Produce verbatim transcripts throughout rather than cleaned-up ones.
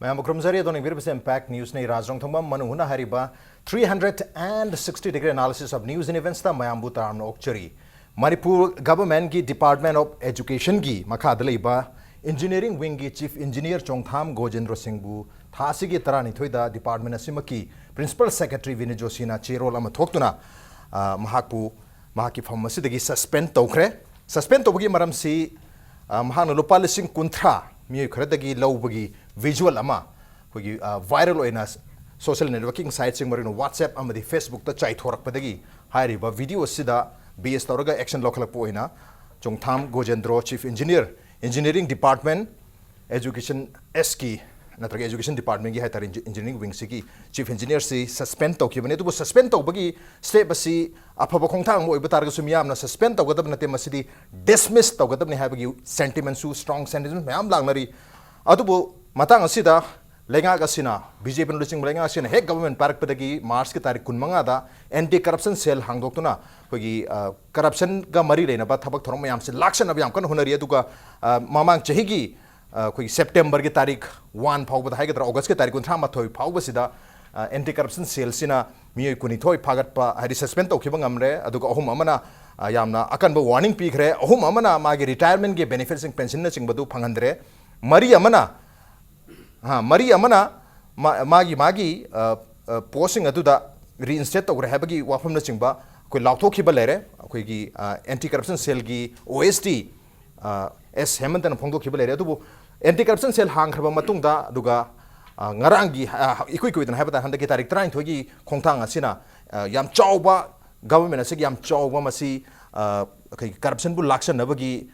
ꯃꯌꯥꯝꯕꯨ ꯈꯨꯔꯨꯝꯖꯔꯤ꯫ ꯑꯗꯣꯝꯅ ꯌꯦꯡꯕꯤꯔꯤꯕꯁꯤ Impact Newsꯅꯤ꯫ ꯔꯥꯖ ꯔꯣꯡꯊꯣꯡꯕꯝ ꯃꯅꯨꯡ ꯍꯨꯠꯅ ꯍꯥꯏꯔꯤꯕ three hundred and sixty degree analysis of news and eventsꯇ ꯃꯌꯥꯝꯕꯨ ꯇꯔꯥꯝꯅ ꯑꯣꯛꯆꯔꯤ꯫ ꯃꯅꯤꯄꯨꯔ governmentꯀꯤ Department of Educationꯒꯤ ꯃꯈꯥꯗ ꯂꯩꯕ Engineering Wingꯒꯤ Chief Engineer ꯆꯣꯡꯊꯥꯝ ꯒꯣꯖꯦꯟꯗ꯭ꯔꯣ ꯁꯤꯡꯕꯨ ꯊꯥ ꯑꯁꯤꯒꯤ ꯇꯔꯥꯅꯤꯊꯣꯏꯗ department ꯑꯁꯤꯃꯛꯀꯤ Principal Secretary ꯕꯤꯅꯤ ꯖꯣꯁꯤꯅ ꯆꯦꯔꯣꯜ ꯑꯃ ꯊꯣꯛꯇꯨꯅ, ꯑ, ꯃꯍꯥꯛꯄꯨ ꯃꯍꯥꯛꯀꯤ ꯐꯝ ꯑꯁꯤꯗꯒꯤ suspend ꯇꯧꯈ꯭ꯔꯦ꯫ Suspend ꯇꯧꯕꯒꯤ ꯃꯔꯝꯁꯤ, ꯑ, ꯃꯍꯥꯛꯅ ꯂꯨꯄꯥ ꯂꯤꯁꯤꯡ ꯀꯨꯟꯊ꯭ꯔꯥ ꯃꯤꯑꯣꯏ ꯈꯔꯗꯒꯤ ꯂꯧꯕꯒꯤ visual ꯑꯃ ꯑꯩꯈꯣꯏꯒꯤ, ꯑ, viral ꯑꯣꯏꯅ social networking siteꯁꯤꯡ, ꯃꯔꯨꯑꯣꯏꯅ WhatsApp ꯑꯃꯗꯤ Facebookꯇ ꯆꯥꯏꯊꯣꯔꯛꯄꯗꯒꯤ ꯍꯥꯏꯔꯤꯕ video ꯑꯁꯤꯗ base ꯇꯧꯔꯒ action ꯂꯧꯈꯠꯂꯛꯄ ꯑꯣꯏꯅ ꯆꯣꯡꯊꯥꯝ ꯒꯣꯖꯦꯟꯗ꯭ꯔꯣ, Chief Engineer, Engineering Department, Education Sꯀꯤ ꯅꯠꯇ꯭ꯔꯒ Education Departmentꯀꯤ ꯍꯥꯏꯇꯥꯔꯦ, Engi-, Engineering Wingꯁꯤꯒꯤ Chief Engineerꯁꯤ suspend ꯇꯧꯈꯤꯕꯅꯤ꯫ ꯑꯗꯨꯕꯨ suspend ꯇꯧꯕꯒꯤ step ꯑꯁꯤ ꯑꯐꯕ ꯈꯣꯡꯊꯥꯡ ꯑꯃ ꯑꯣꯏꯕ ꯇꯥꯔꯒꯁꯨ ꯃꯤꯌꯥꯝꯅ suspend ꯇꯧꯒꯗꯕ ꯅꯠꯇꯦ, ꯃꯁꯤꯗꯤ dismiss ꯇꯧꯒꯗꯕꯅꯤ ꯍꯥꯏꯕꯒꯤ sentimentꯁꯨ, strong sentiment ꯃꯌꯥꯝ ꯂꯥꯛꯅꯔꯤ꯫ ꯑꯗꯨꯕꯨ ꯃꯇꯥꯡ ꯑꯁꯤꯗ ꯂꯩꯉꯥꯛ ꯑꯁꯤꯅ, BJPꯅ ꯂꯨꯆꯤꯡꯕ ꯂꯩꯉꯥꯛ ꯑꯁꯤꯅ ꯍꯦꯛ government ꯄꯥꯏꯔꯛꯄꯗꯒꯤ Marchꯀꯤ ꯇꯥꯔꯤꯛ ꯀꯨꯟꯃꯉꯥꯗ anti corruption cell ꯍꯥꯡꯗꯣꯛꯇꯨꯅ ꯑꯩꯈꯣꯏꯒꯤ, ꯑ, corruptionꯒ ꯃꯔꯤ ꯂꯩꯅꯕ ꯊꯕꯛ ꯊꯧꯔꯝ ꯃꯌꯥꯝꯁꯦ ꯂꯥꯛꯁꯟꯅꯕ ꯌꯥꯝ ꯀꯟꯅ ꯍꯣꯠꯅꯔꯤ꯫ ꯑꯗꯨꯒ, ꯑ, ꯃꯃꯥꯡ ꯆꯍꯤꯒꯤ, ꯑ, ꯑꯩꯈꯣꯏꯒꯤ Septemberꯒꯤ ꯇꯥꯔꯤꯛ one ꯐꯥꯎꯕꯗ ꯍꯥꯏꯒꯗ꯭ꯔꯥ, Augustꯀꯤ ꯇꯥꯔꯤꯛ ꯀꯨꯟꯊ꯭ꯔꯥ ꯃꯥꯊꯣꯏ ꯐꯥꯎꯕꯁꯤꯗ, ꯑ, anti corruption cellꯁꯤꯅ ꯃꯤꯑꯣꯏ ꯀꯨꯟꯅꯤꯊꯣꯏ ꯐꯥꯒꯠꯄ, ꯍꯥꯏꯗꯤ suspend ꯇꯧꯈꯤꯕ ꯉꯝꯂꯦ꯫ ꯑꯗꯨꯒ ꯑꯍꯨꯝ ꯑꯃꯅ, ꯑ, ꯌꯥꯝꯅ ꯑꯀꯟꯕ warning ꯄꯤꯈ꯭ꯔꯦ꯫ ꯑꯍꯨꯝ ꯑꯃꯅ ꯃꯥꯒꯤ retirementꯀꯤ benefitsꯁꯤꯡ, pensionꯅꯆꯤꯡꯕꯗꯨ ꯐꯪꯍꯟꯗ꯭ꯔꯦ꯫ ꯃꯔꯤ ꯑꯃꯅ, ꯑ, ꯃꯔꯤ ꯑꯃꯅ ꯃꯥ-, ꯃꯥꯒꯤ, ꯃꯥꯒꯤ, ꯑ, ꯑ, postꯁꯤꯡ ꯑꯗꯨꯗ reinstate ꯇꯧꯈ꯭ꯔꯦ ꯍꯥꯏꯕꯒꯤ ꯋꯥꯐꯝꯅꯆꯤꯡꯕ ꯑꯩꯈꯣꯏ ꯂꯥꯎꯊꯣꯛꯈꯤꯕ ꯂꯩꯔꯦ꯫ ꯑꯩꯈꯣꯏꯒꯤ, ꯑ, anti corruption cellꯒꯤ OSD, ꯑ, ꯑꯦꯁ ꯍꯦꯃꯟꯇꯅ ꯐꯣꯡꯗꯣꯛꯈꯤꯕ ꯂꯩꯔꯦ꯫ ꯑꯗꯨꯕꯨ anti corruption cell ꯍꯥꯡꯈ꯭ꯔꯕ ꯃꯇꯨꯡꯗ, ꯑꯗꯨꯒ, ꯑ, ꯉꯔꯥꯡꯒꯤ, ꯑ, ꯏꯀꯨꯏ ꯀꯨꯏꯗꯅ ꯍꯥꯏꯕ ꯇꯥꯔꯦ, ꯍꯟꯗꯛꯀꯤ ꯇꯥꯔꯤꯛ ꯇꯔꯥꯅꯤꯊꯣꯏꯒꯤ ꯈꯣꯡꯊꯥꯡ ꯑꯁꯤꯅ, ꯑ, ꯌꯥꯝ ꯆꯥꯎꯕ, government ꯑꯁꯤꯒꯤ ꯌꯥꯝ ꯆꯥꯎꯕ ꯃꯁꯤ, ꯑ, ꯑꯩꯈꯣꯏꯒꯤ corruptionꯕꯨ ꯂꯥꯛꯁꯟꯅꯕꯒꯤ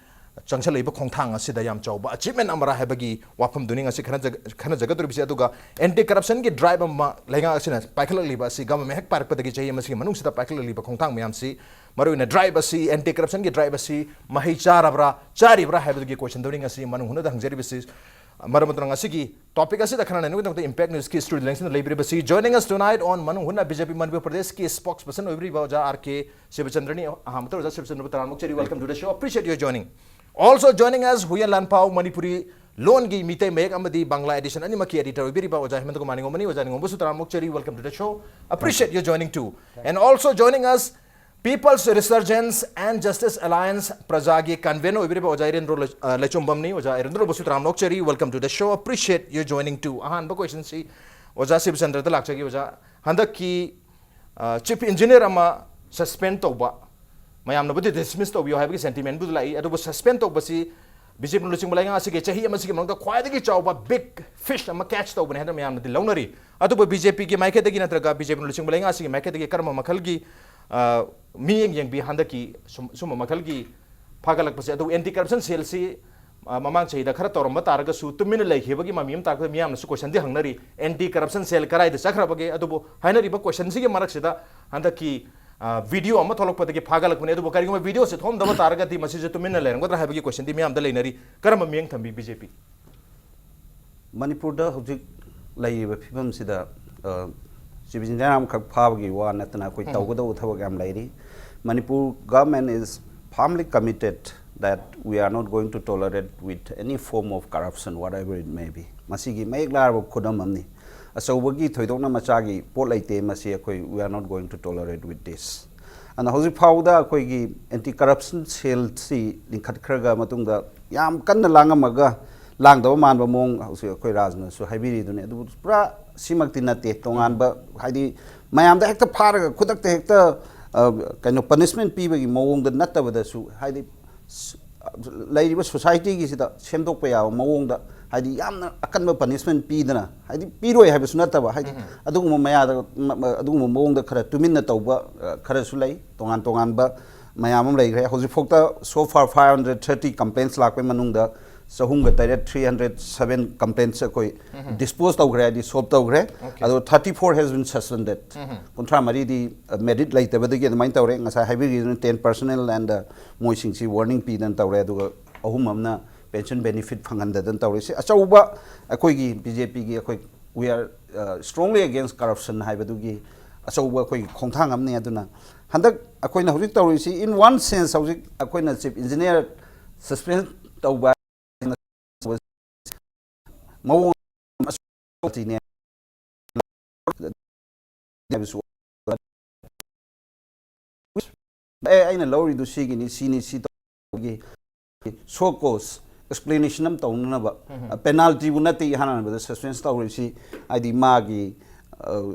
ꯆꯪꯁꯜꯂꯛꯏꯕ ꯈꯣꯡꯊꯥꯡ ꯑꯁꯤꯗ ꯌꯥꯝ ꯆꯥꯎꯕ achievement ꯑꯃꯔ ꯍꯥꯏꯕꯒꯤ ꯋꯥꯐꯝꯗꯨꯅꯤ ꯉꯁꯤ ꯈꯟꯅꯖ-, ꯈꯟꯅꯖꯒꯗꯧꯔꯤꯕꯁꯤ꯫ ꯑꯗꯨꯒ anti corruptionꯒꯤ drive ꯑꯃ ꯂꯩꯉꯥꯛ ꯑꯁꯤꯅ ꯄꯥꯏꯈꯠꯂꯛꯂꯤꯕ ꯑꯁꯤ, government ꯍꯦꯛ ꯄꯥꯏꯔꯛꯄꯗꯒꯤ ꯆꯍꯤ ꯑꯃꯁꯤꯒꯤ ꯃꯅꯨꯡꯁꯤꯗ ꯄꯥꯏꯈꯠꯂꯛꯂꯤꯕ ꯈꯣꯡꯊꯥꯡ ꯃꯌꯥꯝꯁꯤ, ꯃꯔꯨꯑꯣꯏꯅ drive ꯑꯁꯤ, anti corruptionꯒꯤ drive ꯑꯁꯤ ꯃꯍꯩ ꯆꯥꯔꯕ꯭ꯔꯥ, ꯆꯥꯔꯤꯕ꯭ꯔꯥ ꯍꯥꯏꯕꯗꯨꯒꯤ questionꯗꯨꯅꯤ ꯉꯁꯤ ꯃꯅꯨꯡ ꯍꯨꯠꯅꯗ ꯍꯪꯖꯔꯤꯕꯁꯤ꯫ ꯃꯔꯝ ꯑꯗꯨꯅ ꯉꯁꯤꯒꯤ topic ꯑꯁꯤꯗ ꯈꯟꯅꯅꯕꯒꯤꯗꯃꯛꯇ Impact Newsꯀꯤ studio ꯂꯦꯡꯁꯤꯟꯗ ꯂꯩꯕꯤꯔꯤꯕꯁꯤ, joining us tonight on ꯃꯅꯨꯡ ꯍꯨꯠꯅ, BJP ꯃꯅꯤꯄꯨꯔ ꯄ꯭ꯔꯗꯦꯁꯀꯤ spokesperson ꯑꯣꯏꯕꯤꯔꯤꯕ ꯑꯣꯖꯥ R K ꯁꯤꯕꯆꯟꯗ꯭ꯔꯅꯤ꯫ ꯑꯍꯥꯟꯕꯗ ꯑꯣꯖꯥ ꯁꯤꯕꯆꯟꯗ꯭ꯔꯕꯨ ꯇꯔꯥꯝꯅ ꯑꯣꯛꯆꯔꯤ, welcome to the show, appreciate your joining. Also joining us, Huiyen ꯂꯥꯟꯐꯥꯎ, Manipuri ꯂꯣꯟꯒꯤ ꯃꯤꯇꯩ ꯃꯌꯦꯛ ꯑꯃꯗꯤ ꯕꯪꯒ꯭ꯂꯥ edition ꯑꯅꯤꯃꯛꯀꯤ editor ꯑꯣꯏꯕꯤꯔꯤꯕ ꯑꯣꯖꯥ ꯍꯦꯃꯟꯇ ꯀꯨꯃꯥꯔ ꯅꯤꯉꯣꯝꯕꯅꯤ꯫ ꯑꯣꯖꯥ ꯅꯤꯉꯣꯝꯕꯁꯨ ꯇꯔꯥꯝꯅ ꯑꯣꯛꯆꯔꯤ꯫ Welcome to the show. Appreciate you joining too. And also joining us, People's Resurgence and Justice Alliance ꯄ꯭ꯔꯖꯥꯒꯤ convener ꯑꯣꯏꯕꯤꯔꯤꯕ ꯑꯣꯖꯥ ꯏꯔꯦꯟꯗ꯭ꯔꯣ ꯂꯩ-, ꯑ, ꯂꯩꯆꯣꯝꯕꯝꯅꯤ꯫ ꯑꯣꯖꯥ ꯏꯔꯦꯟꯗ꯭ꯔꯣꯕꯨꯁꯨ ꯇꯔꯥꯝꯅ ꯑꯣꯛꯆꯔꯤ꯫ Welcome to the show. Appreciate you joining too. ꯑꯍꯥꯟꯕ question ꯁꯤ ꯑꯣꯖꯥ ꯁꯤꯕꯆꯟꯗ꯭ꯔꯗ ꯂꯥꯛꯆꯒꯦ꯫ ꯑꯣꯖꯥ, ꯍꯟꯗꯛꯀꯤ, ꯑ, chief engineer ꯑꯃ suspend ꯇꯧꯕ, ꯃꯌꯥꯝꯅꯕꯨꯗꯤ dismiss ꯇꯧꯕꯤꯌꯨ ꯍꯥꯏꯕꯒꯤ sentiment ꯕꯨꯗꯤ ꯂꯥꯛꯏ, ꯑꯗꯨꯕꯨ suspend ꯇꯧꯕꯁꯤ ꯕꯤ ꯖꯦ ꯄꯤꯅ ꯂꯨꯆꯤꯡꯕ ꯂꯩꯉꯥꯛ ꯑꯁꯤꯒꯤ ꯆꯍꯤ ꯑꯃꯁꯤꯒꯤ ꯃꯅꯨꯡꯗ ꯈ꯭ꯋꯥꯏꯗꯒꯤ ꯆꯥꯎꯕ big fish ꯑꯃ catch ꯇꯧꯕꯅꯤ ꯍꯥꯏꯅ ꯃꯌꯥꯝꯅꯗꯤ ꯂꯧꯅꯔꯤ꯫ ꯑꯗꯨꯕꯨ ꯕꯤ ꯖꯦ ꯄꯤꯒꯤ ꯃꯥꯏꯀꯩꯗꯒꯤ ꯅꯠꯇ꯭ꯔꯒ ꯕꯤ ꯖꯦ ꯄꯤꯅ ꯂꯨꯆꯤꯡꯕ ꯂꯩꯉꯥꯛ ꯑꯁꯤꯒꯤ ꯃꯥꯏꯀꯩꯗꯒꯤ ꯀꯔꯝꯕ ꯃꯈꯜꯒꯤ, ꯑ, ꯃꯤꯠꯌꯦꯡ ꯌꯦꯡꯕꯤ ꯍꯟꯗꯛꯀꯤ ꯁꯨꯝ-, ꯁꯨꯝꯕ ꯃꯈꯜꯒꯤ ꯐꯥꯒꯠꯂꯛꯄꯁꯦ? ꯑꯗꯨꯕꯨ anti corruption cell ꯁꯤ, ꯑ, ꯃꯃꯥꯡ ꯆꯍꯤꯗ ꯈꯔ ꯇꯧꯔꯝꯕ ꯇꯥꯔꯒꯁꯨ ꯇꯨꯃꯤꯟꯅ ꯂꯩꯈꯤꯕꯒꯤ ꯃꯃꯤ ꯑꯃ ꯇꯥꯔꯛꯄꯗ ꯃꯤꯌꯥꯝꯅꯁꯨ question ꯗꯤ ꯍꯪꯅꯔꯤ, anti corruption cell ꯀꯗꯥꯏꯗ ꯆꯠꯈ꯭ꯔꯕꯒꯦ? ꯑꯗꯨꯕꯨ ꯍꯥꯏꯅꯔꯤꯕ question ꯁꯤꯒꯤ ꯃꯔꯛꯁꯤꯗ ꯍꯟꯗꯛꯀꯤ, ꯑ, video ꯑꯃ ꯊꯣꯛꯂꯛꯄꯗꯒꯤ ꯐꯥꯒꯠꯂꯛꯄꯅꯤ꯫ ꯑꯗꯨꯕꯨ ꯀꯔꯤꯒꯨꯝꯕ video ꯁꯦ ꯊꯣꯛꯑꯝꯗꯕ ꯇꯥꯔꯒꯗꯤ ꯃꯁꯤꯁꯦ ꯇꯨꯃꯤꯟꯅ ꯂꯩꯔꯝꯒꯗ꯭ꯔꯥ ꯍꯥꯏꯕꯒꯤ question ꯗꯤ ꯃꯤꯌꯥꯝꯗ ꯂꯩꯅꯔꯤ꯫ ꯀꯔꯝꯕ ꯃꯤꯠꯌꯦꯡ ꯊꯝꯕꯤ ꯕꯤ ꯖꯦ ꯄꯤ? ꯃꯅꯤꯄꯨꯔꯗ ꯍꯧꯖꯤꯛ ꯂꯩꯔꯤꯕ ꯐꯤꯕꯝꯁꯤꯗ, ꯑ, chief engineer ꯑꯃꯈꯛ ꯐꯥꯕꯒꯤ ꯋꯥ ꯅꯠꯇꯅ ꯑꯩꯈꯣꯏ ꯎꯝ꯫ ꯇꯧꯒꯗꯧꯕ ꯊꯕꯛ ꯌꯥꯝ ꯂꯩꯔꯤ꯫ Manipur government is firmly committed that we are not going to tolerate with any form of corruption, whatever it may be. ꯃꯁꯤꯒꯤ ꯃꯌꯦꯛ ꯂꯥꯔꯕ ꯈꯨꯗꯝ ꯑꯃꯅꯤ꯫ ꯑꯆꯧꯕꯒꯤ ꯊꯣꯏꯗꯣꯛꯅ ꯃꯆꯥꯒꯤ ꯄꯣꯠ ꯂꯩꯇꯦ꯫ ꯃꯁꯤ ꯑꯩꯈꯣꯏ, we are not going to tolerate with this. ꯑꯗꯨꯅ ꯍꯧꯖꯤꯛ ꯐꯥꯎꯕꯗ ꯑꯩꯈꯣꯏꯒꯤ anti corruption cell ꯁꯤ ꯂꯤꯡꯈꯠꯈ꯭ꯔꯒ ꯃꯇꯨꯡꯗ ꯌꯥꯝ ꯀꯟꯅ ꯂꯥꯡꯉꯝꯃꯒ ꯂꯥꯡꯗꯕ ꯃꯥꯟꯕ ꯃꯑꯣꯡ ꯍꯧꯖꯤꯛ ꯑꯩꯈꯣꯏ ꯔꯥꯖꯅꯁꯨ ꯍꯥꯏꯕꯤꯔꯤꯗꯨꯅꯤ꯫ ꯑꯗꯨꯕꯨ ꯄꯨꯔꯥ ꯁꯤꯃꯛꯇꯤ ꯅꯠꯇꯦ꯫ ꯇꯣꯉꯥꯟꯕ, ꯍꯥꯏꯗꯤ, ꯃꯌꯥꯝꯗ ꯍꯦꯛꯇ ꯐꯥꯔꯒ ꯈꯨꯗꯛꯇ ꯍꯦꯛꯇ, ꯑ, ꯀꯩꯅꯣ, punishment ꯄꯤꯕꯒꯤ ꯃꯑꯣꯡꯗ ꯅꯠꯇꯕꯗꯁꯨ, ꯍꯥꯏꯗꯤ, ꯁ-, ꯂꯩꯔꯤꯕ society ꯒꯤꯁꯤꯗ ꯁꯦꯝꯗꯣꯛꯄ ꯌꯥꯕ ꯃꯑꯣꯡꯗ, ꯍꯥꯏꯗꯤ, ꯌꯥꯝꯅ ꯑꯀꯟꯕ punishment ꯄꯤꯗꯅ, ꯍꯥꯏꯗꯤ, ꯄꯤꯔꯣꯏ ꯍꯥꯏꯕꯁꯨ ꯅꯠꯇꯕ, ꯍꯥꯏꯗꯤ, ꯎꯝ꯫ ꯑꯗꯨꯒꯨꯝꯕ ꯃꯌꯥꯗ, ꯃ-, ꯃ-, ꯑꯗꯨꯒꯨꯝꯕ ꯃꯑꯣꯡꯗ ꯈꯔ ꯇꯨꯃꯤꯟꯅ ꯇꯧꯕ, ꯑ, ꯈꯔꯁꯨ ꯂꯩ꯫ ꯇꯣꯉꯥꯟ ꯇꯣꯉꯥꯟꯕ ꯃꯌꯥꯝ ꯑꯃ ꯂꯩꯈ꯭ꯔꯦ꯫ ꯍꯧꯖꯤꯛꯐꯥꯎꯗ so far five hundred thirty complaints ꯂꯥꯛꯄꯒꯤ ꯃꯅꯨꯡꯗ ꯆꯍꯨꯝꯒ ꯇꯔꯦꯠ, three hundred seven complaints ꯑꯩꯈꯣꯏ ꯎꯝ꯫ Dispose ꯇꯧꯈ꯭ꯔꯦ, ꯍꯥꯏꯗꯤ solve ꯇꯧꯈ꯭ꯔꯦ꯫ Okay. ꯑꯗꯣ thirty four has been suspended. ꯎꯝ꯫ ꯀꯨꯟꯊ꯭ꯔꯥ ꯃꯔꯤꯗꯤ, ꯑ, merit ꯂꯩꯇꯕꯗꯒꯤ ꯑꯗꯨꯃꯥꯏꯅ ꯇꯧꯔꯦ꯫ ꯉꯁꯥꯏ ꯍꯥꯏꯕꯤꯔꯤꯗꯨꯅ ten percent and, ꯑ, ꯃꯣꯏꯁꯤꯡꯁꯤ warning ꯄꯤꯗꯅ ꯇꯧꯔꯦ꯫ ꯑꯗꯨꯒ ꯑꯍꯨꯝ ꯑꯃꯅ pension benefit ꯐꯪꯍꯟꯗꯗꯅ ꯇꯧꯔꯦ꯫ ꯁꯤ ꯑꯆꯧꯕ ꯑꯩꯈꯣꯏꯒꯤ ꯕꯤ ꯖꯦ ꯄꯤꯒꯤ ꯑꯩꯈꯣꯏ we are, uh, strongly against corruption ꯍꯥꯏꯕꯗꯨꯒꯤ ꯑꯆꯧꯕ ꯑꯩꯈꯣꯏꯒꯤ ꯈꯣꯡꯊꯥꯡ ꯑꯃꯅꯤ꯫ ꯑꯗꯨꯅ ꯍꯟꯗꯛ ꯑꯩꯈꯣꯏꯅ ꯍꯧꯖꯤꯛ ꯇꯧꯔꯤꯁꯤ, in one sense, ꯍꯧꯖꯤꯛ ꯑꯩꯈꯣꯏꯅ chief engineer suspend ꯇꯧꯕ ꯃꯑꯣꯡ ꯑꯃ ꯍꯥꯏꯕꯁꯨ ꯑꯦ, ꯑꯩꯅ ꯂꯧꯔꯤꯗꯨ ꯁꯤꯒꯤꯅꯤ, ꯁꯤꯅꯤ, ꯁꯤ ꯇꯧꯕꯒꯤ ꯁꯣ ꯀꯣꯁ ꯑꯦꯛꯁꯄ꯭ꯂꯦꯅꯦꯁꯟ ꯑꯃ ꯇꯧꯅꯅꯕ, ꯄꯦꯅꯥꯜꯇꯤꯕꯨ ꯅꯠꯇꯦ ꯏꯍꯥꯟ ꯍꯥꯟꯕꯗ ꯁꯁꯄꯦꯟꯁ ꯇꯧꯔꯤꯁꯤ, ꯍꯥꯏꯗꯤ ꯃꯥꯒꯤ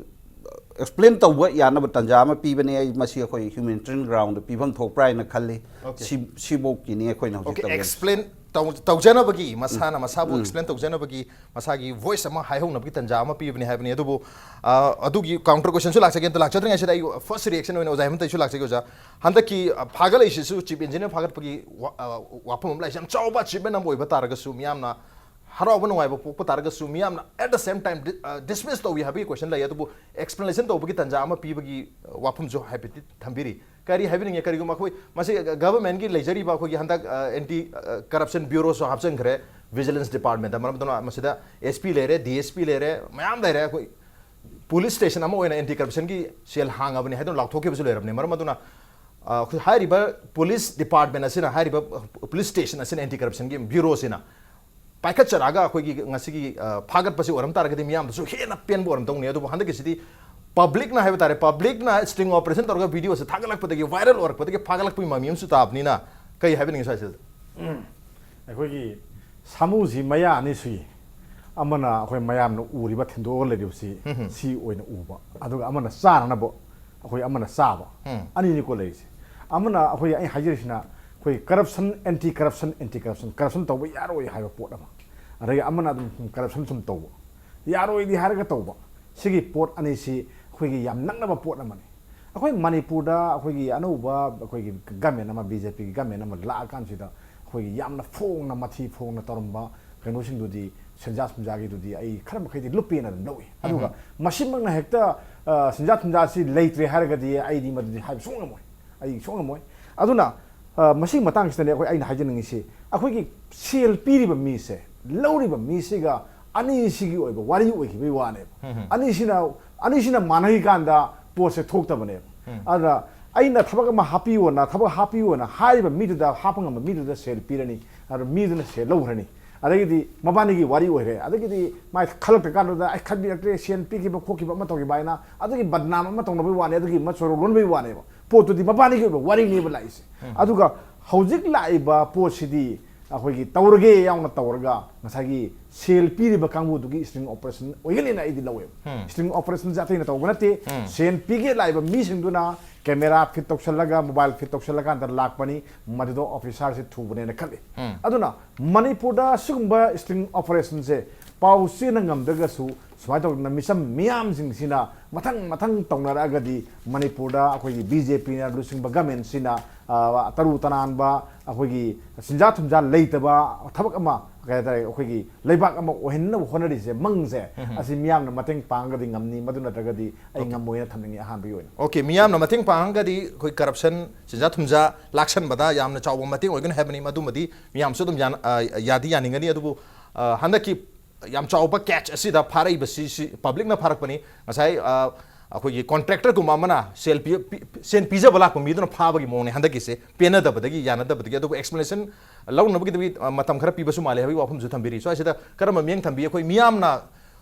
ꯑꯦꯛꯁꯄ꯭ꯂꯦꯟ ꯇꯧꯕ ꯌꯥꯅꯕ ꯇꯥꯟꯖꯥ ꯑꯃ ꯄꯤꯕꯅꯦ꯫ ꯑꯩ ꯃꯁꯤ ꯑꯩꯈꯣꯏ ꯍ꯭ꯌꯨꯃꯦꯅꯤꯇꯦꯔꯤꯌꯟ ꯒ꯭ꯔꯥꯎꯟꯗ ꯄꯤꯐꯝ ꯊꯣꯛꯄ꯭ꯔꯥ ꯍꯥꯏꯅ ꯈꯜꯂꯤ꯫ Okay. ꯁꯤ ꯁꯤꯐꯧꯀꯤꯅꯤ ꯑꯩꯈꯣꯏꯅ ꯍꯧꯖꯤꯛ Okay, ꯇꯧꯔꯤꯁꯤ꯫ ꯑꯦꯛꯁꯄ꯭ꯂꯦꯟ ꯇꯧ- ꯇꯧꯖꯅꯕꯒꯤ, ꯃꯁꯥꯅ ꯃꯁꯥꯕꯨ ꯑꯦꯛꯁꯄ꯭ꯂꯦꯟ ꯇꯧꯖꯅꯕꯒꯤ, ꯃꯁꯥꯒꯤ ꯚꯣꯏꯁ ꯑꯃ ꯍꯥꯏꯍꯧꯅꯕꯒꯤ ꯇꯥꯟꯖꯥ ꯑꯃ ꯄꯤꯕꯅꯤ ꯍꯥꯏꯕꯅꯤ꯫ ꯑꯗꯨꯕꯨ ꯑ, ꯑꯗꯨꯒꯤ ꯀꯥꯎꯟꯇꯔ ꯀꯣꯏꯁꯟꯁꯨ ꯂꯥꯛꯆꯒꯦ꯫ ꯑꯝꯇ ꯂꯥꯛꯆꯗ꯭ꯔꯤꯉꯩꯁꯤꯗ ꯑꯩ ꯐꯥꯔꯁ ꯔꯤꯑꯦꯛꯁꯟ ꯑꯣꯏꯅ ꯑꯣꯖꯥ ꯍꯦꯃꯟꯇꯒꯤꯁꯨ ꯂꯥꯛꯆꯒꯦ꯫ ꯑꯣꯖꯥ, ꯍꯟꯗꯛꯀꯤ ꯑ, ꯐꯥꯒꯠꯂꯛꯏꯁꯤꯁꯨ ꯆꯤꯐ ꯏꯟꯖꯤꯅꯤꯌꯔ ꯐꯥꯒꯠꯄꯒꯤ ꯋꯥ- ꯑ, ꯋꯥꯐꯝ ꯑꯃ ꯂꯥꯛꯏꯁꯦ ꯌꯥꯝ ꯆꯥꯎꯕ ꯑꯆꯤꯞꯃꯦꯟ ꯑꯃ ꯑꯣꯏꯕ ꯇꯥꯔꯒꯁꯨ, ꯃꯤꯌꯥꯝꯅ ꯍꯔꯥꯎꯕ ꯅꯨꯡꯉꯥꯏꯕ ꯄꯣꯛꯄ ꯇꯥꯔꯒꯁꯨ, ꯃꯤꯌꯥꯝꯅ at the same time ꯗꯤ- ꯑ, ꯗꯤꯁꯃꯤꯁ ꯇꯧꯏ ꯍꯥꯏꯕꯒꯤ ꯀꯣꯏꯁꯟ ꯂꯩ꯫ ꯑꯗꯨꯕꯨ ꯑꯦꯛꯁꯄ꯭ꯂꯦꯅꯦꯁꯟ ꯇꯧꯕꯒꯤ ꯇꯥꯟꯖꯥ ꯑꯃ ꯄꯤꯕꯒꯤ ꯑ, ꯋꯥꯐꯝꯁꯨ ꯍꯥꯏꯐꯦꯠꯇꯤ ꯊꯝꯕꯤꯔꯤ꯫ ꯀꯔꯤ ꯍꯥꯏꯕꯤꯅꯤꯡꯉꯦ? ꯀꯔꯤꯒꯨꯝꯕ ꯑꯩꯈꯣꯏ ꯃꯁꯤ ꯒꯚꯔꯟꯃꯦꯟꯠꯀꯤ ꯂꯩꯖꯔꯤꯕ ꯑꯩꯈꯣꯏꯒꯤ ꯍꯟꯗꯛ ꯑꯦꯟꯇꯤ ꯀꯔꯞꯁꯟ ꯕ꯭ꯌꯨꯔꯣꯁꯨ ꯍꯥꯞꯆꯤꯟꯈ꯭ꯔꯦ, ꯚꯤꯖꯤꯂꯦꯟꯁ ꯗꯤꯄꯥꯔꯠꯃꯦꯟꯠꯇ꯫ ꯃꯔꯝ ꯑꯗꯨꯅ ꯃꯁꯤꯗ ꯑꯦꯁ ꯄꯤ ꯂꯩꯔꯦ, ꯗꯤ ꯑꯦꯁ ꯄꯤ ꯂꯩꯔꯦ, ꯃꯌꯥꯝ ꯂꯩꯔꯦ꯫ ꯑꯩꯈꯣꯏ ꯄꯨꯂꯤꯁ ꯁ꯭ꯇꯦꯁꯟ ꯑꯃ ꯑꯣꯏꯅ ꯑꯦꯟꯇꯤ ꯀꯔꯞꯁꯟꯒꯤ ꯁꯦꯜ ꯍꯥꯡꯉꯕꯅꯤ ꯍꯥꯏꯗꯨꯅ ꯂꯥꯎꯊꯣꯛꯈꯤꯕꯁꯨ ꯂꯩꯔꯕꯅꯤ꯫ ꯃꯔꯝ ꯑꯗꯨꯅ ꯑ, ꯑꯩꯈꯣꯏ ꯍꯥꯏꯔꯤꯕ ꯄꯨꯂꯤꯁ ꯗꯤꯄꯥꯔꯠꯃꯦꯟꯠ ꯑꯁꯤꯅ, ꯍꯥꯏꯔꯤꯕ ꯄꯨꯂꯤꯁ ꯁ꯭ꯇꯦꯁꯟ ꯑꯁꯤꯅ, ꯑꯦꯟꯇꯤ ꯀꯔꯞꯁꯟꯒꯤ ꯕ꯭ꯌꯨꯔꯣꯁꯤꯅ ꯄꯥꯏꯈꯠꯆꯔꯛꯑꯒ ꯑꯩꯈꯣꯏꯒꯤ ꯉꯁꯤꯒꯤ ꯑ, ꯐꯥꯒꯠꯄꯁꯤ ꯑꯣꯏꯔꯝ ꯇꯥꯔꯒꯗꯤ ꯃꯤꯌꯥꯝꯗꯁꯨ ꯍꯦꯟꯅ ꯄꯦꯟꯕ ꯑꯣꯏꯔꯝꯗꯧꯅꯤ꯫ ꯑꯗꯨꯕꯨ ꯍꯟꯗꯛꯀꯤꯁꯤꯗꯤ ꯄꯕ꯭ꯂꯤꯛꯅ ꯍꯥꯏꯕ ꯇꯥꯔꯦ, ꯄꯕ꯭ꯂꯤꯛꯅ ꯁ꯭ꯇꯤꯡ ꯑꯣꯄꯔꯦꯁꯟ ꯇꯧꯔꯒ ꯚꯤꯗꯤꯑꯣꯁꯦ ꯊꯥꯒꯠꯂꯛꯄꯗꯒꯤ, ꯚꯥꯏꯔꯦꯜ ꯑꯣꯏꯔꯛꯄꯗꯒꯤ ꯐꯥꯒꯠꯂꯛꯄꯒꯤ ꯃꯃꯤ ꯑꯃꯁꯨ ꯇꯥꯕꯅꯤꯅ ꯀꯩ ꯍꯥꯏꯕꯤꯅꯤꯡꯉꯤ ꯁ꯭ꯋꯥꯏꯁꯤꯗ? ꯑꯩꯈꯣꯏꯒꯤ ꯁꯥꯃꯨꯁꯤ ꯃꯌꯥ ꯑꯅꯤ ꯁꯨꯏ, ꯑꯃꯅ ꯑꯩꯈꯣꯏ ꯃꯌꯥꯝꯅ ꯎꯔꯤꯕ, ꯊꯤꯟꯗꯣꯛꯑꯒ ꯂꯩꯔꯤꯕꯁꯤ, ꯁꯤ ꯑꯣꯏꯅ ꯎꯕ, ꯑꯗꯨꯒ ꯑꯃꯅ ꯆꯥꯅꯅꯕ, ꯑꯩꯈꯣꯏ ꯑꯃꯅ ꯆꯥꯕ, ꯑꯅꯤꯅꯤꯀꯣ ꯂꯩꯔꯤꯁꯦ꯫ ꯑꯃꯅ ꯑꯩꯈꯣꯏ, ꯑꯩ ꯍꯥꯏꯖꯔꯤꯁꯤꯅ, ꯑꯩꯈꯣꯏ corruption, anti corruption, anti corruption, corruption ꯇꯧꯕ ꯌꯥꯔꯣꯏ ꯍꯥꯏꯕ ꯄꯣꯠ ꯑꯃ, ꯑꯗꯒꯤ ꯑꯃꯅ ꯑꯗꯨꯝ ꯀꯔꯞꯁꯟ ꯁꯨꯝ ꯇꯧꯕ, ꯌꯥꯔꯣꯏꯗꯤ ꯍꯥꯏꯔꯒ ꯇꯧꯕ꯫ ꯁꯤꯒꯤ ꯄꯣꯠ ꯑꯅꯤꯁꯤ ꯑꯩꯈꯣꯏꯒꯤ ꯌꯥꯝ ꯅꯛꯅꯕ ꯄꯣꯠ ꯑꯃꯅꯤ꯫ ꯑꯩꯈꯣꯏ ꯃꯅꯤꯄꯨꯔꯗ ꯑꯩꯈꯣꯏꯒꯤ ꯑꯅꯧꯕ ꯑꯩꯈꯣꯏꯒꯤ ꯒꯃꯦꯟ ꯑꯃ, ꯕꯤ ꯖꯦ ꯄꯤꯒꯤ ꯒꯃꯦꯟ ꯑꯃ ꯂꯥꯛꯑꯀꯥꯟꯁꯤꯗ, ꯑꯩꯈꯣꯏꯒꯤ ꯌꯥꯝꯅ ꯐꯣꯡꯅ, ꯃꯊꯤ ꯐꯣꯡꯅ ꯇꯧꯔꯝꯕ ꯀꯩꯅꯣꯁꯤꯡꯗꯨꯗꯤ, ꯁꯦꯟꯖꯥ ꯊꯨꯝꯖꯥꯒꯤꯗꯨꯗꯤ ꯑꯩ ꯈꯔ ꯃꯈꯩꯗꯤ ꯂꯨꯞꯄꯦꯅ ꯑꯗꯨꯝ ꯂꯧꯏ꯫ ꯑꯗꯨꯒ ꯃꯁꯤꯃꯛꯅ ꯍꯦꯛꯇ, ꯑ, ꯁꯦꯟꯖꯥ ꯊꯨꯝꯖꯥꯁꯤ ꯂꯩꯇ꯭ꯔꯦ ꯍꯥꯏꯔꯒꯗꯤ ꯑꯩꯗꯤ ꯃꯗꯨꯗꯤ ꯍꯥꯏꯕ ꯁꯨꯡꯉꯝ ꯉꯝꯃꯣꯏ, ꯑꯩ ꯁꯨꯡꯉꯝ ꯉꯝꯃꯣꯏ꯫ ꯑꯗꯨꯅ, ꯑ, ꯃꯁꯤꯒꯤ ꯃꯇꯥꯡꯁꯤꯗꯅꯦ ꯑꯩꯈꯣꯏ, ꯑꯩꯅ ꯍꯥꯏꯖꯅꯤꯡꯉꯤꯁꯤ, ꯑꯩꯈꯣꯏꯒꯤ ꯁꯦꯜ ꯄꯤꯔꯤꯕ ꯃꯤꯁꯦ, ꯂꯧꯔꯤꯕ ꯃꯤꯁꯤꯒ ꯑꯅꯤꯁꯤꯒꯤ ꯑꯣꯏꯕ ꯋꯥꯔꯤ ꯑꯣꯏꯈꯤꯕꯒꯤ ꯋꯥꯅꯦꯕ꯫ ꯑꯅꯤꯁꯤꯅ, ꯑꯅꯤꯁꯤꯅ ꯃꯥꯟꯅꯈꯤꯀꯥꯟꯗ ꯄꯣꯠꯁꯦ ꯊꯣꯛꯇꯕꯅꯦꯕ꯫ ꯑꯗ ꯑꯩꯅ ꯊꯕꯛ ꯑꯃ ꯍꯥꯞꯄꯤꯌꯣꯅ, ꯊꯕꯛ ꯍꯥꯞꯄꯤꯌꯣꯅ ꯍꯥꯏꯔꯤꯕ ꯃꯤꯗꯨꯗ, ꯍꯥꯞꯄ ꯉꯝꯕ ꯃꯤꯗꯨꯗ ꯁꯦꯜ ꯄꯤꯔꯅꯤ, ꯑꯗ ꯃꯤꯗꯨꯅ ꯁꯦꯜ ꯂꯧꯈ꯭ꯔꯅꯤ꯫ ꯑꯗꯒꯤꯗꯤ ꯃꯕꯥꯅꯤꯒꯤ ꯋꯥꯔꯤ ꯑꯣꯏꯔꯦ꯫ ꯑꯗꯒꯤꯗꯤ ꯃꯥꯏ ꯈꯜꯂꯛꯇ꯭ꯔ ꯀꯥꯟꯗꯨꯗ ꯑꯩ ꯈꯟꯕꯤꯔꯛꯇ꯭ꯔꯦ, ꯁꯦꯟ ꯄꯤꯈꯤꯕ ꯈꯣꯠꯈꯤꯕ ꯑꯃ ꯇꯧꯈꯤꯕ ꯍꯥꯏꯅ ꯑꯗꯨꯒꯤ ꯕꯗꯅꯥꯝ ꯑꯃ ꯇꯧꯅꯕꯒꯤ ꯋꯥꯅꯤ, ꯑꯗꯨꯒꯤ ꯑꯃ ꯆꯣꯔꯧ ꯂꯣꯟꯕꯒꯤ ꯋꯥꯅꯦꯕ꯫ ꯄꯣꯠꯇꯨꯗꯤ ꯃꯕꯥꯅꯤꯒꯤ ꯑꯣꯏꯕ ꯋꯥꯔꯤꯅꯦꯕ ꯂꯥꯛꯏꯁꯦ꯫ ꯑꯗꯨꯒ ꯍꯧꯖꯤꯛ ꯂꯥꯛꯏꯕ ꯄꯣꯠꯁꯤꯗꯤ ꯑꯩꯈꯣꯏꯒꯤ ꯇꯧꯔꯒꯦ ꯌꯥꯎꯅ ꯇꯧꯔꯒ ꯉꯁꯥꯏꯒꯤ ꯁꯦꯜ ꯄꯤꯔꯤꯕ ꯀꯥꯡꯕꯨꯗꯨꯒꯤ sting operation ꯑꯣꯏꯒꯅꯤꯅ ꯑꯩꯗꯤ ꯂꯧꯋꯦꯕ꯫ Sting operationꯁꯦ ꯑꯇꯩꯅ ꯇꯧꯕ ꯅꯠꯇꯦ꯫ ꯁꯦꯟ ꯄꯤꯒꯦ ꯂꯥꯛꯏꯕ ꯃꯤꯁꯤꯡꯗꯨꯅ camera fit ꯇꯧꯁꯜꯂꯒ, mobile fit ꯇꯧꯁꯜꯂꯀꯥꯟꯗ ꯂꯥꯛꯄꯅꯤ꯫ ꯃꯗꯨꯗ officerꯁꯦ ꯊꯨꯕꯅꯦꯅ ꯈꯜꯂꯤ꯫ ꯑꯗꯨꯅ ꯃꯅꯤꯄꯨꯔꯗ ꯁꯤꯒꯨꯝꯕ sting operationꯁꯦ ꯄꯥꯎ ꯆꯦꯅ ꯉꯝꯗ꯭ꯔꯒꯁꯨ ꯁꯨꯃꯥꯏꯅ ꯇꯧꯗꯅ ꯃꯤꯆꯝ ꯃꯤꯌꯥꯝꯁꯤꯡꯁꯤꯅ ꯃꯊꯪ ꯃꯊꯪ ꯇꯧꯅꯔꯛꯑꯒꯗꯤ ꯃꯅꯤꯄꯨꯔꯗ ꯑꯩꯈꯣꯏꯒꯤ BJPꯅ ꯂꯨꯆꯤꯡꯕ governmentꯁꯤꯅ, ꯑ, ꯇꯔꯨ ꯇꯅꯥꯟꯕ, ꯑꯩꯈꯣꯏꯒꯤ ꯁꯦꯟꯖꯥ ꯊꯨꯝꯖꯥ ꯂꯩꯇꯕ ꯊꯕꯛ ꯑꯃ, ꯀꯩ ꯍꯥꯏꯇꯥꯔꯦ, ꯑꯩꯈꯣꯏꯒꯤ ꯂꯩꯕꯥꯛ ꯑꯃ ꯑꯣꯏꯍꯟꯅꯕ ꯍꯣꯠꯅꯔꯤꯁꯦ, ꯃꯪꯁꯦ, ꯑꯁꯤ ꯃꯤꯌꯥꯝꯅ ꯃꯇꯦꯡ ꯄꯥꯡꯉꯒꯗꯤ ꯉꯝꯅꯤ, ꯃꯗꯨ ꯅꯠꯇ꯭ꯔꯒꯗꯤ ꯑꯩ ꯉꯝꯃꯣꯏꯅ ꯊꯝꯅꯤꯡꯉꯤ ꯑꯍꯥꯟꯕꯒꯤ ꯑꯣꯏꯅ꯫ Okay, ꯃꯤꯌꯥꯝꯅ ꯃꯇꯦꯡ ꯄꯥꯡꯉꯒꯗꯤ ꯑꯩꯈꯣꯏ corruption, ꯁꯦꯟꯖꯥ ꯊꯨꯝꯖꯥ ꯂꯥꯛꯁꯟꯕꯗ ꯌꯥꯝꯅ ꯆꯥꯎꯕ ꯃꯇꯦꯡ ꯑꯣꯏꯒꯅꯤ ꯍꯥꯏꯕꯅꯤ꯫ ꯃꯗꯨꯃꯗꯤ ꯃꯤꯌꯥꯝꯁꯨ ꯑꯗꯨꯝ ꯌꯥꯅ-, ꯑ, ꯌꯥꯗꯤ ꯌꯥꯅꯤꯡꯒꯅꯤ꯫ ꯑꯗꯨꯕꯨ, ꯑ, ꯍꯟꯗꯛꯀꯤ ꯌꯥꯝ ꯆꯥꯎꯕ catch ꯑꯁꯤꯗ ꯐꯥꯔꯛꯏꯕꯁꯤ, ꯁꯤ publicꯅ ꯐꯥꯔꯛꯄꯅꯤ꯫ ꯉꯁꯥꯏ, ꯑ, ꯑꯩꯈꯣꯏꯒꯤ contractorꯒꯨꯝꯕ ꯑꯃꯅ ꯁꯦꯜ ꯄꯤ-, ꯄꯤ-, ꯁꯦꯜ ꯄꯤꯖꯕ ꯂꯥꯛꯄ ꯃꯤꯗꯨꯅ ꯐꯥꯕꯒꯤ ꯃꯑꯣꯡꯅꯦ ꯍꯟꯗꯛꯀꯤꯁꯦ, ꯄꯦꯟꯅꯗꯕꯗꯒꯤ, ꯌꯥꯅꯗꯕꯗꯒꯤ꯫ ꯑꯗꯨꯕꯨ explanation ꯂꯧꯅꯕꯒꯤꯗꯃꯛ, ꯑ, ꯃꯇꯝ ꯈꯔ ꯄꯤꯕꯁꯨ ꯃꯥꯜꯂꯦ ꯍꯥꯏꯕꯒꯤ ꯋꯥꯐꯝꯁꯨ ꯊꯝꯕꯤꯔꯤ꯫ ꯁ꯭ꯋꯥꯏꯁꯤꯗ ꯀꯔꯝꯕ ꯃꯤꯠꯌꯦꯡ ꯊꯝꯕꯤ? ꯑꯩꯈꯣꯏ ꯃꯤꯌꯥꯝꯅ,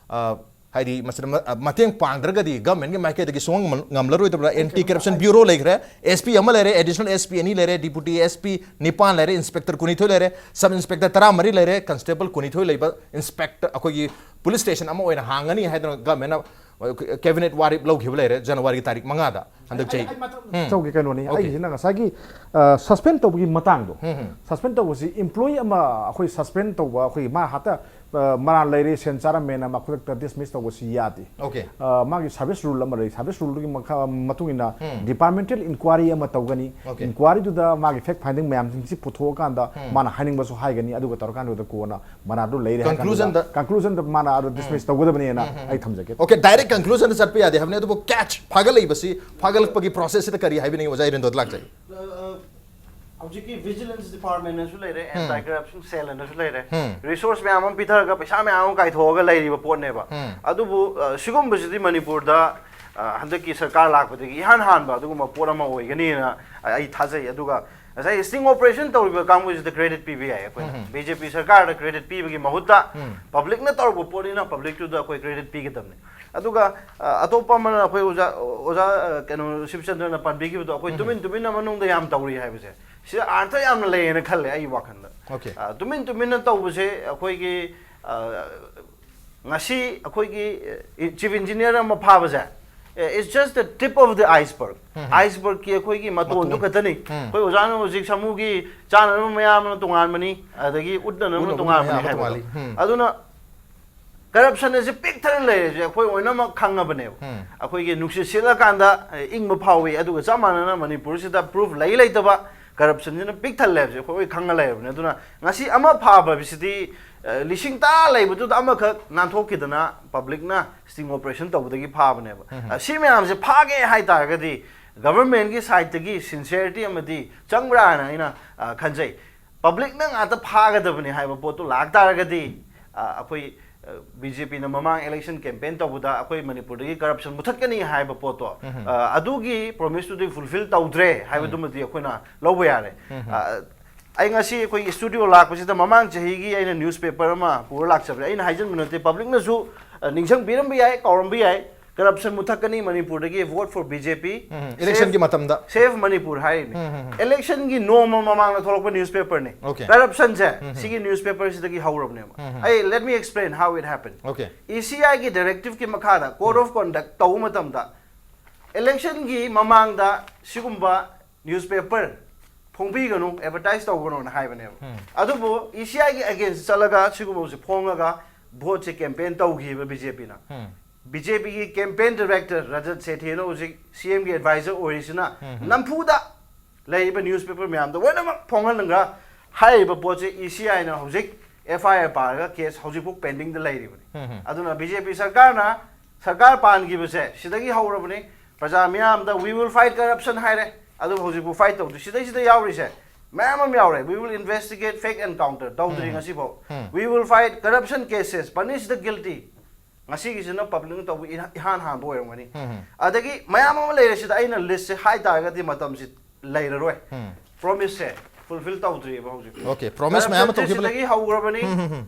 ꯑ, ꯍꯥꯏꯗꯤ ꯃꯁꯤꯗ ꯃ-, ꯑ, ꯃꯇꯦꯡ ꯄꯥꯡꯗ꯭ꯔꯒꯗꯤ governmentꯀꯤ ꯃꯥꯏꯀꯩꯗꯒꯤ ꯁꯨꯡꯉꯝ ꯉꯝ-, ꯉꯝꯂꯔꯣꯏꯗꯕ꯭ꯔꯥ? Anti Corruption Bureau ꯂꯩꯈ꯭ꯔꯦ, SP ꯑꯃ ꯂꯩꯔꯦ, additional SP ꯑꯅꯤ ꯂꯩꯔꯦ, deputy SP ꯅꯤꯄꯥꯟ ꯂꯩꯔꯦ, inspector ꯀꯨꯟꯅꯤꯊꯣꯏ ꯂꯩꯔꯦ, sub inspector ꯇꯔꯥꯃꯔꯤ ꯂꯩꯔꯦ, constable ꯀꯨꯟꯅꯤꯊꯣꯏ ꯂꯩꯕ inspector, ꯑꯩꯈꯣꯏꯒꯤ police station ꯑꯃ ꯑꯣꯏꯅ ꯍꯥꯡꯒꯅꯤ ꯍꯥꯏꯗꯅ governmentꯅ, ꯑ, cabinet ꯋꯥꯔꯦꯞ ꯂꯧꯈꯤꯕ ꯂꯩꯔꯦ January ꯇꯥꯔꯤꯛ ꯃꯉꯥꯗ꯫ ꯍꯟꯗꯛ ꯆꯍꯤ꯫ ꯎꯝ꯫ ꯇꯧꯒꯦ ꯀꯩꯅꯣꯅꯤ꯫ Okay. ꯑꯩꯒꯤꯁꯤꯅ ꯉꯁꯥꯏꯒꯤ, ꯑ, suspend ꯇꯧꯕꯒꯤ ꯃꯇꯥꯡꯗꯣ꯫ ꯎꯝ, ꯎꯝ꯫ Suspend ꯇꯧꯕꯁꯤ employee ꯑꯃ ꯑꯩꯈꯣꯏ suspend ꯇꯧꯕ, ꯑꯩꯈꯣꯏ ꯃꯥ ꯍꯥꯠꯇ, ꯑ, ꯃꯔꯥꯜ ꯂꯩꯔꯦ, ꯁꯦꯟ ꯆꯥꯔꯝꯃꯦꯅ ꯃꯥ ꯈꯨꯗꯛꯇ dismiss ꯇꯧꯕꯁꯤ ꯌꯥꯗꯦ꯫ Okay. ꯑ, ꯃꯥꯒꯤ service rule ꯑꯃ ꯂꯩ꯫ Service ruleꯗꯨꯒꯤ ꯃꯈꯥ, ꯃꯇꯨꯡ ꯏꯟꯅ ꯎꯝ꯫ Departmental inquiry ꯑꯃ ꯇꯧꯒꯅꯤ꯫ Okay. Inquiryꯗꯨꯗ ꯃꯥꯒꯤ fact finding ꯃꯌꯥꯝꯁꯤꯡꯁꯤ ꯄꯨꯊꯣꯛꯑꯀꯥꯟꯗ ꯎꯝ꯫ ꯃꯥꯅ ꯍꯥꯏꯅꯤꯡꯕꯁꯨ ꯍꯥꯏꯒꯅꯤ, ꯑꯗꯨꯒ ꯇꯧꯔꯀꯥꯟꯗꯨꯗ ꯀꯣꯟꯅ ꯃꯔꯥꯜꯗꯨ ꯂꯩꯔꯦ ꯍꯥꯏ ꯀꯥꯟꯗꯨꯗ Conclusionꯗ꯫ Conclusionꯗ ꯃꯥꯅ ꯑꯗꯨ dismiss ꯎꯝ꯫ ꯇꯧꯒꯗꯕꯅꯦꯅ ꯎꯝ, ꯎꯝ, ꯎꯝ꯫ ꯑꯩ ꯊꯝꯖꯒꯦ꯫ Okay, direct conclusionꯗ ꯆꯠꯄ ꯌꯥꯗꯦ ꯍꯥꯏꯕꯅꯤ꯫ ꯑꯗꯨꯕꯨ catch ꯐꯥꯒꯠꯂꯛꯏꯕꯁꯤ, ꯐꯥꯒꯠꯂꯛꯄꯒꯤ processꯁꯤꯗ ꯀꯔꯤ ꯍꯥꯏꯕꯤꯅꯤꯡꯉꯤ ꯑꯣꯖꯥ ꯏꯔꯦꯟꯗꯣꯗ ꯂꯥꯛꯆꯒꯦ꯫ ꯑ, ꯑ, ꯍꯧꯖꯤꯛꯀꯤ Vigilance Departmentꯅꯁꯨ ꯂꯩꯔꯦ, ꯎꯝ꯫ Anti Corruption Cellꯅꯁꯨ ꯂꯩꯔꯦ꯫ ꯎꯝ꯫ Resource ꯃꯌꯥꯝ ꯑꯃ ꯄꯤꯊꯔꯒ ꯄꯩꯁꯥ ꯃꯌꯥꯝ ꯑꯃ ꯀꯥꯏꯊꯣꯛꯑꯒ ꯂꯩꯔꯤꯕ ꯄꯣꯠꯅꯦꯕ꯫ ꯎꯝ꯫ ꯑꯗꯨꯕꯨ, ꯑ, ꯁꯤꯒꯨꯝꯕꯁꯤꯗꯤ ꯃꯅꯤꯄꯨꯔꯗ, ꯑ, ꯍꯟꯗꯛꯀꯤ ꯁꯔꯀꯥꯔ ꯂꯥꯛꯄꯗꯒꯤ ꯏꯍꯥꯟ ꯍꯥꯟꯕ ꯑꯗꯨꯒꯨꯝꯕ ꯄꯣꯠ ꯑꯃ ꯑꯣꯏꯒꯅꯤꯅ ꯑꯩ ꯊꯥꯖꯩ꯫ ꯑꯗꯨꯒ ꯉꯁꯥꯏ sting operation ꯇꯧꯔꯤꯕ ꯀꯥꯡꯕꯨꯁꯤꯗ credit ꯄꯤꯕ ꯌꯥꯏ ꯑꯩꯈꯣꯏꯅ꯫ ꯎꯝ꯫ ꯕꯤ ꯖꯦ ꯄꯤ ꯁꯔꯀꯥꯔꯗ credit ꯄꯤꯕꯒꯤ ꯃꯍꯨꯠꯇ ꯎꯝ꯫ ꯄꯕ꯭ꯂꯤꯛꯅ ꯇꯧꯔꯛꯄ ꯄꯣꯠꯅꯤꯅ ꯄꯕ꯭ꯂꯤꯛꯇꯨꯗ ꯑꯩꯈꯣꯏ credit ꯄꯤꯒꯗꯕꯅꯤ꯫ ꯑꯗꯨꯒ ꯑ, ꯑꯇꯣꯞꯄ ꯑꯃꯅ ꯑꯩꯈꯣꯏ ꯑꯣꯖꯥ ꯑꯣꯖꯥ ꯑ, ꯀꯩꯅꯣ ꯁꯤꯕꯆꯟꯗ꯭ꯔꯅ ꯄꯟꯕꯤꯈꯤꯕꯗꯣ, ꯑꯩꯈꯣꯏ ꯎꯝ꯫ ꯇꯨꯃꯤꯟ ꯇꯨꯃꯤꯟꯅ ꯃꯅꯨꯡꯗ ꯌꯥꯝ ꯇꯧꯔꯤ ꯍꯥꯏꯕꯁꯦ, ꯁꯤꯗ ꯑꯥꯔꯊ ꯌꯥꯝꯅ ꯂꯩꯌꯦꯅ ꯈꯜꯂꯦ ꯑꯩ ꯋꯥꯈꯜꯗ꯫ Okay. ꯑ, ꯇꯨꯃꯤꯟ ꯇꯨꯃꯤꯟꯅ ꯇꯧꯕꯁꯦ ꯑꯩꯈꯣꯏꯒꯤ ꯑ, ꯉꯁꯤ ꯑꯩꯈꯣꯏꯒꯤ ꯆꯤꯐ ꯏꯟꯖꯤꯅꯤꯌꯔ ꯑꯃ ꯐꯥꯕꯁꯦ, it's just the tip of the iceberg꯫ ꯎꯝ꯫ Icebergꯀꯤ ꯑꯩꯈꯣꯏꯒꯤ ꯃꯇꯣꯟꯗꯨ ꯃꯇꯣꯟ꯫ ꯈꯛꯇꯅꯤ꯫ ꯎꯝ꯫ ꯑꯩꯈꯣꯏ ꯑꯣꯖꯥꯅ ꯍꯧꯖꯤꯛ ꯁꯥꯃꯨꯒꯤ ꯆꯥꯅꯅꯕ ꯃꯌꯥꯝ ꯑꯃ ꯇꯣꯉꯥꯟꯕꯅꯤ, ꯑꯗꯒꯤ ꯎꯠꯅꯅꯕ ꯎꯠꯅ-, ꯇꯣꯉꯥꯟꯕꯅꯤ ꯎꯠꯅꯅꯕ ꯍꯥꯏꯕꯗꯣ꯫ ꯇꯣꯉꯥꯜꯂꯤ꯫ ꯎꯝ꯫ ꯑꯗꯨꯅ ꯀꯔꯞꯁꯟ ꯑꯁꯤ ꯄꯤꯛ ꯊꯟꯅ ꯂꯩꯔꯤꯁꯦ ꯑꯩꯈꯣꯏ ꯂꯣꯏꯅꯃꯛ ꯈꯪꯉꯕꯅꯦꯕ꯫ ꯎꯝ꯫ ꯑꯩꯈꯣꯏꯒꯤ ꯅꯨꯡꯁꯤꯠ ꯁꯤꯠꯂꯀꯥꯟꯗ, ꯑꯦ, ꯏꯪꯕ ꯐꯥꯎꯏ, ꯑꯗꯨꯒ ꯆꯞ ꯃꯥꯟꯅꯅ ꯃꯅꯤꯄꯨꯔꯁꯤꯗ ꯄ꯭ꯔꯨꯐ ꯂꯩ ꯂꯩꯇꯕ ꯀꯔꯞꯁꯟꯁꯤꯅ ꯄꯤꯛ ꯊꯜꯂꯦ ꯍꯥꯏꯕꯁꯦ ꯑꯩꯈꯣꯏ ꯂꯣꯏ ꯈꯪꯉ ꯂꯩꯔꯕꯅꯦ꯫ ꯑꯗꯨꯅ ꯉꯁꯤ ꯑꯃ ꯐꯥꯕ ꯍꯥꯏꯕꯁꯤꯗꯤ, ꯑꯦ, ꯂꯤꯁꯤꯡ ꯇꯔꯥ ꯂꯩꯕꯗꯨꯗ ꯑꯃꯈꯛ ꯅꯥꯟꯊꯣꯛꯈꯤꯗꯅ ꯄꯕ꯭ꯂꯤꯛꯅ sting operation ꯇꯧꯕꯗꯒꯤ ꯐꯥꯕꯅꯦꯕ꯫ ꯎꯝ꯫ ꯑ, ꯁꯤ ꯃꯌꯥꯝꯁꯦ ꯐꯥꯒꯦ ꯍꯥꯏ ꯇꯥꯔꯒꯗꯤ ꯒꯚꯔꯟꯃꯦꯟꯒꯤ ꯁꯥꯏꯠꯇꯒꯤ ꯁꯤꯟꯁꯤꯌꯔꯤꯇꯤ ꯑꯃꯗꯤ ꯆꯪꯕ꯭ꯔꯥꯅ ꯑꯩꯅ, ꯑ, ꯈꯟꯖꯩ꯫ ꯄꯕ꯭ꯂꯤꯛꯅ ꯉꯥꯛꯇ ꯐꯥꯒꯗꯕꯅꯤ ꯍꯥꯏꯕ ꯄꯣꯠꯇꯨ ꯂꯥꯛꯇꯥꯔꯒꯗꯤ, ꯑ, ꯑꯩꯈꯣꯏ, ꯑ, ꯕꯤ ꯖꯦ ꯄꯤꯅ ꯃꯃꯥꯡ ꯏꯂꯦꯛꯁꯟ ꯀꯦꯝꯄꯦꯟ ꯇꯧꯕꯗ ꯑꯩꯈꯣꯏ ꯃꯅꯤꯄꯨꯔꯗꯒꯤ ꯀꯔꯞꯁꯟ ꯃꯨꯊꯠꯀꯅꯤ ꯍꯥꯏꯕ ꯄꯣꯠꯇꯣ, ꯎꯝ꯫ ꯑ, ꯑꯗꯨꯒꯤ ꯄ꯭ꯔꯣꯃꯤꯁꯇꯨꯗꯤ ꯐꯨꯜꯐꯤꯜ ꯇꯧꯗ꯭ꯔꯦ ꯍꯥꯏꯕꯗꯨꯃꯗꯤ ꯑꯩꯈꯣꯏꯅ ꯂꯧꯕ ꯌꯥꯔꯦ꯫ ꯎꯝ꯫ ꯑ, ꯑꯩ ꯉꯁꯤ ꯑꯩꯈꯣꯏꯒꯤ ꯁ꯭ꯇꯨꯗꯤꯑꯣ ꯂꯥꯛꯄꯁꯤꯗ ꯃꯃꯥꯡ ꯆꯍꯤꯒꯤ ꯑꯩꯅ ꯅ꯭ꯌꯨꯁꯄꯦꯄꯔ ꯑꯃ ꯄꯨꯔ ꯂꯥꯛꯆꯕꯅꯦ꯫ ꯑꯩꯅ ꯍꯥꯏꯖꯤꯟꯕ ꯅꯠꯇꯦ, ꯄꯕ꯭ꯂꯤꯛꯅꯁꯨ, ꯑ, ꯅꯤꯡꯁꯤꯡꯕꯤꯔꯝꯕ ꯌꯥꯏ, ꯀꯥꯎꯔꯝꯕ ꯌꯥꯏ꯫ ꯀꯔꯞꯁꯟ ꯃꯨꯊꯠꯀꯅꯤ ꯃꯅꯤꯄꯨꯔꯗꯒꯤ, vote for B J P꯫ ꯎꯝ, ꯏꯂꯦꯛꯁꯟꯒꯤ ꯃꯇꯝꯗ꯫ Save Manipur ꯍꯥꯏꯔꯤꯕꯅꯤ꯫ ꯎꯝ, ꯎꯝ, ꯎꯝ꯫ ꯏꯂꯦꯛꯁꯟꯒꯤ ꯅꯣꯡꯃ ꯃꯃꯥꯡꯗ ꯊꯣꯛꯂꯛꯄ ꯅ꯭ꯌꯨꯁꯄꯦꯄꯔꯅꯤ꯫ Okay. ꯀꯔꯞꯁꯟꯁꯦ ꯎꯝ, ꯎꯝ꯫ ꯁꯤꯒꯤ ꯅ꯭ꯌꯨꯁꯄꯦꯄꯔꯁꯤꯗꯒꯤ ꯍꯧꯔꯕꯅꯦꯕ꯫ ꯎꯝ, ꯎꯝ꯫ ꯑꯩ, let me explain how it happened꯫ Okay. E C I ꯒꯤ ꯗꯥꯏꯔꯦꯛꯇꯤꯞꯀꯤ ꯃꯈꯥꯗ code of conduct ꯇꯧꯕ ꯃꯇꯝꯗ ꯏꯂꯦꯛꯁꯟꯒꯤ ꯃꯃꯥꯡꯗ ꯁꯤꯒꯨꯝꯕ ꯅ꯭ꯌꯨꯁꯄꯦꯄꯔ ꯐꯣꯡꯕꯤꯒꯅꯨ, ꯑꯦꯗꯚꯔꯇꯥꯏꯁ ꯇꯧꯒꯅꯨꯅ ꯍꯥꯏꯕꯅꯦꯕ꯫ ꯎꯝ꯫ ꯑꯗꯨꯕꯨ E C I ꯒꯤ against ꯆꯠꯂꯒ ꯁꯤꯒꯨꯝꯕꯁꯦ ꯐꯣꯡꯉꯒ ꯚꯣꯠꯁꯦ ꯀꯦꯝꯄꯦꯟ ꯇꯧꯈꯤꯕ B J P ꯅ꯫ ꯎꯝ꯫ B J P ꯒꯤ campaign director ꯔꯖꯠ ꯁꯦꯊꯤꯅ ꯍꯧꯖꯤꯛ C M ꯒꯤ advisor ꯑꯣꯏꯔꯤꯁꯤꯅ ꯎꯝ꯫ ꯅꯝꯐꯨꯗ ꯂꯩꯔꯤꯕ ꯅ꯭ꯌꯨꯁꯄꯦꯄꯔ ꯃꯌꯥꯝꯗꯣ ꯂꯣꯏꯅꯃꯛ ꯐꯣꯡꯍꯜꯂꯒ ꯍꯥꯏꯔꯤꯕ ꯄꯣꯠꯁꯦ E C I ꯅ ꯍꯧꯖꯤꯛ F I R ꯄꯥꯔꯒ ꯀꯦꯁ ꯍꯧꯖꯤꯛꯐꯥꯎ ꯄꯦꯟꯗꯤꯡꯗ ꯂꯩꯔꯤꯕꯅꯤ꯫ ꯎꯝ꯫ ꯑꯗꯨꯅ B J P ꯁꯔꯀꯥꯔꯅ ꯁꯔꯀꯥꯔ ꯄꯥꯟꯈꯤꯕꯁꯦ ꯁꯤꯗꯒꯤ ꯍꯧꯔꯕꯅꯤ꯫ ꯄ꯭ꯔꯖꯥ ꯃꯤꯌꯥꯝꯗ "We will fight corruption" ꯍꯥꯏꯔꯦ, ꯑꯗꯨꯕꯨ ꯍꯧꯖꯤꯛꯐꯥꯎ ꯐꯥꯏꯠ ꯇꯧꯗ꯭ꯔꯤ꯫ ꯁꯤꯗꯩꯁꯤꯗ ꯌꯥꯎꯔꯤꯁꯦ ꯃꯌꯥꯝ ꯑꯃ ꯌꯥꯎꯔꯦ꯫ "We will investigate fake encounter" ꯇꯧꯗ꯭ꯔꯤ ꯎꯝ꯫ ꯉꯁꯤꯐꯥꯎ꯫ ꯎꯝ꯫ "We will fight corruption cases, punish the guilty" ꯉꯁꯤꯒꯤꯁꯤꯅ ꯄꯕ꯭ꯂꯤꯛꯅ ꯇꯧꯕ ꯏꯍꯥ-, ꯏꯍꯥꯟ ꯍꯥꯟꯕ ꯑꯣꯏꯔꯝꯒꯅꯤ꯫ ꯎꯝ꯫ ꯑꯗꯒꯤ ꯃꯌꯥꯝ ꯑꯃ ꯂꯩꯔꯦ ꯁꯤꯗ, ꯑꯩꯅ ꯂꯤꯁꯁꯦ ꯍꯥꯏ ꯇꯥꯔꯒꯗꯤ ꯃꯇꯝꯁꯤ ꯂꯩꯔꯔꯣꯏ꯫ ꯎꯝ꯫ ꯄ꯭ꯔꯣꯃꯤꯁꯁꯦ ꯐꯨꯜꯐꯤꯜ ꯇꯧꯗ꯭ꯔꯤꯑꯕ ꯍꯧꯖꯤꯛ꯫ Okay, ꯄ꯭ꯔꯣꯃꯤꯁ ꯃꯌꯥꯝ ꯑꯃ ꯀꯔꯞꯁꯟꯁꯦ ꯇꯧꯈꯤꯕ ꯂꯩ꯫ ꯁꯤꯗꯒꯤ ꯍꯧꯈ꯭ꯔꯕꯅꯤ꯫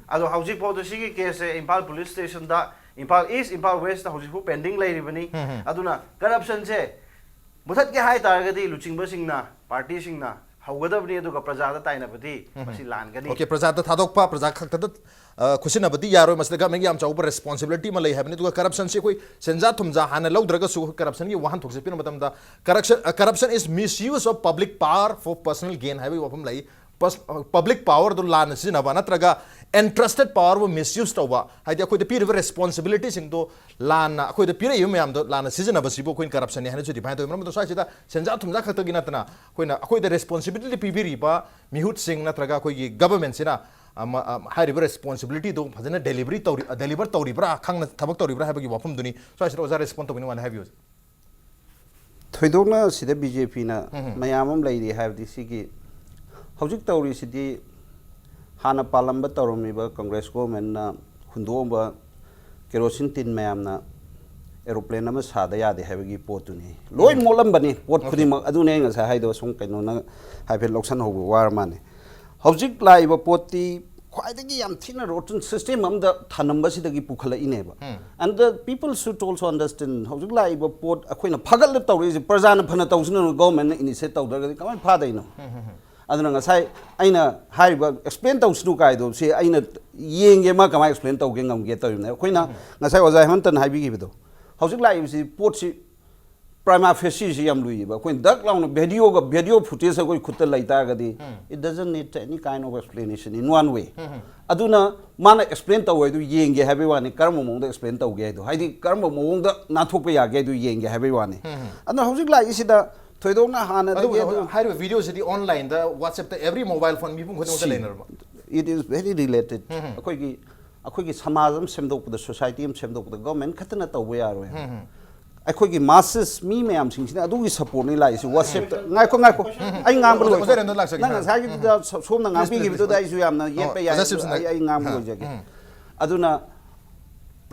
ꯑꯗꯣ ꯍꯧꯖꯤꯛ ꯐꯥꯎꯗ ꯁꯤꯒꯤ ꯀꯦꯁꯁꯦ ꯏꯝꯐꯥꯜ ꯄꯨꯂꯤꯁ ꯁ꯭ꯇꯦꯁꯟꯗ, ꯏꯝꯐꯥꯜ ꯏꯁ, ꯏꯝꯐꯥꯜ ꯋꯦꯁꯇ ꯍꯧꯖꯤꯛ ꯐꯥꯎ ꯄꯦꯟꯗꯤꯡ ꯂꯩꯔꯤꯕꯅꯤ꯫ ꯑꯗꯨꯅ ꯀꯔꯞꯁꯟꯁꯦ ꯃꯨꯊꯠꯀꯦ ꯍꯥꯏ ꯇꯥꯔꯒꯗꯤ ꯂꯨꯆꯤꯡꯕꯁꯤꯡꯅ, ꯄꯥꯔꯇꯤꯁꯤꯡꯅ ꯍꯧꯒꯗꯕꯅꯤ, ꯑꯗꯨꯒ ꯄ꯭ꯔꯖꯥꯗ ꯇꯥꯏꯅꯕꯗꯤ ꯃꯁꯤ ꯂꯥꯟꯒꯅꯤ꯫ Okay, ꯄ꯭ꯔꯖꯥꯗ ꯊꯥꯗꯣꯛꯄ, ꯄ꯭ꯔꯖꯥ ꯈꯛꯇꯗ ꯑ, ꯈꯨꯠꯁꯤꯟꯅꯕꯗꯤ ꯌꯥꯔꯣꯏ꯫ ꯃꯁꯤꯗ ꯒꯚꯔꯟꯃꯦꯟꯒꯤ ꯌꯥꯝ ꯆꯥꯎꯕ ꯔꯦꯁꯄꯣꯟꯁꯤꯕꯤꯂꯤꯇꯤ ꯑꯃ ꯂꯩ ꯍꯥꯏꯕꯅꯤ꯫ ꯑꯗꯨꯒ ꯀꯔꯞꯁꯟꯁꯤ ꯑꯩꯈꯣꯏ ꯁꯦꯟꯖꯥ ꯊꯨꯝꯖꯥ ꯍꯥꯟꯅ ꯂꯧꯗ꯭ꯔꯒꯁꯨ ꯀꯔꯞꯁꯟꯒꯤ ꯋꯥꯍꯟꯊꯣꯛꯁꯦ ꯄꯤꯕ ꯃꯇꯝꯗ corruption, corruption is misuse of public power for personal gain ꯍꯥꯏꯕꯒꯤ ꯋꯥꯐꯝ ꯂꯩ꯫ ꯄꯕ꯭ꯂꯤꯛ ꯄꯥꯋꯔꯗꯨ ꯂꯥꯟꯅ ꯁꯤꯖꯤꯟꯅꯕ ꯅꯠꯇ꯭ꯔꯒ entrusted powerꯕꯨ misuse ꯇꯧꯕ, ꯍꯥꯏꯗꯤ ꯑꯩꯈꯣꯏꯗ ꯄꯤꯔꯤꯕ ꯔꯦꯁꯄꯣꯟꯁꯤꯕꯤꯂꯤꯇꯤꯁꯤꯡꯗꯣ ꯂꯥꯟꯅ, ꯑꯩꯈꯣꯏꯗ ꯄꯤꯔꯛꯏꯕ ꯃꯌꯥꯝꯗꯣ ꯂꯥꯟꯅ ꯁꯤꯖꯤꯟꯅꯕꯁꯤꯕꯨ ꯑꯩꯈꯣꯏꯅ ꯀꯔꯞꯁꯟꯅꯤ ꯍꯥꯏꯅꯁꯨ ꯗꯤꯐꯥꯏꯟ ꯇꯧꯋꯤ꯫ ꯃꯔꯝ ꯑꯗꯨꯅ ꯁ꯭ꯋꯥꯏꯁꯤꯗ ꯁꯦꯟꯖꯥ ꯊꯨꯝꯖꯥ ꯈꯛꯇꯒꯤ ꯅꯠꯇꯅ ꯑꯩꯈꯣꯏꯅ, ꯑꯩꯈꯣꯏꯗ ꯔꯦꯁꯄꯣꯟꯁꯤꯕꯤꯂꯤꯇꯤ ꯄꯤꯕꯤꯔꯤꯕ ꯃꯤꯍꯨꯠꯁꯤꯡ ꯅꯠꯇ꯭ꯔꯒ ꯑꯩꯈꯣꯏꯒꯤ ꯒꯚꯔꯟꯃꯦꯟꯠꯁꯤꯅ, ꯑꯃ, ꯑ, ꯍꯥꯏꯔꯤꯕ ꯔꯦꯁꯄꯣꯟꯁꯤꯕꯤꯂꯤꯇꯤꯗꯣ ꯐꯖꯅ ꯗꯦꯂꯤꯚꯔꯤ ꯇꯧꯔꯤ, ꯗꯦꯂꯤꯚꯔ ꯇꯧꯔꯤꯕ꯭ꯔꯥ, ꯈꯪꯅ ꯊꯕꯛ ꯇꯧꯔꯤꯕ꯭ꯔꯥ ꯍꯥꯏꯕꯒꯤ ꯋꯥꯐꯝꯗꯨꯅꯤ꯫ ꯁ꯭ꯋꯥꯏꯁꯤꯗ ꯑꯣꯖꯥ ꯔꯦꯁꯄꯣꯟ ꯇꯧꯕꯤꯅꯤꯡꯕ ꯍꯥꯏꯕꯤꯌꯨ꯫ ꯊꯣꯏꯗꯣꯛꯅ ꯁꯤꯗ ꯕꯤ ꯖꯦ ꯄꯤꯅ ꯃꯌꯥꯝ ꯑꯃ ꯂꯩꯔꯤ ꯍꯥꯏꯕꯗꯤ ꯁꯤꯒꯤ ꯍꯧꯖꯤꯛ ꯇꯧꯔꯤꯁꯤꯗꯤ ꯍꯥꯟꯅ ꯄꯥꯜꯂꯝꯕ ꯇꯧꯔꯝꯃꯤꯕ ꯀꯪꯒ꯭ꯔꯦꯁ ꯒꯣꯚꯔꯟꯃꯦꯟꯠꯅ ꯍꯨꯟꯗꯣꯛꯑꯝꯕ ꯀꯦꯔꯣꯁꯤꯟ ꯇꯤꯟ ꯃꯌꯥꯝꯅ ꯑꯦꯔꯣꯄ꯭ꯂꯦꯟ ꯑꯃ ꯁꯥꯗ ꯌꯥꯗꯦ ꯍꯥꯏꯕꯒꯤ ꯄꯣꯠꯇꯨꯅꯤ꯫ ꯂꯣꯏ ꯃꯣꯠꯂꯝꯕꯅꯤ ꯄꯣꯠ ꯈꯨꯗꯤꯡꯃꯛ꯫ ꯑꯗꯨꯅꯦ ꯑꯩ ꯉꯁꯥꯏ ꯍꯥꯏꯗꯣ, ꯁꯨꯝ ꯀꯩꯅꯣꯅ ꯍꯥꯏꯐꯦꯠ ꯂꯧꯁꯟꯍꯧꯕ ꯋꯥꯔ ꯃꯥꯜꯂꯦ꯫ ꯍꯧꯖꯤꯛ ꯂꯥꯛꯏꯕ ꯄꯣꯠꯇꯤ ꯈ꯭ꯋꯥꯏꯗꯒꯤ ꯌꯥꯝ ꯊꯤꯅ ꯔꯣꯇꯟ ꯁꯤꯁꯇꯦꯝ ꯑꯃꯗ ꯊꯅꯝꯕꯁꯤꯗꯒꯤ ꯄꯨꯈꯠꯂꯛꯏꯅꯦꯕ꯫ And the people should also understand, ꯍꯧꯖꯤꯛ ꯂꯥꯛꯏꯕ ꯄꯣꯠ ꯑꯩꯈꯣꯏꯅ ꯐꯒꯠꯂ ꯇꯧꯔꯛꯏꯁꯦ ꯄ꯭ꯔꯖꯥꯅ ꯐꯅ ꯇꯧꯁꯤꯅ ꯒꯣꯚꯔꯟꯃꯦꯟꯠꯅ ꯏꯅꯤꯁꯤꯌꯦꯠ ꯇꯧꯗ꯭ꯔꯒꯗꯤ ꯀꯃꯥꯏꯅ ꯐꯥꯗꯣꯏꯅꯣ? ꯑꯗꯨꯅ ꯉꯁꯥꯏ ꯑꯩꯅ ꯍꯥꯏꯔꯤꯕ ꯑꯦꯛꯁꯄ꯭ꯂꯦꯟ ꯇꯧꯁꯅꯨ ꯀꯥꯏꯗꯣ ꯁꯤ ꯑꯩꯅ ꯌꯦꯡꯒꯦ ꯃꯥ ꯀꯃꯥꯏꯅ ꯑꯦꯛꯁꯄ꯭ꯂꯦꯟ ꯇꯧꯒꯦ ꯉꯝꯒꯦ ꯇꯧꯔꯤꯕꯅꯦ꯫ ꯑꯩꯈꯣꯏꯅ ꯉꯁꯥꯏ ꯑꯣꯖꯥ ꯍꯦꯃꯟꯇꯅ ꯍꯥꯏꯕꯤꯈꯤꯕꯗꯣ, ꯍꯧꯖꯤꯛ ꯂꯥꯛꯏꯕꯁꯤ ꯄꯣꯠꯁꯤ ꯄ꯭ꯔꯥꯏꯃꯥ ꯐꯦꯁꯤꯁꯤ ꯌꯥꯝ ꯂꯨꯏꯌꯦꯕ꯫ ꯑꯩꯈꯣꯏꯅ ꯗꯛ ꯂꯥꯎꯅ ꯚꯤꯗꯤꯑꯣꯒ, ꯚꯤꯗꯤꯑꯣ ꯐꯨꯇꯦꯖ ꯑꯩꯈꯣꯏ ꯈꯨꯠꯇ ꯂꯩ ꯇꯥꯔꯒꯗꯤ, it doesn't need any kind of explanation in one way. ꯑꯗꯨꯅ ꯃꯥꯅ ꯑꯦꯛꯁꯄ꯭ꯂꯦꯟ ꯇꯧꯋꯦ ꯑꯗꯨ ꯌꯦꯡꯒꯦ ꯍꯥꯏꯕꯒꯤ ꯋꯥꯅꯤ, ꯀꯔꯝꯕ ꯃꯑꯣꯡꯗ ꯑꯦꯛꯁꯄ꯭ꯂꯦꯟ ꯇꯧꯒꯦ ꯍꯥꯏꯗꯣ, ꯍꯥꯏꯗꯤ ꯀꯔꯝꯕ ꯃꯑꯣꯡꯗ ꯅꯥꯟꯊꯣꯛꯄ ꯌꯥꯒꯦ ꯍꯥꯏꯗꯨ ꯌꯦꯡꯒꯦ ꯍꯥꯏꯕꯒꯤ ꯋꯥꯅꯤ꯫ ꯑꯗꯨꯅ ꯍꯧꯖꯤꯛ ꯂꯥꯛꯏꯁꯤꯗ ꯊꯣꯏꯗꯣꯛꯅ ꯍꯥꯟꯅꯗꯒꯤ ꯑꯗꯨꯕꯨ ꯑꯗꯨ ꯍꯥꯏꯔꯤꯕ ꯚꯤꯗꯤꯑꯣꯁꯤꯗꯤ ꯑꯣꯟꯂꯥꯏꯟꯗ, WhatsApp-ꯇ every mobile phone ꯃꯤꯄꯨꯝ ꯈꯨꯗꯤꯡꯃꯛꯇ ꯂꯩꯅꯔꯕ? It is very related. ꯑꯩꯈꯣꯏꯒꯤ, ꯑꯩꯈꯣꯏꯒꯤ ꯁꯃꯥꯖ ꯑꯃ ꯁꯦꯝꯗꯣꯛꯄꯗ, ꯁꯣꯁꯥꯏꯇꯤ ꯑꯃ ꯁꯦꯝꯗꯣꯛꯄꯗ ꯒꯣꯔꯃꯦꯟ ꯈꯛꯇꯅ ꯇꯧꯕ ꯌꯥꯔꯣꯏ꯫ ꯑꯩꯈꯣꯏꯒꯤ ꯃꯥꯁꯦꯁ, ꯃꯤ ꯃꯌꯥꯝꯁꯤꯡꯁꯤꯅ ꯑꯗꯨꯒꯤ ꯁꯞꯄꯣꯔꯠꯅꯤ ꯂꯥꯛꯏꯁꯦ꯫ WhatsApp-ꯇ, ꯉꯥꯏꯈꯣ, ꯉꯥꯏꯈꯣ, ꯑꯩ ꯉꯥꯡꯕ ꯑꯣꯖꯥ, ꯂꯣꯏꯈꯣ꯫ ꯑꯣꯖꯥ ꯔꯦꯟꯗꯣ ꯂꯥꯛꯆꯒꯦ꯫ ꯅꯪ ꯉꯁꯥꯏꯒꯤꯗꯨꯗ ꯁꯣꯝꯅ ꯉꯥꯡꯕꯤꯈꯤꯕꯗꯨꯗ ꯑꯩꯁꯨ ꯌꯥꯝꯅ ꯌꯦꯠꯄ ꯌꯥꯏ꯫ ꯑꯣꯖꯥ ꯁꯤꯕꯁꯟꯅ꯫ ꯑꯩ, ꯑꯩ ꯉꯥꯡꯕ ꯂꯣꯏꯖꯒꯦ꯫ ꯑꯗꯨꯅ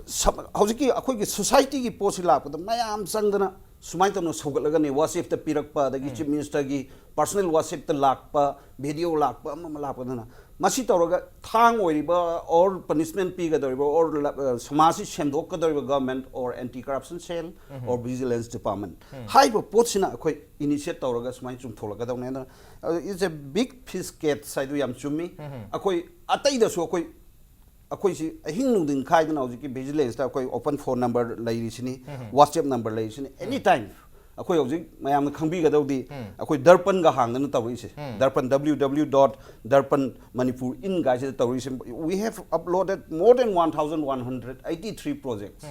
ꯁꯝ-, ꯍꯧꯖꯤꯛꯀꯤ ꯑꯩꯈꯣꯏꯒꯤ ꯁꯣꯁꯥꯏꯇꯤꯒꯤ ꯄꯣꯠꯁꯤ ꯂꯥꯛꯄꯗ ꯃꯌꯥꯝ ꯆꯪꯗꯅ ꯁꯨꯃꯥꯏꯅ ꯇꯧꯅ ꯁꯧꯒꯠꯂꯒꯅꯤ, WhatsApp-ꯇ ꯄꯤꯔꯛꯄ, ꯑꯗꯒꯤ ꯆꯤꯐ ꯃꯤꯅꯤꯁꯇꯔꯒꯤ ꯄꯔꯁꯅꯦꯜ WhatsApp-ꯇ ꯂꯥꯛꯄ, ꯚꯤꯗꯤꯑꯣ ꯂꯥꯛꯄ, ꯑꯃ ꯑꯃ ꯂꯥꯛꯄꯗꯨꯅ, ꯃꯁꯤ ꯇꯧꯔꯒ ꯊꯥꯡ ꯑꯣꯏꯔꯤꯕ ꯑꯣꯔ ꯄꯅꯤꯁꯃꯦꯟ ꯄꯤꯒꯗꯧꯔꯤꯕ ꯑꯣꯔ ꯁꯃꯥꯖꯁꯤ ꯁꯦꯝꯗꯣꯛꯀꯗꯧꯔꯤꯕ government or anti corruption cell or vigilance department ꯍꯥꯏꯔꯤꯕ ꯄꯣꯠꯁꯤꯅ ꯑꯩꯈꯣꯏ ꯏꯅꯤꯁꯤꯌꯦꯠ ꯇꯧꯔꯒ ꯁꯨꯃꯥꯏꯅ ꯆꯨꯝꯊꯣꯛꯂꯛꯀꯗꯧꯅꯦ꯫ ꯑꯗꯨꯅ it's a big fish catch ꯍꯥꯏꯗꯨ ꯌꯥꯝ ꯆꯨꯝꯃꯤ꯫ ꯑꯩꯈꯣꯏ ꯑꯇꯩꯗꯁꯨ ꯑꯩꯈꯣꯏ ꯑꯩꯈꯣꯏꯁꯤ ꯑꯍꯤꯡ ꯅꯨꯡꯊꯤꯟ ꯈꯥꯏꯗꯅ ꯍꯧꯖꯤꯛꯀꯤ ꯚꯤꯖꯤꯂꯦꯟꯁꯇ ꯑꯩꯈꯣꯏ ꯑꯣꯄꯟ ꯐꯣꯟ ꯅꯝꯕꯔ ꯂꯩꯔꯤꯁꯤꯅꯤ, ꯋꯥꯆꯦꯞ ꯅꯝꯕꯔ ꯂꯩꯔꯤꯁꯤꯅꯤ꯫ ꯑꯦꯅꯤ ꯇꯥꯏꯝ ꯑꯩꯈꯣꯏ ꯍꯧꯖꯤꯛ ꯃꯌꯥꯝꯅ ꯈꯪꯕꯤꯒꯗꯧꯗꯤ ꯑꯩꯈꯣꯏ ꯗꯔꯄꯟꯒ ꯍꯥꯡꯗꯅ ꯇꯧꯔꯛꯏꯁꯦ, ꯗꯔꯄꯟ, W W W dot darpan manipur in ꯒꯥꯏꯁꯤꯗ ꯇꯧꯔꯛꯏꯁꯦ, we have uploaded more than one thousand one hundred eighty three projects꯫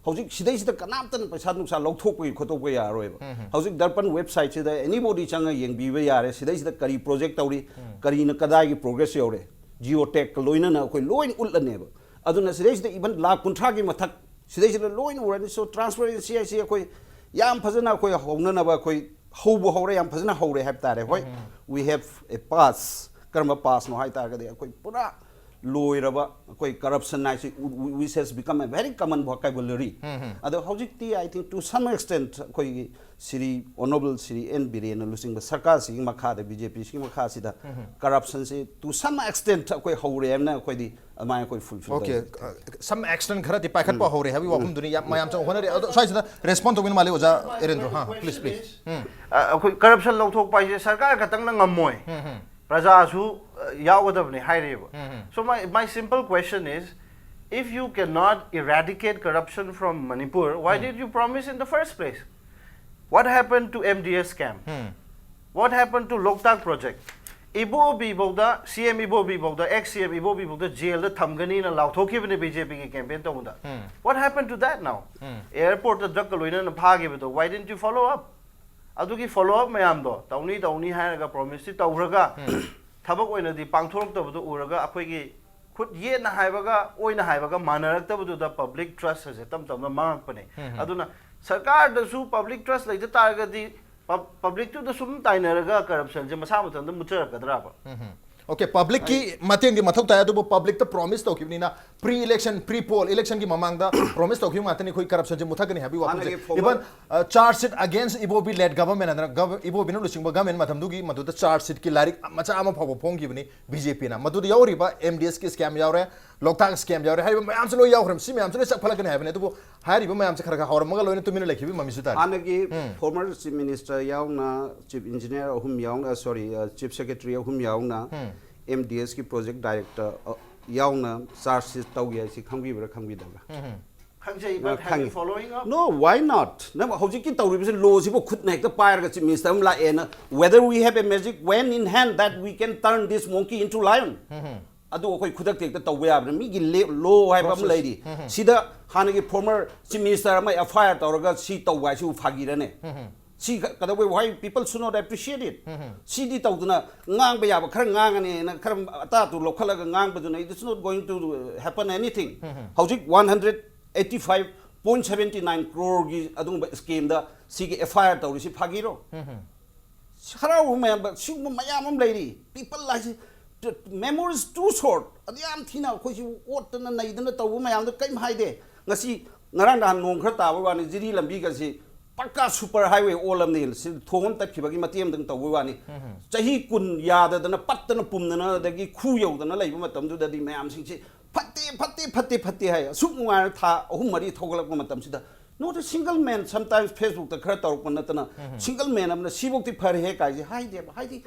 ꯍꯧꯖꯤꯛ ꯁꯤꯗꯩꯁꯤꯗ ꯀꯅꯥꯝꯇꯅ ꯄꯩꯁꯥ ꯅꯨꯡꯁꯥ ꯂꯧꯊꯣꯛꯄꯒꯤ ꯈꯣꯠꯇꯣꯛꯄ ꯌꯥꯔꯣꯏꯕ꯫ ꯍꯧꯖꯤꯛ ꯗꯔꯄꯟ ꯋꯦꯕꯁꯥꯏꯠꯁꯤꯗ ꯑꯦꯅꯤꯕꯣꯗꯤ ꯆꯪꯉꯒ ꯌꯦꯡꯕꯤꯕ ꯌꯥꯔꯦ, ꯁꯤꯗꯩꯁꯤꯗ ꯀꯔꯤ ꯄ꯭ꯔꯣꯖꯦꯛ ꯇꯧꯔꯤ, ꯀꯔꯤꯅ ꯀꯗꯥꯏꯒꯤ ꯄ꯭ꯔꯣꯒ꯭ꯔꯦꯁ ꯌꯧꯔꯦ, ꯖꯤꯑꯣ ꯇꯦꯛꯀ ꯂꯣꯏꯅꯅ ꯑꯩꯈꯣꯏ ꯂꯣꯏꯅ ꯎꯠꯂꯅꯦꯕ꯫ ꯑꯗꯨꯅ ꯁꯤꯗꯩꯁꯤꯗ ꯏꯚꯟ ꯂꯥꯈ ꯀꯨꯟꯊ꯭ꯔꯥꯒꯤ ꯃꯊꯛ ꯁꯤꯗꯩꯁꯤꯗ ꯂꯣꯏꯅ ꯎꯔꯅꯤ꯫ So transparency ꯍꯥꯏꯁꯤ ꯑꯩꯈꯣꯏ ꯌꯥꯝ ꯐꯖꯅ ꯑꯩꯈꯣꯏ ꯍꯧꯅꯅꯕ ꯑꯩꯈꯣꯏ ꯍꯧꯕ ꯍꯧꯔꯦ, ꯌꯥꯝ ꯐꯖꯅ ꯍꯧꯔꯦ ꯍꯥꯏꯕ ꯇꯥꯔꯦ꯫ ꯍꯣꯏ, we have a past꯫ ꯀꯔꯝꯕ past ꯅꯣ ꯍꯥꯏ ꯇꯥꯔꯒꯗꯤ ꯑꯩꯈꯣꯏ ꯄꯨꯔꯥ ꯂꯣꯏꯔꯕ ꯑꯩꯈꯣꯏ ꯀꯔꯞꯁꯟ ꯍꯥꯏꯁꯤ which has become a very common vocabulary꯫ ꯑꯗꯣ ꯍꯧꯖꯤꯛꯇꯤ I think to some extent ꯑꯩꯈꯣꯏꯒꯤ ꯁ꯭ꯔꯤ ꯑꯣꯅꯔꯦꯕꯜ ꯁ꯭ꯔꯤ ꯑꯦꯟ ꯕꯤꯔꯦꯟꯅ ꯂꯨꯆꯤꯡꯕ ꯁꯔꯀꯥꯔꯁꯤꯒꯤ ꯃꯈꯥꯗ, ꯕꯤ ꯖꯦ ꯄꯤꯁꯤꯒꯤ ꯃꯈꯥꯁꯤꯗ ꯀꯔꯞꯁꯟꯁꯤ to some extent ꯑꯩꯈꯣꯏ ꯍꯧꯔꯦ ꯍꯥꯏꯅ ꯑꯩꯈꯣꯏꯗꯤ ꯑꯗꯨꯃꯥꯏꯅ ꯑꯩꯈꯣꯏ ꯐꯨꯜꯐꯤꯜ ꯑꯣꯀꯦ꯫ ꯇꯧꯖꯩ꯫ ꯁꯝ ꯑꯦꯛꯁꯟ ꯈꯔꯗꯤ ꯄꯥꯏꯈꯠꯄ ꯍꯧꯔꯦ ꯍꯥꯏꯕꯒꯤ ꯋꯥꯐꯝꯗꯨꯅꯤ ꯌꯥꯝ ꯃꯌꯥꯝ ꯆꯪ ꯍꯣꯠꯅꯔꯤ꯫ ꯑꯗꯣ ꯁ꯭ꯋꯥꯏꯁꯤꯗ ꯔꯦꯁꯄꯣꯟ ꯇꯧꯕꯤꯅ ꯃꯥꯜꯂꯤ ꯑꯣꯖꯥ ꯑꯦꯔꯦꯟꯗ꯭ꯔꯣ꯫ ꯍꯥ, please, please. ꯑ, ꯑꯩꯈꯣꯏ ꯀꯔꯞꯁꯟ ꯂꯧꯊꯣꯛꯄ ꯍꯥꯏꯁꯦ ꯁꯔꯀꯥꯔ ꯈꯛꯇꯪꯅ ꯉꯝꯃꯣꯏ, ꯄ꯭ꯔꯖꯥꯁꯨ ꯑ, ꯌꯥꯎꯒꯗꯕꯅꯤ ꯍꯥꯏꯔꯤꯕ꯫ So my my simple question is, if you cannot eradicate corruption from Manipur, why did you promise in the first place? What happened to M D S scam? What happened to Loktak project? ꯏꯕꯣꯕꯤꯐꯧꯗ, ꯁꯤ M ꯏꯕꯣꯕꯤꯐꯧꯗ, X ꯁꯤ M ꯏꯕꯣꯕꯤꯐꯧꯗ ꯖꯦꯜꯗ ꯊꯝꯒꯅꯤꯅ ꯂꯥꯎꯊꯣꯛꯈꯤꯕꯅꯤ B J ꯄꯤꯒꯤ campaign ꯇꯧꯕꯗ꯫ What happened to that now? ꯑꯦꯌꯔꯄꯣꯔꯠꯇ ꯗ꯭ꯔꯒꯀ ꯂꯣꯏꯅꯅ ꯐꯥꯈꯤꯕꯗꯣ, why didn't you follow up? ꯑꯗꯨꯒꯤ follow up ꯃꯌꯥꯝꯗꯣ ꯇꯧꯅꯤ ꯇꯧꯅꯤ ꯍꯥꯏꯔꯒ ꯄ꯭ꯔꯣꯃꯤꯁꯇꯤ ꯇꯧꯔꯒ ꯊꯕꯛ ꯑꯣꯏꯅꯗꯤ ꯄꯥꯡꯊꯣꯔꯛꯇꯕꯗꯣ ꯎꯔꯒ ꯑꯩꯈꯣꯏꯒꯤ ꯈꯨꯠ ꯌꯦꯠꯅ ꯍꯥꯏꯕꯒ ꯑꯣꯏꯅ ꯍꯥꯏꯕꯒ ꯃꯥꯟꯅꯔꯛꯇꯕꯗꯨꯗ ꯄꯕ꯭ꯂꯤꯛ ꯇ꯭ꯔꯁ ꯑꯁꯦ ꯇꯞ ꯇꯞꯅ ꯃꯥꯡꯉꯛꯄꯅꯦ꯫ ꯑꯗꯨꯅ ꯁꯔꯀꯥꯔꯗꯁꯨ ꯄꯕ꯭ꯂꯤꯛ ꯇ꯭ꯔꯁ ꯂꯩꯇ ꯇꯥꯔꯒꯗꯤ ꯄꯕ꯭ꯂꯤꯛꯇꯨꯗ ꯁꯨꯝ ꯇꯥꯏꯅꯔꯒ ꯀꯔꯞꯁꯟꯁꯦ ꯃꯁꯥ ꯃꯊꯟꯇ ꯃꯨꯠꯆꯔꯛꯀꯗ꯭ꯔꯥꯕ? Okay, public ꯀꯤ ꯃꯇꯦꯡꯗꯤ ꯃꯊꯧ ꯇꯥꯏ, ꯑꯗꯨꯕꯨ public ꯇ promise ꯇꯧꯈꯤꯕꯅꯤꯅ, pre election, pre poll election ꯒꯤ ꯃꯃꯥꯡꯗ promise ꯇꯧꯈꯤꯕ ꯉꯥꯛꯇꯅꯤ, ꯑꯩꯈꯣꯏ corruption ꯁꯦ ꯃꯨꯊꯠꯀꯅꯤ ꯍꯥꯏꯕꯒꯤ ꯋꯥꯐꯝꯁꯦ꯫ ꯍꯥꯟꯅꯒꯤ former Even, uh, charge sheet against Ibobi led government ꯍꯥꯏꯗꯅ, gov- ꯏꯕꯣꯕꯤꯅ ꯂꯨꯆꯤꯡꯕ government ꯃꯇꯝꯗꯨꯒꯤ, ꯃꯗꯨꯗ charge sheet ꯀꯤ ꯂꯥꯏꯔꯤꯛ ꯃꯆꯥ ꯑꯃ ꯐꯥꯎꯕ ꯐꯣꯡꯈꯤꯕꯅꯤ B J P ꯅ꯫ ꯃꯗꯨꯗ ꯌꯥꯎꯔꯤꯕ M D S ꯀꯤ scam ꯌꯥꯎꯔꯦ, ꯂꯣꯛꯇꯥꯛ scam ꯌꯥꯎꯔꯦ, ꯍꯥꯏꯔꯤꯕ ꯃꯌꯥꯝꯁꯦ ꯂꯣꯏ ꯌꯥꯎꯈ꯭ꯔꯦ꯫ ꯁꯤ ꯃꯌꯥꯝꯁꯦ ꯂꯣꯏ ꯆꯞꯈꯠꯂꯛꯀꯅꯤ ꯍꯥꯏꯕꯅꯤ꯫ ꯑꯗꯨꯕꯨ ꯍꯥꯏꯔꯤꯕ ꯃꯌꯥꯝꯁꯦ ꯈꯔ ꯈꯔ ꯍꯧꯔꯝꯃꯒ ꯂꯣꯏꯅ ꯇꯨꯃꯤꯟꯅ ꯂꯩꯈꯤꯕꯒꯤ ꯃꯃꯤꯁꯨ ꯇꯥꯔꯤ꯫ ꯍꯥꯟꯅꯒꯤ former chief minister ꯌꯥꯎꯅ, chief engineer ꯑꯍꯨꯝ ꯌꯥꯎꯅ, sorry, chief secretary ꯑꯍꯨꯝ ꯌꯥꯎꯅ, M D S ꯀꯤ project director, ꯑ, ꯌꯥꯎꯅ charge sheet ꯇꯧꯒꯦ ꯍꯥꯏꯁꯤ ꯈꯪꯕꯤꯕ꯭ꯔꯥ, ꯈꯪꯕꯤꯗꯕ꯭ꯔꯥ? ꯈꯪꯖꯩ, ꯑ, but have you ꯈꯪꯉꯤ꯫ Following up? No, why not? ꯅꯪ ꯍꯧꯖꯤꯛꯀꯤ ꯇꯧꯔꯤꯕꯁꯤ, law ꯁꯤꯕꯨ ꯈꯨꯠꯅ ꯍꯦꯛꯇ ꯄꯥꯏꯔꯒ chief minister ꯑꯃ ꯂꯥꯛꯑꯦꯅ, whether we have a magic wand in hand that we can turn this monkey into lion? ꯑꯗꯨ ꯑꯩꯈꯣꯏ ꯈꯨꯗꯛꯇ ꯍꯦꯛꯇ ꯇꯧꯕ ꯌꯥꯕꯅꯤ꯫ ꯃꯤꯒꯤ law ꯍꯥꯏꯕ ꯑꯃ ꯂꯩꯔꯤ꯫ ꯁꯤꯗ ꯍꯥꯟꯅꯒꯤ former chief minister ꯑꯃ F I R ꯇꯧꯔꯒ ꯁꯤ ꯇꯧꯕ ꯍꯥꯏꯁꯤꯕꯨ ꯐꯥꯒꯤꯔꯅꯦ? ꯁꯤ ꯀ- ꯀꯩꯗꯧꯕꯩ, why people should not appreciate it? ꯁꯤꯗꯤ ꯇꯧꯗꯅ ꯉꯥꯡꯕ ꯌꯥꯕ ꯈꯔ ꯉꯥꯡꯉꯅꯤꯅ ꯈꯔ ꯑꯇꯥ ꯑꯇꯨ ꯂꯧꯈꯠꯂꯒ ꯉꯥꯡꯕꯗꯨꯅ, it's not going to happen anything. ꯍꯧꯖꯤꯛ one hundred eighty five point seventy nine crore ꯒꯤ ꯑꯗꯨꯒꯨꯝꯕ scam ꯗ ꯁꯤꯒꯤ F I R ꯇꯧꯔꯤꯁꯤ ꯐꯥꯒꯤꯔꯣ? ꯍꯔꯥꯎꯕ ꯃꯌꯥꯝ, ꯁꯤꯒꯨꯝꯕ ꯃꯌꯥꯝ ꯑꯃ ꯂꯩꯔꯤ꯫ People ꯍꯥꯏꯁꯤ, memory is too short. ꯑꯗꯨ ꯌꯥꯝ ꯊꯤꯅ ꯑꯩꯈꯣꯏꯁꯤ ꯑꯣꯠꯇꯅ ꯅꯩꯗꯅ ꯇꯧꯕ ꯃꯌꯥꯝꯗꯣ ꯀꯔꯤꯝ ꯍꯥꯏꯗꯦ꯫ ꯉꯁꯤ ꯉꯔꯥꯡ ꯅꯍꯥꯟ ꯅꯣꯡ ꯈꯔ ꯇꯥꯕ ꯋꯥꯅꯤ, ꯖꯤꯔꯤ ꯂꯝꯕꯤꯒꯁꯤ ꯄꯛꯀꯥ super highway ꯑꯣꯜꯂꯝꯅꯤ꯫ ꯁꯤ ꯊꯣꯡ ꯑꯃ ꯇꯠꯈꯤꯕꯒꯤ ꯃꯇꯦꯛ ꯑꯃꯗꯪ ꯇꯧꯕ ꯋꯥꯅꯤ꯫ ꯆꯍꯤ ꯀꯨꯟ ꯌꯥꯗꯗꯅ, ꯄꯠꯇꯅ ꯄꯨꯝꯗꯅ, ꯑꯗꯒꯤ ꯈꯨ ꯌꯧꯗꯅ ꯂꯩꯕ ꯃꯇꯝꯗꯨꯗꯗꯤ ꯃꯌꯥꯝꯁꯤꯡꯁꯤ ꯐꯠꯇꯦ, ꯐꯠꯇꯦ, ꯐꯠꯇꯦ, ꯐꯠꯇꯦ ꯍꯥꯏ꯫ ꯑꯁꯨꯛ ꯅꯨꯡꯉꯥꯏꯅ ꯊꯥ ꯑꯍꯨꯝ ꯃꯔꯤ ꯊꯧꯒꯠꯂꯛꯄ ꯃꯇꯝꯁꯤꯗ, not a single man, sometimes Facebook ꯇ ꯈꯔ ꯇꯧꯔꯛꯄ ꯅꯠꯇꯅ, single man ꯑꯃꯅ "ꯁꯤꯐꯧꯗꯤ ꯐꯔꯦꯍꯦ" ꯀꯥꯏꯁꯦ ꯍꯥꯏꯗꯦꯕ꯫ ꯍꯥꯏꯗꯤ,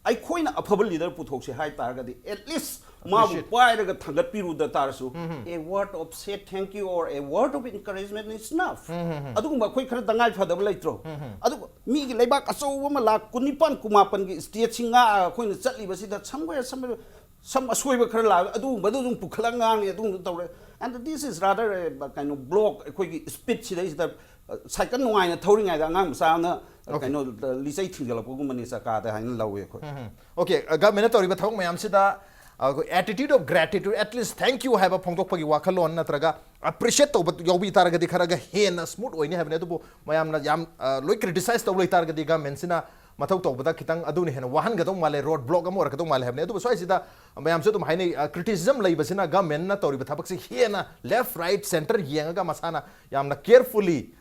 ꯑꯩꯈꯣꯏꯅ ꯑꯐꯕ leader ꯄꯨꯊꯣꯛꯁꯦ ꯍꯥꯏ ꯇꯥꯔꯒꯗꯤ, at least ꯃꯥꯕꯨ Appreciate. ꯄꯥꯏꯔꯒ ꯊꯥꯡꯒꯠꯄꯤꯔꯨꯗ ꯇꯥꯔꯁꯨ, "A word of say thank you or a word of encouragement is enough." ꯑꯗꯨꯒꯨꯝꯕ ꯑꯩꯈꯣꯏ ꯈꯔ ꯇꯉꯥꯏ ꯐꯗꯕ ꯂꯩꯇ꯭ꯔꯣ? ꯑꯗꯨꯒ ꯃꯤꯒꯤ ꯂꯩꯕꯥꯛ ꯑꯆꯧꯕ ꯑꯃ, ꯂꯥꯛ ꯀꯨꯟꯅꯤꯄꯥꯟ ꯀꯨꯟꯃꯥꯄꯟꯒꯤ state ꯁꯤ ꯉꯥꯛꯑꯒ ꯑꯩꯈꯣꯏꯅ ꯆꯠꯂꯤꯕꯁꯤꯗ, somewhere, somewhere, some ꯑꯁꯣꯏꯕ ꯈꯔ ꯂꯥꯛꯑꯒ ꯑꯗꯨꯒꯨꯝꯕꯗꯨ ꯑꯗꯨꯝ ꯄꯨꯈꯠꯂꯒ ꯉꯥꯡꯉꯦ, ꯑꯗꯨꯒꯨꯝꯕ ꯇꯧꯔꯦ꯫ And this is rather a, ꯀꯩꯅꯣ, block, ꯑꯩꯈꯣꯏꯒꯤ speed ꯁꯤꯗꯩꯁꯤꯗ, ꯑ, cycle ꯅꯨꯡꯉꯥꯏꯅ ꯊꯧꯔꯤꯉꯩꯗ ꯑꯉꯥꯡ ꯃꯆꯥ ꯑꯃꯅ, ꯑ, Okay. ꯀꯩꯅꯣ, ꯂꯤꯆꯩ ꯊꯤꯡꯖꯤꯜꯂꯛꯄꯒꯨꯝꯕꯅꯤ ꯆꯀꯥꯗ ꯍꯥꯏꯅ ꯂꯧꯋꯦ ꯑꯩꯈꯣꯏ꯫ Okay, government ꯅ ꯇꯧꯔꯤꯕ ꯊꯕꯛ ꯃꯌꯥꯝꯁꯤꯗ, ꯑ, ꯑꯩꯈꯣꯏ attitude of gratitude, at least thank you ꯍꯥꯏꯕ ꯐꯣꯡꯗꯣꯛꯄꯒꯤ ꯋꯥꯈꯜꯂꯣꯟ ꯅꯠꯇ꯭ꯔꯒ appreciate ꯇꯧꯕ ꯌꯥꯎꯕꯤ ꯇꯥꯔꯒꯗꯤ ꯈꯔꯒ ꯍꯦꯟꯅ smooth ꯑꯣꯏꯅꯤ ꯍꯥꯏꯕꯅꯤ꯫ ꯑꯗꯨꯕꯨ ꯃꯌꯥꯝꯅ ꯌꯥꯝ, ꯑ, ꯂꯣꯏ criticize ꯇꯧꯕ ꯂꯩ ꯇꯥꯔꯒꯗꯤ government ꯁꯤꯅ ꯃꯊꯧ ꯇꯧꯕꯗ ꯈꯤꯇꯪ ꯑꯗꯨꯅ ꯍꯦꯟꯅ ꯋꯥꯍꯟꯒꯗꯧ ꯃꯥꯜꯂꯦ, ꯔꯣꯗ ꯕ꯭ꯂꯣꯛ ꯑꯃ ꯑꯣꯏꯔꯛꯀꯗꯧ ꯃꯥꯜꯂꯦ ꯍꯥꯏꯕꯅꯤ꯫ ꯑꯗꯨꯕꯨ ꯁ꯭ꯋꯥꯏꯁꯤꯗ ꯃꯌꯥꯝꯁꯨ ꯑꯗꯨꯝ ꯍꯥꯏꯅꯩ, ꯀ꯭ꯔꯤꯇꯤꯁꯤꯖꯝ ꯂꯩꯕꯁꯤꯅ ꯒꯃꯦꯟꯅ ꯇꯧꯔꯤꯕ ꯊꯕꯛꯁꯤ ꯍꯦꯟꯅ ꯂꯦꯐ ꯔꯥꯏꯠ ꯁꯦꯟꯇꯔ ꯌꯦꯡꯉꯒ ꯃꯁꯥꯅ ꯌꯥꯝꯅ ꯀꯦꯌꯔꯐꯨꯜꯂꯤ,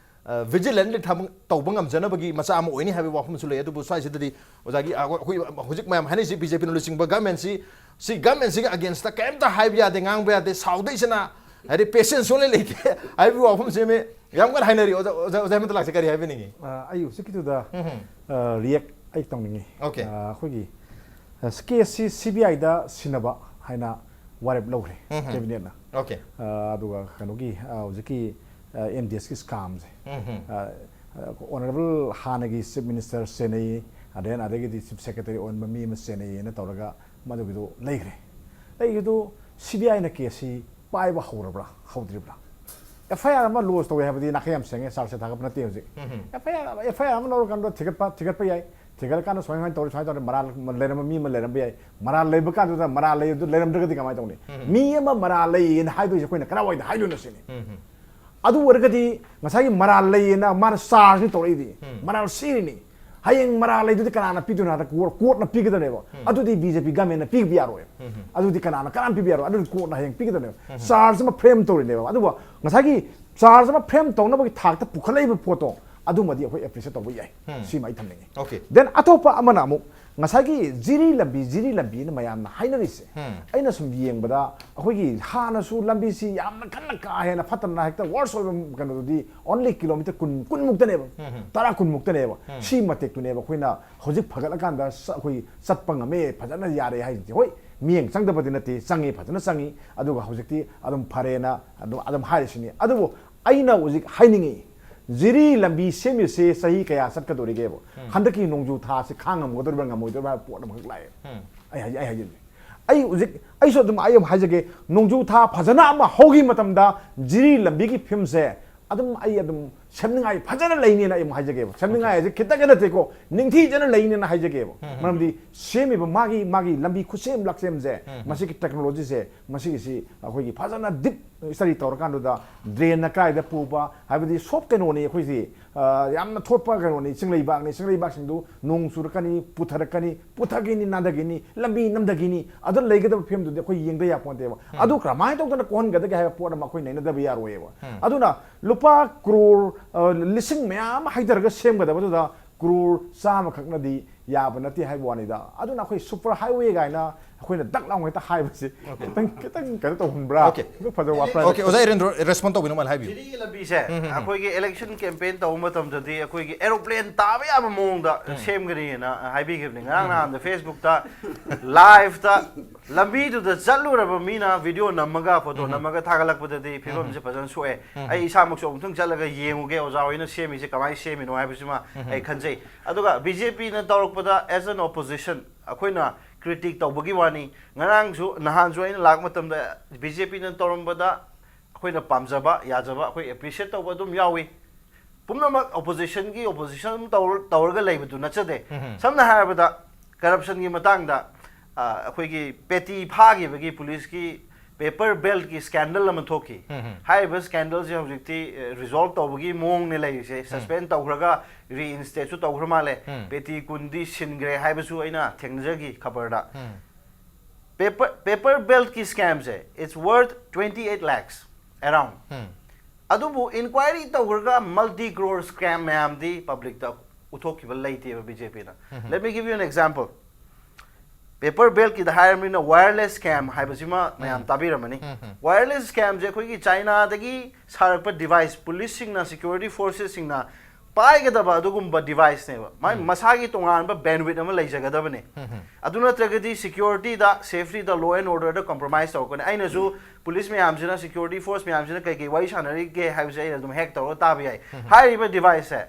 ꯚꯤꯖꯤꯂꯦꯟꯠꯂꯤ ꯇꯧꯕ ꯉꯝꯖꯅꯕꯒꯤ ꯃꯆꯥꯛ ꯑꯃ ꯑꯣꯏꯅꯤ ꯍꯥꯏꯕꯒꯤ ꯋꯥꯐꯝꯁꯨ ꯂꯩ꯫ ꯑꯗꯨꯕꯨ ꯁ꯭ꯋꯥꯏꯁꯤꯗꯗꯤ ꯑꯣꯖꯥꯒꯤ, ꯑ, ꯑꯩꯈꯣꯏ ꯍꯧꯖꯤꯛ ꯃꯌꯥꯝ ꯍꯥꯏꯅꯔꯤꯁꯤ ꯕꯤ ꯖꯦ ꯄꯤꯅ ꯂꯨꯆꯤꯡꯕ ꯒꯃꯦꯟꯁꯤ, ꯁꯤ ꯒꯃꯦꯟꯁꯤꯒꯤ ꯑꯒꯦꯟꯁꯇ ꯀꯔꯤꯝꯇ ꯍꯥꯏꯕ ꯌꯥꯗꯦ, ꯉꯥꯡꯕ ꯌꯥꯗꯦ, ꯁꯥꯎꯗꯣꯏꯁꯤꯅ ꯍꯥꯏꯗꯤ ꯄꯦꯁꯦꯟꯁ ꯁꯨꯡꯂꯩ ꯂꯩꯇꯦ ꯍꯥꯏꯕꯒꯤ ꯋꯥꯐꯝꯁꯤ ꯃꯤ ꯌꯥꯝ ꯀꯟꯅ ꯍꯥꯏꯅꯔꯤ꯫ ꯑꯣꯖꯥ, ꯑꯣꯖꯥ, ꯑꯣꯖꯥ ꯍꯦꯃꯟꯇ ꯂꯥꯛꯁꯦ ꯀꯔꯤ ꯍꯥꯏꯕꯤꯅꯤꯡꯉꯤ? ꯑ, ꯑꯩ ꯍꯧꯖꯤꯛꯀꯤꯗꯨꯗ, ꯎꯝꯍꯨꯝ꯫ ꯑ, ꯔꯤꯌꯦꯛ ꯑꯩ ꯇꯧꯅꯤꯡꯉꯤ꯫ ꯑꯣꯀꯦ꯫ ꯑ, ꯑꯩꯈꯣꯏꯒꯤ, ꯑ, ꯀꯦꯁꯁꯤ ꯁꯤ ꯕꯤ ꯑꯥꯏꯗ ꯁꯤꯟꯅꯕ ꯍꯥꯏꯅ ꯋꯥꯔꯦꯞ ꯂꯧꯈ꯭ꯔꯦ ꯎꯝꯍꯨꯝ꯫ ꯀꯦꯕꯤꯅꯦꯠꯅ꯫ ꯑꯣꯀꯦ꯫ ꯑ, ꯑꯗꯨꯒ ꯀꯩꯅꯣꯒꯤ, ꯑ, ꯍꯧꯖꯤꯛꯀꯤ, ꯑ, ꯑꯦꯝ ꯗꯤ ꯑꯦꯁꯀꯤ ꯁ꯭ꯀꯥꯝꯁꯦ, ꯎꯝꯍꯨꯝ꯫ ꯑ, ꯑ, ꯑꯣꯅꯔꯦꯕꯜ ꯍꯥꯟꯅꯒꯤ ꯆꯤꯐ ꯃꯤꯅꯤꯁꯇꯔ ꯁꯦꯟꯅꯩ, ꯑꯗꯩ ꯑꯗꯒꯤꯗꯤ ꯆꯤꯐ ꯁꯦꯀ꯭ꯔꯦꯇꯔꯤ ꯑꯣꯟꯕ ꯃꯤ ꯑꯃ ꯁꯦꯟꯅꯩꯌꯦꯅ ꯇꯧꯔꯒ ꯃꯗꯨꯒꯤꯗꯣ ꯂꯩꯈ꯭ꯔꯦ꯫ ꯂꯩꯈꯤꯗꯨ ꯁꯤ ꯕꯤ ꯑꯥꯏꯅ ꯀꯦꯁꯁꯤ ꯄꯥꯏꯕ ꯍꯧꯔꯕ꯭ꯔꯥ ꯍꯧꯗ꯭ꯔꯤꯕ꯭ꯔꯥ? ꯑꯦꯐ ꯑꯥꯏ ꯑꯥꯔ ꯑꯃ ꯂꯣꯟꯁ ꯇꯧꯋꯦ ꯍꯥꯏꯕꯗꯤ ꯅꯥꯈꯩ ꯌꯥꯝ ꯁꯦꯡꯉꯦ, ꯆꯥꯔꯖꯁꯦ ꯊꯥꯒꯠꯄ ꯅꯠꯇꯦ ꯍꯧꯖꯤꯛ꯫ ꯎꯝꯍꯨꯝ꯫ ꯑꯦꯐ ꯑꯥꯏ ꯑꯥꯔ ꯑꯃ, ꯑꯦꯐ ꯑꯥꯏ ꯑꯥꯔ ꯑꯃ ꯂꯧꯔꯀꯥꯟꯗ ꯊꯤꯒꯠꯄ, ꯊꯤꯒꯠꯄ ꯌꯥꯏ꯫ ꯊꯤꯒꯠꯂꯀꯥꯟꯗ ꯁꯨꯃꯥꯏ, ꯁꯨꯃꯥꯏꯅ ꯇꯧꯔꯤ, ꯁꯨꯃꯥꯏꯅ ꯇꯧꯔꯤ, ꯃꯔꯥꯜ ꯂꯩꯔꯝꯕ ꯃꯤ ꯑꯃ ꯂꯩꯔꯝꯕ ꯌꯥꯏ꯫ ꯃꯔꯥꯜ ꯂꯩꯕ ꯀꯥꯟꯗꯨꯗ ꯃꯔꯥꯜ ꯂꯩ ꯑꯗꯨ ꯂꯩꯔꯝꯗ꯭ꯔꯒꯗꯤ ꯀꯃꯥꯏꯅ ꯇꯧꯅꯤ? ꯎꯝꯍꯨꯝ꯫ ꯃꯤ ꯑꯃ ꯃꯔꯥꯜ ꯂꯩꯌꯦꯅ ꯍꯥꯏꯗꯣꯏꯁꯦ ꯑꯩꯈꯣꯏꯅ ꯀꯗꯥꯏꯋꯥꯏꯗ ꯍꯥꯏꯗꯣꯏꯅꯣ ꯁꯤꯅꯤ꯫ ꯎꯝꯍꯨꯝ꯫ ꯑꯗꯨ ꯑꯣꯏꯔꯒꯗꯤ ꯉꯁꯥꯏꯒꯤ ꯃꯔꯥꯜ ꯂꯩꯌꯦꯅ ꯃꯥꯅ ꯆꯥꯔꯖꯅꯤ ꯇꯧꯔꯛꯏꯗꯤ, ꯎꯝ꯫ ꯃꯔꯥꯜ ꯁꯤꯔꯤꯅꯤ꯫ ꯍꯌꯦꯡ ꯃꯔꯥꯜ ꯂꯩꯗꯨꯗꯤ ꯀꯅꯥꯅ ꯄꯤꯗꯣꯏꯅꯣ ꯍꯥꯏꯗ ꯀꯣꯔꯠ-, ꯀꯣꯔꯠꯅ ꯄꯤꯒꯗꯕꯅꯦꯕ꯫ ꯎꯝ꯫ ꯑꯗꯨꯗꯤ ꯕꯤ ꯖꯦ ꯄꯤ ꯒꯃꯦꯟꯅ ꯄꯤꯕ ꯌꯥꯔꯣꯏ꯫ ꯎꯝ꯫ ꯑꯗꯨꯗꯤ ꯀꯅꯥꯅ, ꯀꯅꯥꯅ ꯄꯤꯕ ꯌꯥꯔꯣꯏ꯫ ꯑꯗꯨꯗꯤ ꯀꯣꯔꯠꯅ ꯍꯌꯦꯡ ꯄꯤꯒꯗꯕꯅꯦꯕ꯫ ꯎꯝ꯫ ꯆꯥꯔꯖ ꯑꯃ ꯐ꯭ꯔꯦꯝ ꯇꯧꯔꯤꯅꯦꯕ꯫ ꯑꯗꯨꯕꯨ ꯉꯁꯥꯏꯒꯤ ꯆꯥꯔꯖ ꯑꯃ ꯐ꯭ꯔꯦꯝ ꯇꯧꯅꯕꯒꯤ ꯊꯥꯛꯇ ꯄꯨꯈꯠꯂꯛꯏꯕ ꯄꯣꯠꯇꯣ ꯑꯗꯨꯃꯗꯤ ꯑꯩꯈꯣꯏ ꯑꯦꯄ꯭ꯔꯤꯁꯤꯌꯦꯠ ꯇꯧꯕ ꯌꯥꯏ꯫ ꯎꯝ꯫ ꯁꯤꯃ ꯑꯩ ꯊꯝꯅꯤꯡꯉꯤ꯫ ꯑꯣꯀꯦ꯫ Then ꯑꯇꯣꯞꯄ ꯑꯃꯅ ꯑꯃꯨꯛ ꯉꯁꯥꯏꯒꯤ ꯖꯤꯔꯤ ꯂꯝꯕꯤ, ꯖꯤꯔꯤ ꯂꯝꯕꯤꯅ ꯃꯌꯥꯝꯅ ꯍꯥꯏꯅꯔꯤꯁꯦ, ꯎꯝ꯫ ꯑꯩꯅ ꯁꯨꯝ ꯌꯦꯡꯕꯗ ꯑꯩꯈꯣꯏꯒꯤ ꯍꯥꯟꯅꯁꯨ ꯂꯝꯕꯤꯁꯤ ꯌꯥꯝꯅ ꯀꯟꯅ ꯀꯥ ꯍꯦꯟꯅ ꯐꯠꯇꯅ ꯍꯦꯛꯇ ꯋꯥꯔꯁ ꯑꯣꯏꯕ ꯀꯩꯅꯣꯗꯨꯗꯤ only ꯀꯤꯂꯣꯃꯤꯇꯔ ꯀꯨꯟ, ꯀꯨꯟ ꯃꯨꯛꯇꯅꯦꯕ꯫ ꯎꯝ꯫ ꯇꯔꯥ ꯀꯨꯟ ꯃꯨꯛꯇꯅꯦꯕ꯫ ꯎꯝ꯫ ꯁꯤ ꯃꯇꯦꯛꯇꯨꯅꯦꯕ ꯑꯩꯈꯣꯏꯅ ꯍꯧꯖꯤꯛ ꯐꯒꯠꯂꯀꯥꯟꯗ ꯆ-, ꯑꯩꯈꯣꯏ ꯆꯠꯄ ꯉꯝꯃꯦ, ꯐꯖꯅ ꯌꯥꯔꯦ ꯍꯥꯏꯁꯤꯗꯤ꯫ ꯍꯣꯏ, ꯃꯤꯠꯌꯦꯡ ꯆꯪꯗꯕꯗꯤ ꯅꯠꯇꯦ, ꯆꯪꯉꯤ, ꯐꯖꯅ ꯆꯪꯉꯤ꯫ ꯑꯗꯨꯒ ꯍꯧꯖꯤꯛꯇꯤ ꯑꯗꯨꯝ ꯐꯔꯦꯅ ꯑꯗꯨꯝ, ꯑꯗꯨꯝ ꯍꯥꯏꯔꯤꯁꯤꯅꯤ꯫ ꯑꯗꯨꯕꯨ ꯑꯩꯅ ꯍꯧꯖꯤꯛ ꯍꯥꯏꯅꯤꯡꯉꯤ, ꯖꯤꯔꯤ ꯂꯝꯕꯤ ꯁꯦꯝꯃꯤꯁꯦ ꯆꯍꯤ ꯀꯌꯥ ꯆꯠꯀꯗꯧꯔꯤꯒꯦꯕ? ꯎꯝ꯫ ꯍꯟꯗꯛꯀꯤ ꯅꯣꯡꯖꯨ ꯊꯥꯁꯤ ꯈꯥꯡꯉꯝꯒꯗꯧꯔꯤꯕ꯭ꯔꯥ ꯉꯝꯃꯣꯏꯗꯧꯔꯤꯕ꯭ꯔꯥ ꯍꯥꯏꯕ ꯄꯣꯠ ꯑꯃꯈꯛ ꯂꯥꯛꯑꯦ꯫ ꯎꯝ꯫ ꯑꯩ ꯍꯥꯏꯖ-, ꯑꯩ ꯍꯥꯏꯖꯒꯦ꯫ ꯑꯩ ꯍꯧꯖꯤꯛ, ꯑꯩꯁꯨ ꯑꯗꯨꯝ ꯑꯩ ꯑꯃ ꯍꯥꯏꯖꯒꯦ, ꯅꯣꯡꯖꯨ ꯊꯥ ꯐꯖꯅ ꯑꯃ ꯍꯧꯈꯤ ꯃꯇꯝꯗ ꯖꯤꯔꯤ ꯂꯝꯕꯤꯒꯤ ꯐꯤꯕꯝꯁꯦ ꯑꯗꯨꯝ ꯑꯩ ꯑꯗꯨꯝ ꯁꯦꯝꯅꯤꯡꯉꯥꯏ ꯐꯖꯅ ꯂꯩꯅꯦꯅ ꯑꯩ ꯑꯃꯨꯛ ꯍꯥꯏꯖꯒꯦꯕ꯫ ꯁꯦꯝꯅꯤꯡꯉꯥꯏ ꯍꯥꯏꯁꯦ ꯈꯤꯇꯪꯒ ꯅꯠꯇꯦꯀꯣ, ꯅꯤꯡꯊꯤꯖꯅ ꯂꯩꯅꯦꯅ ꯍꯥꯏꯖꯒꯦꯕ꯫ ꯃꯔꯝꯗꯤ ꯁꯦꯝꯃꯤꯕ ꯃꯥꯒꯤ ꯃꯥꯒꯤ ꯂꯝꯕꯤ ꯈꯨꯠꯁꯦꯝ ꯂꯥꯛꯁꯦꯝꯁꯦ, ꯃꯁꯤꯒꯤ ꯇꯦꯛꯅꯣꯂꯣꯖꯤꯁꯦ, ꯃꯁꯤꯒꯤꯁꯤ ꯑꯩꯈꯣꯏꯒꯤ ꯐꯖꯅ ꯗꯤꯞ ꯁ꯭ꯇꯗꯤ ꯇꯧꯔꯀꯥꯟꯗꯨꯗ ꯗ꯭ꯔꯦꯟꯅ ꯀꯥꯏꯗ ꯄꯨꯕ, ꯍꯥꯏꯕꯗꯤ ꯁꯣꯐ ꯀꯩꯅꯣꯅꯤ ꯑꯩꯈꯣꯏꯁꯤ, ꯑ, ꯌꯥꯝꯅ ꯊꯣꯠꯄ ꯀꯩꯅꯣꯅꯤ, ꯆꯤꯡꯂꯩꯕꯥꯛꯅꯤ꯫ ꯆꯤꯡꯂꯩꯕꯥꯛꯁꯤꯡꯗꯨ ꯅꯣꯡ ꯆꯨꯔꯛꯀꯅꯤ, ꯄꯨꯊꯔꯛꯀꯅꯤ, ꯄꯨꯊꯈꯤꯅꯤ, ꯅꯥꯟꯊꯈꯤꯅꯤ, ꯂꯝꯕꯤ ꯅꯝꯊꯈꯤꯅꯤ, ꯑꯗꯨ ꯂꯩꯒꯗꯕ ꯐꯤꯕꯝꯗꯨꯗꯤ ꯑꯩꯈꯣꯏ ꯌꯦꯡꯗ ꯌꯥꯄꯣꯟꯇꯦꯕ꯫ ꯑꯗꯨ ꯀꯃꯥꯏꯅ ꯇꯧꯗꯅ ꯀꯣꯛꯍꯟꯒꯗꯒꯦ ꯍꯥꯏꯕ ꯄꯣꯠ ꯑꯃ ꯑꯩꯈꯣꯏ ꯅꯩꯅꯗꯕ ꯌꯥꯔꯣꯏꯌꯦꯕ꯫ ꯑꯗꯨꯅ ꯂꯨꯄꯥ ꯀ꯭ꯔꯣꯔ, ꯑ, ꯂꯤꯁꯤꯡ ꯃꯌꯥꯝ ꯑꯃ ꯍꯩꯊꯔꯒ ꯁꯦꯝꯒꯗꯕꯗꯨꯗ ꯀ꯭ꯔꯣꯔ ꯆꯥꯝꯃꯈꯛꯅꯗꯤ ꯌꯥꯕ ꯅꯠꯇꯦ ꯍꯥꯏꯕ ꯋꯥꯅꯤꯗ꯫ ꯑꯗꯨꯅ ꯑꯩꯈꯣꯏ ꯁꯨꯄꯔ ꯍꯥꯏꯋꯦ ꯀꯥꯏꯅ ꯑꯩꯈꯣꯏꯅ ꯗꯛ ꯂꯥꯎ ꯍꯦꯛꯇ ꯍꯥꯏꯕꯁꯦ ꯈꯤꯇꯪ, ꯈꯤꯇꯪ ꯀꯩꯅꯣ ꯇꯧꯍꯟꯕ꯭ꯔꯥ? Okay. ꯈꯤꯇꯪ ꯐꯖꯕ ꯋꯥꯠꯄ꯭ꯔꯥ? Okay, ꯑꯣꯖꯥ ꯏꯔꯦꯟꯗ꯭ꯔꯣ, ꯔꯦꯁꯄꯣꯟ ꯇꯧꯕꯤꯅꯣ, ꯃꯥꯅ ꯍꯥꯏꯕꯤꯌꯨ꯫ ꯖꯤꯔꯤꯒꯤ ꯂꯝꯕꯤꯁꯦ ꯑꯩꯈꯣꯏꯒꯤ ꯏꯂꯦꯛꯁꯟ ꯀꯦꯝꯄꯦꯟ ꯇꯧꯕ ꯃꯇꯝꯗꯗꯤ ꯑꯩꯈꯣꯏꯒꯤ ꯑꯦꯔꯣꯄ꯭ꯂꯦꯟ ꯇꯥꯕ ꯌꯥꯕ ꯃꯑꯣꯡꯗ ꯁꯦꯝꯒꯅꯤꯅ ꯍꯥꯏꯕꯤꯈꯤꯕꯅꯤ꯫ ꯉꯔꯥꯡ ꯅꯍꯥꯟꯗ ꯐꯦꯁꯕꯨꯛꯇ ꯂꯥꯏꯚꯇ ꯂꯝꯕꯤꯗꯨꯗ ꯆꯠꯂꯨꯔꯕ ꯃꯤꯅ ꯚꯤꯗꯤꯑꯣ ꯅꯝꯃꯒ, ꯐꯣꯇꯣ ꯅꯝꯃꯒ ꯊꯥꯒꯠꯂꯛꯄꯗꯗꯤ ꯐꯤꯕꯝꯁꯦ ꯐꯖꯅ ꯁꯣꯛꯑꯦ꯫ ꯑꯩ ꯏꯁꯥꯃꯛꯁꯨ ꯑꯃꯨꯛꯇꯪ ꯆꯠꯂꯒ ꯌꯦꯡꯉꯨꯒꯦ, ꯑꯣꯖꯥ ꯍꯣꯏꯅ ꯁꯦꯝꯃꯤꯁꯦ ꯀꯃꯥꯏꯅ ꯁꯦꯝꯃꯤꯅꯣ ꯍꯥꯏꯕꯁꯤꯃ ꯑꯩ ꯈꯟꯖꯩ꯫ ꯑꯗꯨꯒ ꯕꯤ ꯖꯦ ꯄꯤꯅ ꯇꯧꯔꯛꯄꯗ, as an opposition, ꯑꯩꯈꯣꯏꯅ ꯀ꯭ꯔꯤꯇꯤꯛ ꯇꯧꯕꯒꯤ ꯋꯥꯅꯤ꯫ ꯉꯔꯥꯡꯁꯨ, ꯅꯍꯥꯟꯁꯨ ꯑꯩꯅ ꯂꯥꯛꯄ ꯃꯇꯝꯗ ꯕꯤ ꯖꯦ ꯄꯤꯅ ꯇꯧꯔꯝꯕꯗ ꯑꯩꯈꯣꯏꯅ ꯄꯥꯝꯖꯕ, ꯌꯥꯖꯕ, ꯑꯩꯈꯣꯏ ꯑꯦꯄ꯭ꯔꯤꯁꯤꯌꯦꯠ ꯇꯧꯕ ꯑꯗꯨꯝ ꯌꯥꯎꯏ꯫ ꯄꯨꯝꯅꯃꯛ ꯑꯣꯄꯣꯖꯤꯁꯟꯒꯤ ꯑꯣꯄꯣꯖꯤꯁꯟ ꯑꯗꯨꯝ ꯇꯧꯔ-, ꯇꯧꯔꯒ ꯂꯩꯕꯗꯨ ꯅꯠꯆꯗꯦ꯫ ꯁꯝꯅ ꯍꯥꯏꯔꯕꯗ, ꯀꯔꯞꯁꯟꯒꯤ ꯃꯇꯥꯡꯗ, ꯑ, ꯑꯩꯈꯣꯏꯒꯤ ꯄꯦꯇꯤ ꯐꯥꯈꯤꯕꯒꯤ ꯄꯨꯂꯤꯁꯀꯤ ꯄꯦꯄꯔ ꯕꯦꯜꯠꯀꯤ ꯁ꯭ꯀꯦꯟꯗꯜ ꯑꯃ ꯊꯣꯛꯈꯤ꯫ ꯍꯥꯏꯔꯤꯕ ꯁ꯭ꯀꯦꯟꯗꯜꯁꯦ ꯍꯧꯖꯤꯛꯇꯤ, ꯑ, ꯔꯤꯖꯣꯜꯕ ꯇꯧꯕꯒꯤ ꯃꯑꯣꯡꯅꯦ ꯂꯩꯔꯤꯁꯦ꯫ ꯁꯁꯄꯦꯟ ꯇꯧꯈ꯭ꯔꯒ ꯔꯤꯏꯟꯁꯇꯦꯠꯁꯨ ꯇꯧꯈ꯭ꯔ ꯃꯥꯜꯂꯦ꯫ ꯄꯦꯇꯤ ꯀꯨꯟꯗꯤ ꯁꯤꯟꯈ꯭ꯔꯦ ꯍꯥꯏꯕꯁꯨ ꯑꯩꯅ ꯊꯦꯡꯅꯖꯈꯤ ꯈꯕꯔꯗ꯫ ꯄꯦꯄꯔ, ꯄꯦꯄꯔ ꯕꯦꯜꯠꯀꯤ ꯁ꯭ꯀꯦꯝꯁꯦ, it's worth twenty eight lakhs around꯫ ꯑꯗꯨꯕꯨ ꯏꯟꯀ꯭ꯋꯥꯏꯔꯤ ꯇꯧꯈ꯭ꯔꯒ ꯃꯜꯇꯤ ꯀ꯭ꯔꯣꯔ ꯁ꯭ꯀꯦꯝ ꯃꯌꯥꯝꯗꯤ ꯄꯕ꯭ꯂꯤꯛꯇ ꯎꯠꯊꯣꯛꯈꯤꯕ ꯂꯩꯇꯦꯕ ꯕꯤ ꯖꯦ ꯄꯤꯅ꯫ Let me give you an example. Paper ꯕꯦꯜꯠꯀꯤꯗ ꯍꯥꯏꯔꯕꯅꯤꯅ ꯋꯥꯌꯔꯂꯦꯁ ꯁ꯭ꯀꯦꯝ ꯍꯥꯏꯕꯁꯤꯃ ꯃꯌꯥꯝ ꯇꯥꯕꯤꯔꯝꯃꯅꯤ꯫ ꯋꯥꯌꯔꯂꯦꯁ ꯁ꯭ꯀꯦꯝꯁꯦ ꯑꯩꯈꯣꯏꯒꯤ ꯆꯥꯏꯅꯥꯗꯒꯤ ꯁꯥꯔꯛꯄ ꯗꯤꯚꯥꯏꯁ, ꯄꯨꯂꯤꯁꯁꯤꯡꯅ, ꯁꯦꯀ꯭ꯌꯨꯔꯤꯇꯤ ꯐꯣꯔꯁꯦꯁꯁꯤꯡꯅ ꯄꯥꯏꯒꯗꯕ ꯑꯗꯨꯒꯨꯝꯕ ꯗꯤꯚꯥꯏꯁꯅꯦꯕ꯫ ꯃꯥꯏ ꯃꯁꯥꯒꯤ ꯇꯣꯉꯥꯟꯕ ꯕꯦꯟꯋꯤꯠ ꯑꯃ ꯂꯩꯖꯒꯗꯕꯅꯤ꯫ ꯑꯗꯨ ꯅꯠꯇ꯭ꯔꯒꯗꯤ ꯁꯦꯀ꯭ꯌꯨꯔꯤꯇꯤꯗ, ꯁꯦꯐꯇꯤꯗ, ꯂꯣ ꯑꯦꯟ ꯑꯣꯔꯗꯔꯗ ꯀꯝꯄ꯭ꯔꯣꯃꯥꯏꯁ ꯇꯧꯔꯛꯀꯅꯤ꯫ ꯑꯩꯅꯁꯨ ꯄꯨꯂꯤꯁ ꯃꯌꯥꯝꯁꯤꯅ, ꯁꯦꯀ꯭ꯌꯨꯔꯤꯇꯤ ꯐꯣꯔꯁ ꯃꯌꯥꯝꯁꯤꯅ ꯀꯩꯀꯩ ꯋꯥꯔꯤ ꯁꯥꯟꯅꯔꯤꯒꯦ ꯍꯥꯏꯕꯁꯦ ꯑꯩꯅ ꯑꯗꯨꯝ ꯍꯦꯛ ꯇꯧꯔꯒ ꯇꯥꯕ ꯌꯥꯏ꯫ ꯍꯥꯏꯔꯤꯕ ꯗꯤꯚꯥꯏꯁꯁꯦ,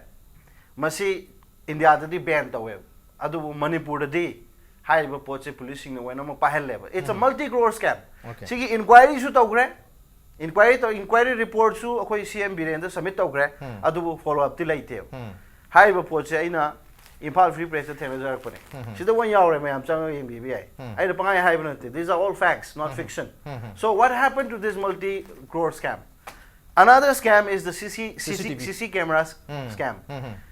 ꯃꯁꯤ ꯏꯟꯗꯤꯌꯥꯗꯗꯤ ꯕꯦꯟ ꯇꯧꯋꯦꯕ, ꯑꯗꯨꯕꯨ ꯃꯅꯤꯄꯨꯔꯗꯗꯤ ꯍꯥꯏꯔꯤꯕ ꯄꯣꯠꯁꯦ ꯄꯨꯂꯤꯁꯁꯤꯡꯅ ꯑꯣꯏꯅꯃꯛ ꯄꯥꯏꯍꯜꯂꯦꯕ꯫ It's a multi crore scam꯫ Okay. ꯁꯤꯒꯤ ꯏꯟꯀ꯭ꯋꯥꯏꯔꯤꯁꯨ ꯇꯧꯈ꯭ꯔꯦ, ꯏꯟꯀ꯭ꯋꯥꯏꯔꯤ ꯇꯧ ꯏꯟꯀ꯭ꯋꯥꯏꯔꯤ ꯔꯤꯄꯣꯔꯠꯁꯨ ꯑꯩꯈꯣꯏ ꯁꯤ ꯑꯦꯝ ꯕꯤꯔꯦꯟꯗ ꯁꯕꯃꯤꯠ ꯇꯧꯈ꯭ꯔꯦ꯫ ꯑꯗꯨꯕꯨ ꯐꯣꯂꯣ ꯑꯞꯇꯤ ꯂꯩꯇꯦꯕ꯫ ꯍꯥꯏꯔꯤꯕ ꯄꯣꯠꯁꯦ ꯑꯩꯅ ꯏꯝꯐꯥꯜ ꯐ꯭ꯔꯤ ꯄ꯭ꯔꯦꯁꯇ ꯊꯦꯡꯅꯖꯔꯛꯄꯅꯦ꯫ ꯁꯤꯗ ꯑꯣꯏꯅ ꯌꯥꯎꯔꯦ, ꯃꯌꯥꯝ ꯆꯪꯉꯒ ꯌꯦꯡꯕꯤꯕ ꯌꯥꯏ꯫ ꯑꯩꯅ ꯄꯪꯍꯥꯏ ꯍꯥꯏꯕ ꯅꯠꯇꯦ, these are all facts, not fiction. So what happened to this multi crore scam? Another scam is the C C, C C, C C T V. C C cameras scam.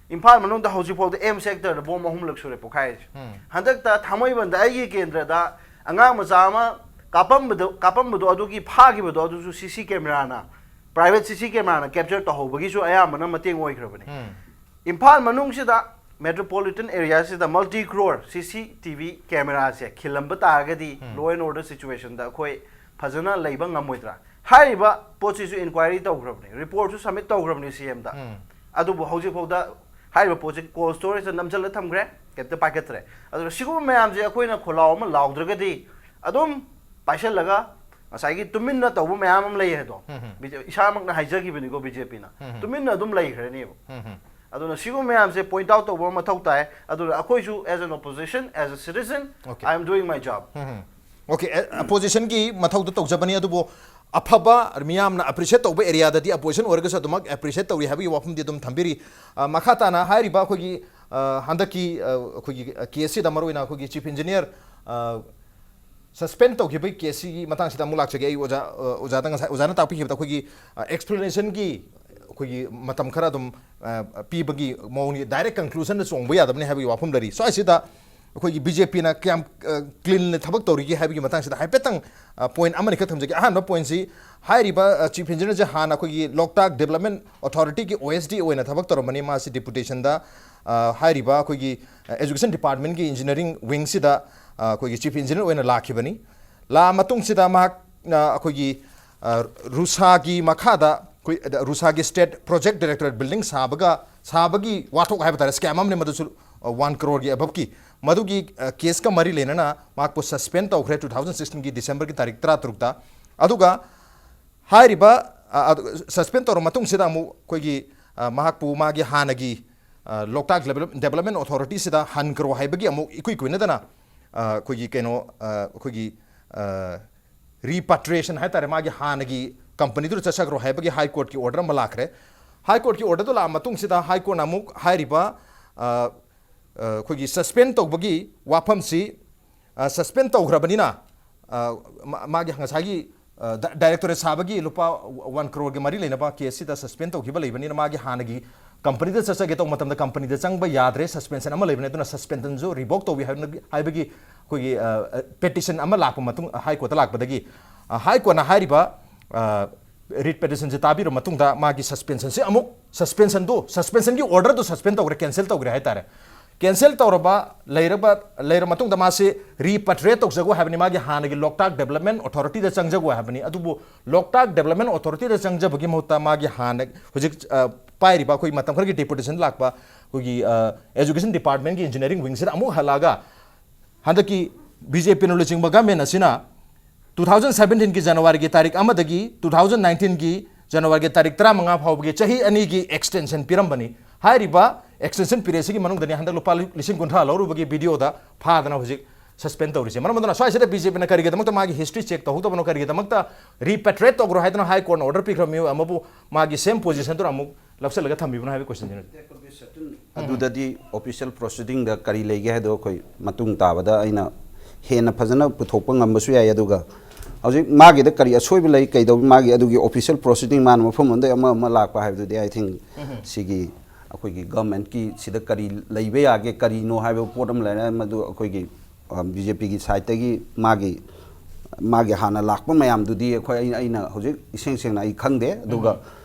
Imphal ꯃꯅꯨꯡꯗ ꯍꯧꯖꯤꯛꯐꯥꯎꯗ ꯑꯦꯝ ꯁꯦꯛꯇꯔꯗ bomb ꯑꯍꯨꯝꯂꯛ ꯁꯨꯔꯦ ꯄꯣꯈꯥꯏꯔꯤꯁꯦ꯫ ꯍꯟꯗꯛꯇ ꯊꯥꯡꯃꯩꯕꯟꯗ ꯑꯩꯒꯤ ꯀꯦꯟꯗ꯭ꯔꯗ ꯑꯉꯥꯡ ꯃꯆꯥ ꯑꯃ ꯀꯥꯞꯄꯝꯕꯗꯣ ꯀꯥꯞꯄꯝꯕꯗꯣ ꯑꯗꯨꯒꯤ ꯐꯥꯈꯤꯕꯗꯣ ꯑꯗꯨꯁꯨ C C cameraꯅ, private C C cameraꯅ capture ꯇꯧꯍꯧꯕꯒꯤꯁꯨ ꯑꯌꯥꯝꯕꯅ ꯃꯇꯦꯡ ꯑꯣꯏꯈ꯭ꯔꯕꯅꯤ꯫ ꯏꯝꯐꯥꯜ ꯃꯅꯨꯡꯁꯤꯗ, metropolitan areaꯁꯤꯗ multi crore C C T V cameraꯁꯦ ꯈꯤꯜꯂꯝꯕ ꯇꯥꯔꯒꯗꯤ law and order situationꯗ ꯑꯩꯈꯣꯏ ꯐꯖꯅ ꯂꯩꯕ ꯉꯝꯃꯣꯏꯗ꯭ꯔꯥ? ꯍꯥꯏꯔꯤꯕ ꯄꯣꯠꯁꯤꯁꯨ ꯏꯟꯀ꯭ꯋꯥꯏꯔꯤ ꯇꯧꯈ꯭ꯔꯕꯅꯤ, ꯔꯤꯄꯣꯔꯠꯁꯨ ꯁꯕꯃꯤꯠ ꯇꯧꯈ꯭ꯔꯕꯅꯤ ꯁꯤ ꯑꯦꯝꯗ꯫ ꯑꯗꯨꯕꯨ ꯍꯧꯖꯤꯛꯐꯥꯎꯗ ꯍꯥꯏꯔꯤꯕ ꯄꯣꯠꯁꯦ cold storageꯇ ꯅꯝꯁꯤꯜꯂ ꯊꯝꯈ꯭ꯔꯦ, ꯀꯩꯝꯇ ꯄꯥꯏꯈꯠꯇ꯭ꯔꯦ꯫ ꯑꯗꯨꯅ ꯁꯤꯒꯨꯝꯕ ꯃꯌꯥꯝꯁꯦ ꯑꯩꯈꯣꯏꯅ ꯈꯣꯜꯂꯥꯎ ꯑꯃ ꯂꯥꯎꯗ꯭ꯔꯒꯗꯤ ꯑꯗꯨꯝ ꯄꯥꯏꯁꯤꯜꯂꯒ ꯉꯁꯥꯏꯒꯤ ꯇꯨꯃꯤꯟꯅ ꯇꯧꯕ ꯃꯌꯥꯝ ꯑꯃ ꯂꯩ ꯍꯥꯏꯗꯣ꯫ ꯕꯤ ꯖꯦ ꯄꯤ, ꯏꯁꯥꯃꯛꯅ ꯍꯥꯏꯖꯈꯤꯕꯅꯤꯀꯣ, ꯕꯤ ꯖꯦ ꯄꯤꯅ ꯇꯨꯃꯤꯟꯅ ꯑꯗꯨꯝ ꯂꯩꯈ꯭ꯔꯅꯦꯕ꯫ ꯑꯗꯨꯅ ꯁꯤꯒꯨꯝꯕ ꯃꯌꯥꯝꯁꯦ point out ꯇꯧꯕ ꯑꯃ ꯃꯊꯧ ꯇꯥꯏ꯫ ꯑꯗꯨꯅ ꯑꯩꯈꯣꯏꯁꯨ as an opposition, as a citizen, Okay. I am doing my job. Okay, oppositionꯒꯤ ꯃꯊꯧꯗꯣ ꯇꯧꯖꯕꯅꯤ, ꯑꯗꯨꯕꯨ ꯑꯐꯕ ꯃꯤꯌꯥꯝꯅ appreciate ꯇꯧꯕ areaꯗꯗꯤ opposition ꯑꯣꯏꯔꯒꯁꯨ ꯑꯗꯨꯃꯛ appreciate ꯇꯧꯔꯤ ꯍꯥꯏꯕꯒꯤ ꯋꯥꯐꯝꯗꯤ ꯑꯗꯨꯝ ꯊꯝꯕꯤꯔꯤ꯫ ꯑ, ꯃꯈꯥ ꯇꯥꯅ ꯍꯥꯏꯔꯤꯕ ꯑꯩꯈꯣꯏꯒꯤ, ꯑ, ꯍꯟꯗꯛꯀꯤ, ꯑ, ꯑꯩꯈꯣꯏꯒꯤ caseꯁꯤꯗ ꯃꯔꯨꯑꯣꯏꯅ ꯑꯩꯈꯣꯏꯒꯤ chief engineer, ꯑ, suspend ꯇꯧꯈꯤꯕꯒꯤ caseꯁꯤꯒꯤ ꯃꯇꯥꯡꯁꯤꯗ ꯑꯃꯨꯛ ꯂꯥꯛꯆꯒꯦ꯫ ꯑꯩ ꯑꯣꯖꯥ, ꯑ, ꯑꯣꯖꯥꯗ ꯉꯁꯥꯏ ꯑꯣꯖꯥꯅ ꯇꯥꯛꯄꯤꯈꯤꯕꯗ ꯑꯩꯈꯣꯏꯒꯤ, ꯑ, explanationꯒꯤ ꯑꯩꯈꯣꯏꯒꯤ ꯃꯇꯝ ꯈꯔ ꯑꯗꯨꯝ, ꯑ, ꯄꯤꯕꯒꯤ ꯃꯑꯣꯡꯅꯤ, direct conclusionꯗ ꯆꯣꯡꯕ ꯌꯥꯗꯕꯅꯤ ꯍꯥꯏꯕꯒꯤ ꯋꯥꯐꯝ ꯂꯩꯔꯤ꯫ ꯁ꯭ꯋꯥꯏꯁꯤꯗ ꯑꯩꯈꯣꯏꯒꯤ ꯕꯤ ꯖꯦ ꯄꯤꯅ ꯀꯌꯥꯝ, ꯑ, cleanly ꯊꯕꯛ ꯇꯧꯔꯤꯒꯦ ꯍꯥꯏꯕꯒꯤ ꯃꯇꯥꯡꯁꯤꯗ ꯍꯥꯏꯐꯦꯠꯇꯪ, ꯑ, point ꯑꯃꯅꯤꯈꯛ ꯊꯝꯖꯒꯦ꯫ ꯑꯍꯥꯟꯕ pointꯁꯤ, ꯍꯥꯏꯔꯤꯕ, ꯑ, chief engineerꯁꯦ ꯍꯥꯟꯅ ꯑꯩꯈꯣꯏꯒꯤ Loktak Development Authorityꯒꯤ O S D ꯑꯣꯏꯅ ꯊꯕꯛ ꯇꯧꯔꯝꯕꯅꯤ꯫ ꯃꯥꯁꯤ deputationꯗ, ꯑ, ꯍꯥꯏꯔꯤꯕ ꯑꯩꯈꯣꯏꯒꯤ, ꯑ, education departmentꯀꯤ engineering wingꯁꯤꯗ, ꯑ, ꯑꯩꯈꯣꯏꯒꯤ chief engineer ꯑꯣꯏꯅ ꯂꯥꯛꯈꯤꯕꯅꯤ꯫ ꯂꯥꯛꯑ ꯃꯇꯨꯡꯁꯤꯗ ꯃꯍꯥꯛꯅ ꯑꯩꯈꯣꯏꯒꯤ, ꯑ, ꯔꯨꯁꯥꯒꯤ ꯃꯈꯥꯗ ꯑꯩꯈꯣꯏ, ꯑ, ꯔꯨꯁꯥꯒꯤ state project directorate building ꯁꯥꯕꯒ, ꯁꯥꯕꯒꯤ ꯋꯥꯊꯣꯛ ꯍꯥꯏꯕ ꯇꯥꯔꯦ, scam ꯑꯃꯅꯤ ꯃꯗꯨꯁꯨ, ꯑ, one croreꯒꯤ aboveꯀꯤ꯫ ꯃꯗꯨꯒꯤ, ꯑ, caseꯀ ꯃꯔꯤ ꯂꯩꯅꯅ ꯃꯍꯥꯛꯄꯨ suspend ꯇꯧꯈ꯭ꯔꯦ two thousand sixteenꯒꯤ Decemberꯒꯤ ꯇꯥꯔꯤꯛ ꯇꯔꯥꯇꯔꯨꯛꯇ꯫ ꯑꯗꯨꯒ ꯍꯥꯏꯔꯤꯕ, ꯑ, ꯑ, suspend ꯇꯧꯔ ꯃꯇꯨꯡꯁꯤꯗ ꯑꯃꯨꯛ ꯑꯩꯈꯣꯏꯒꯤ, ꯑ, ꯃꯍꯥꯛꯄꯨ ꯃꯥꯒꯤ ꯍꯥꯟꯅꯒꯤ, ꯑ, Loktak Develop-, Development Authorityꯁꯤꯗ ꯍꯟꯈ꯭ꯔꯣ ꯍꯥꯏꯕꯒꯤ ꯑꯃꯨꯛ ꯏꯀꯨꯏ ꯀꯨꯏꯅꯗꯅ, ꯑ, ꯑꯩꯈꯣꯏꯒꯤ ꯀꯩꯅꯣ, ꯑ, ꯑꯩꯈꯣꯏꯒꯤ, ꯑ, repatriation ꯍꯥꯏ ꯇꯥꯔꯦ, ꯃꯥꯒꯤ ꯍꯥꯟꯅꯒꯤ ꯀꯝꯄꯅꯤꯗꯨꯗ ꯆꯠꯆꯈ꯭ꯔꯣ ꯍꯥꯏꯕꯒꯤ ꯍꯥꯏ ꯀꯣꯔꯠꯀꯤ ꯑꯣꯔꯗꯔ ꯑꯃ ꯂꯥꯛꯈ꯭ꯔꯦ꯫ ꯍꯥꯏ ꯀꯣꯔꯠꯀꯤ ꯑꯣꯔꯗꯔꯗꯨ ꯂꯥꯛꯑ ꯃꯇꯨꯡꯁꯤꯗ ꯍꯥꯏ ꯀꯣꯔꯠꯅ ꯑꯃꯨꯛ ꯍꯥꯏꯔꯤꯕ, ꯑ, ꯑ, ꯑꯩꯈꯣꯏꯒꯤ ꯁꯁꯄꯦꯟ ꯇꯧꯕꯒꯤ ꯋꯥꯐꯝꯁꯤ, ꯑ, ꯁꯁꯄꯦꯟ ꯇꯧꯈ꯭ꯔꯕꯅꯤꯅ, ꯑ, ꯃꯥ-, ꯃꯥꯒꯤ ꯉꯁꯥꯏꯒꯤ, ꯑ, ꯗꯥ-, ꯗꯥꯏꯔꯦꯛꯇꯣꯔꯦꯠ ꯁꯥꯕꯒꯤ ꯂꯨꯄꯥ ꯋꯥꯟ ꯀ꯭ꯔꯣꯔꯒꯤ ꯃꯔꯤ ꯂꯩꯅꯕ ꯀꯦꯁꯁꯤꯗ ꯁꯁꯄꯦꯟ ꯇꯧꯈꯤꯕ ꯂꯩꯕꯅꯤꯅ, ꯃꯥꯒꯤ ꯍꯥꯟꯅꯒꯤ ꯀꯝꯄꯅꯤꯗ ꯆꯠꯆꯒꯦ ꯇꯧꯕ ꯃꯇꯝꯗ ꯀꯝꯄꯅꯤꯗ ꯆꯪꯕ ꯌꯥꯗ꯭ꯔꯦ, ꯁꯁꯄꯦꯟꯁꯟ ꯑꯃ ꯂꯩꯕꯅꯤ, ꯑꯗꯨꯅ ꯁꯁꯄꯦꯟꯁꯟꯁꯨ ꯔꯤꯚꯣꯛ ꯇꯧꯏ ꯍꯥꯏꯕꯅ-, ꯍꯥꯏꯕꯒꯤ ꯑꯩꯈꯣꯏꯒꯤ, ꯑ, ꯑ, ꯄꯦꯇꯤꯁꯟ ꯑꯃ ꯂꯥꯛꯄ ꯃꯇꯨꯡ, ꯍꯥꯏ ꯀꯣꯔꯠꯇ ꯂꯥꯛꯄꯗꯒꯤ, ꯑ, ꯍꯥꯏ ꯀꯣꯔꯠꯅ ꯍꯥꯏꯔꯤꯕ, ꯑ, ꯔꯤꯠ ꯄꯦꯇꯤꯁꯟꯁꯦ ꯇꯥꯕꯤꯔꯕ ꯃꯇꯨꯡꯗ ꯃꯥꯒꯤ ꯁꯁꯄꯦꯟꯁꯟꯁꯦ ꯑꯃꯨꯛ, ꯁꯁꯄꯦꯟꯁꯟꯗꯨ, ꯁꯁꯄꯦꯟꯁꯟꯒꯤ ꯑꯣꯔꯗꯔꯗꯨ ꯁꯁꯄꯦꯟ ꯇꯧꯈ꯭ꯔꯦ, ꯀꯦꯟꯁꯦꯜ ꯇꯧꯈ꯭ꯔꯦ ꯍꯥꯏꯇꯥꯔꯦ꯫ ꯀꯦꯟꯁꯦꯜ ꯇꯧꯔꯕ, ꯂꯩꯔꯕ, ꯂꯩꯔ ꯃꯇꯨꯡꯗ ꯃꯥꯁꯤ ꯔꯤꯄꯥꯇ꯭ꯔꯤꯌꯦꯠ ꯇꯧꯖꯈꯣ ꯍꯥꯏꯕꯅꯤ, ꯃꯥꯒꯤ ꯍꯥꯟꯅꯒꯤ ꯂꯣꯛꯇꯥꯛ ꯗꯦꯕꯂꯞꯃꯦꯟ ꯑꯣꯊꯣꯔꯤꯇꯤꯗ ꯆꯪꯖꯈꯣ ꯍꯥꯏꯕꯅꯤ꯫ ꯑꯗꯨꯕꯨ ꯂꯣꯛꯇꯥꯛ ꯗꯦꯕꯂꯞꯃꯦꯟ ꯑꯣꯊꯣꯔꯤꯇꯤꯗ ꯆꯪꯖꯕꯒꯤ ꯃꯍꯨꯠꯇ ꯃꯥꯒꯤ ꯍꯥꯟꯅ ꯍꯧꯖꯤꯛ, ꯑ, ꯄꯥꯏꯔꯤꯕ ꯑꯩꯈꯣꯏ ꯃꯇꯝ ꯈꯔꯒꯤ ꯗꯦꯄꯨꯇꯦꯁꯟ ꯂꯥꯛꯄ ꯑꯩꯈꯣꯏꯒꯤ, ꯑ, ꯑꯦꯖꯨꯀꯦꯁꯟ ꯗꯤꯄꯥꯔꯠꯃꯦꯟꯒꯤ ꯏꯟꯖꯤꯅꯤꯌꯥꯔꯤꯡ ꯋꯤꯡꯁꯤꯗ ꯑꯃꯨꯛ ꯍꯜꯂꯛꯑꯒ ꯍꯟꯗꯛꯀꯤ ꯕꯤ ꯖꯦ ꯄꯤꯅ ꯂꯨꯆꯤꯡꯕ ꯒꯃꯦꯟ ꯑꯁꯤꯅ ꯇꯨ ꯊꯥꯎꯖꯟ ꯁꯕꯦꯟꯇꯤꯟꯒꯤ ꯖꯅꯋꯥꯔꯤꯒꯤ ꯇꯥꯔꯤꯛ ꯑꯃꯗꯒꯤ ꯇꯨ ꯊꯥꯎꯖꯟ ꯅꯥꯏꯟꯇꯤꯟꯒꯤ ꯖꯅꯋꯥꯔꯤꯒꯤ ꯇꯥꯔꯤꯛ ꯇꯔꯥꯃꯉꯥ ꯐꯥꯎꯕꯒꯤ ꯆꯍꯤ ꯑꯅꯤꯒꯤ ꯑꯦꯛꯁꯇꯦꯟꯁꯟ ꯄꯤꯔꯝꯕꯅꯤ꯫ ꯍꯥꯏꯔꯤꯕ ꯑꯦꯛꯁꯇꯦꯟꯁꯟ ꯄꯤꯔꯤꯌꯠꯁꯤꯒꯤ ꯃꯅꯨꯡꯗꯅꯤ ꯍꯟꯗꯛ ꯂꯨꯄꯥ ꯂꯤꯁꯤꯡ ꯀꯨꯟꯊ꯭ꯔꯥ ꯂꯧꯔꯨꯕꯒꯤ ꯕꯤꯗꯤꯑꯣꯗ ꯐꯥꯗꯅ ꯍꯧꯖꯤꯛ ꯁꯁꯄꯦꯟ ꯇꯧꯔꯤꯁꯦ꯫ ꯃꯔꯝ ꯑꯗꯨꯅ ꯁ꯭ꯋꯥꯏꯁꯤꯗ ꯕꯤ ꯖꯦ ꯄꯤꯅ ꯀꯔꯤꯒꯤꯗꯃꯛꯇ ꯃꯥꯒꯤ ꯍꯤꯁꯇ꯭ꯔꯤ ꯆꯦꯛ ꯇꯧꯍꯧꯗꯕꯅꯣ, ꯀꯔꯤꯒꯤꯗꯃꯛꯇ ꯔꯤꯄꯦꯇ꯭ꯔꯤꯌꯦꯠ ꯇꯧꯈ꯭ꯔꯣ ꯍꯥꯏꯗꯅ ꯍꯥꯏ ꯀꯣꯔꯠꯅ ꯑꯣꯔꯗꯔ ꯄꯤꯈ꯭ꯔꯕ ꯃꯤꯑꯣꯏ ꯑꯃꯕꯨ ꯃꯥꯒꯤ ꯁꯦꯝ ꯄꯣꯖꯤꯁꯟꯗꯨꯅ ꯑꯃꯨꯛ ꯂꯧꯁꯤꯜꯂꯒ ꯊꯝꯕꯤꯕꯅꯣ ꯍꯥꯏꯕ ꯀꯣꯏꯁꯟꯁꯤꯅꯤ꯫ ꯑꯗꯨꯗꯗꯤ ꯑꯣꯐꯤꯁꯤꯌꯦꯜ ꯄ꯭ꯔꯣꯁꯤꯗꯤꯡꯗ ꯀꯔꯤ ꯂꯩꯒꯦ ꯍꯥꯏꯗꯣ ꯑꯩꯈꯣꯏ ꯃꯇꯨꯡ ꯇꯥꯕꯗ ꯑꯩꯅ ꯍꯦꯟꯅ ꯐꯖꯅ ꯄꯨꯊꯣꯛꯄ ꯉꯝꯕꯁꯨ ꯌꯥꯏ꯫ ꯑꯗꯨꯒ ꯍꯧꯖꯤꯛ ꯃꯥꯒꯤꯗ ꯀꯔꯤ ꯑꯁꯣꯏꯕ ꯂꯩ, ꯀꯩꯗꯧꯕ, ꯃꯥꯒꯤ ꯑꯗꯨꯒꯤ ꯑꯣꯐꯤꯁꯤꯌꯦꯜ ꯄ꯭ꯔꯣꯁꯤꯗꯤꯡ ꯃꯥꯅ ꯃꯐꯝ ꯑꯃꯗꯒꯤ ꯑꯃ ꯑꯃ ꯂꯥꯛꯄ ꯍꯥꯏꯕꯗꯨꯗꯤ, I think, ꯁꯤꯒꯤ ꯑꯩꯈꯣꯏꯒꯤ ꯒꯚꯔꯟꯃꯦꯟꯠꯀꯤ ꯁꯤꯗ ꯀꯔꯤ ꯂꯩꯕ ꯌꯥꯒꯦ, ꯀꯔꯤꯅꯣ ꯍꯥꯏꯕ ꯄꯣꯠ ꯑꯃ ꯂꯩꯔꯦ꯫ ꯃꯗꯨ ꯑꯩꯈꯣꯏꯒꯤ ꯕꯤ ꯖꯦ ꯄꯤꯒꯤ ꯁꯥꯏꯠꯇꯒꯤ ꯃꯥꯒꯤ, ꯃꯥꯒꯤ ꯍꯥꯟꯅ ꯂꯥꯛꯄ ꯃꯌꯥꯝꯗꯨꯗꯤ ꯑꯩꯈꯣꯏ, ꯑꯩꯅ, ꯑꯩꯅ ꯍꯧꯖꯤꯛ ꯏꯁꯦꯡ ꯁꯦꯡꯅ ꯑꯩ ꯈꯪꯗꯦ꯫ ꯑꯗꯨꯒ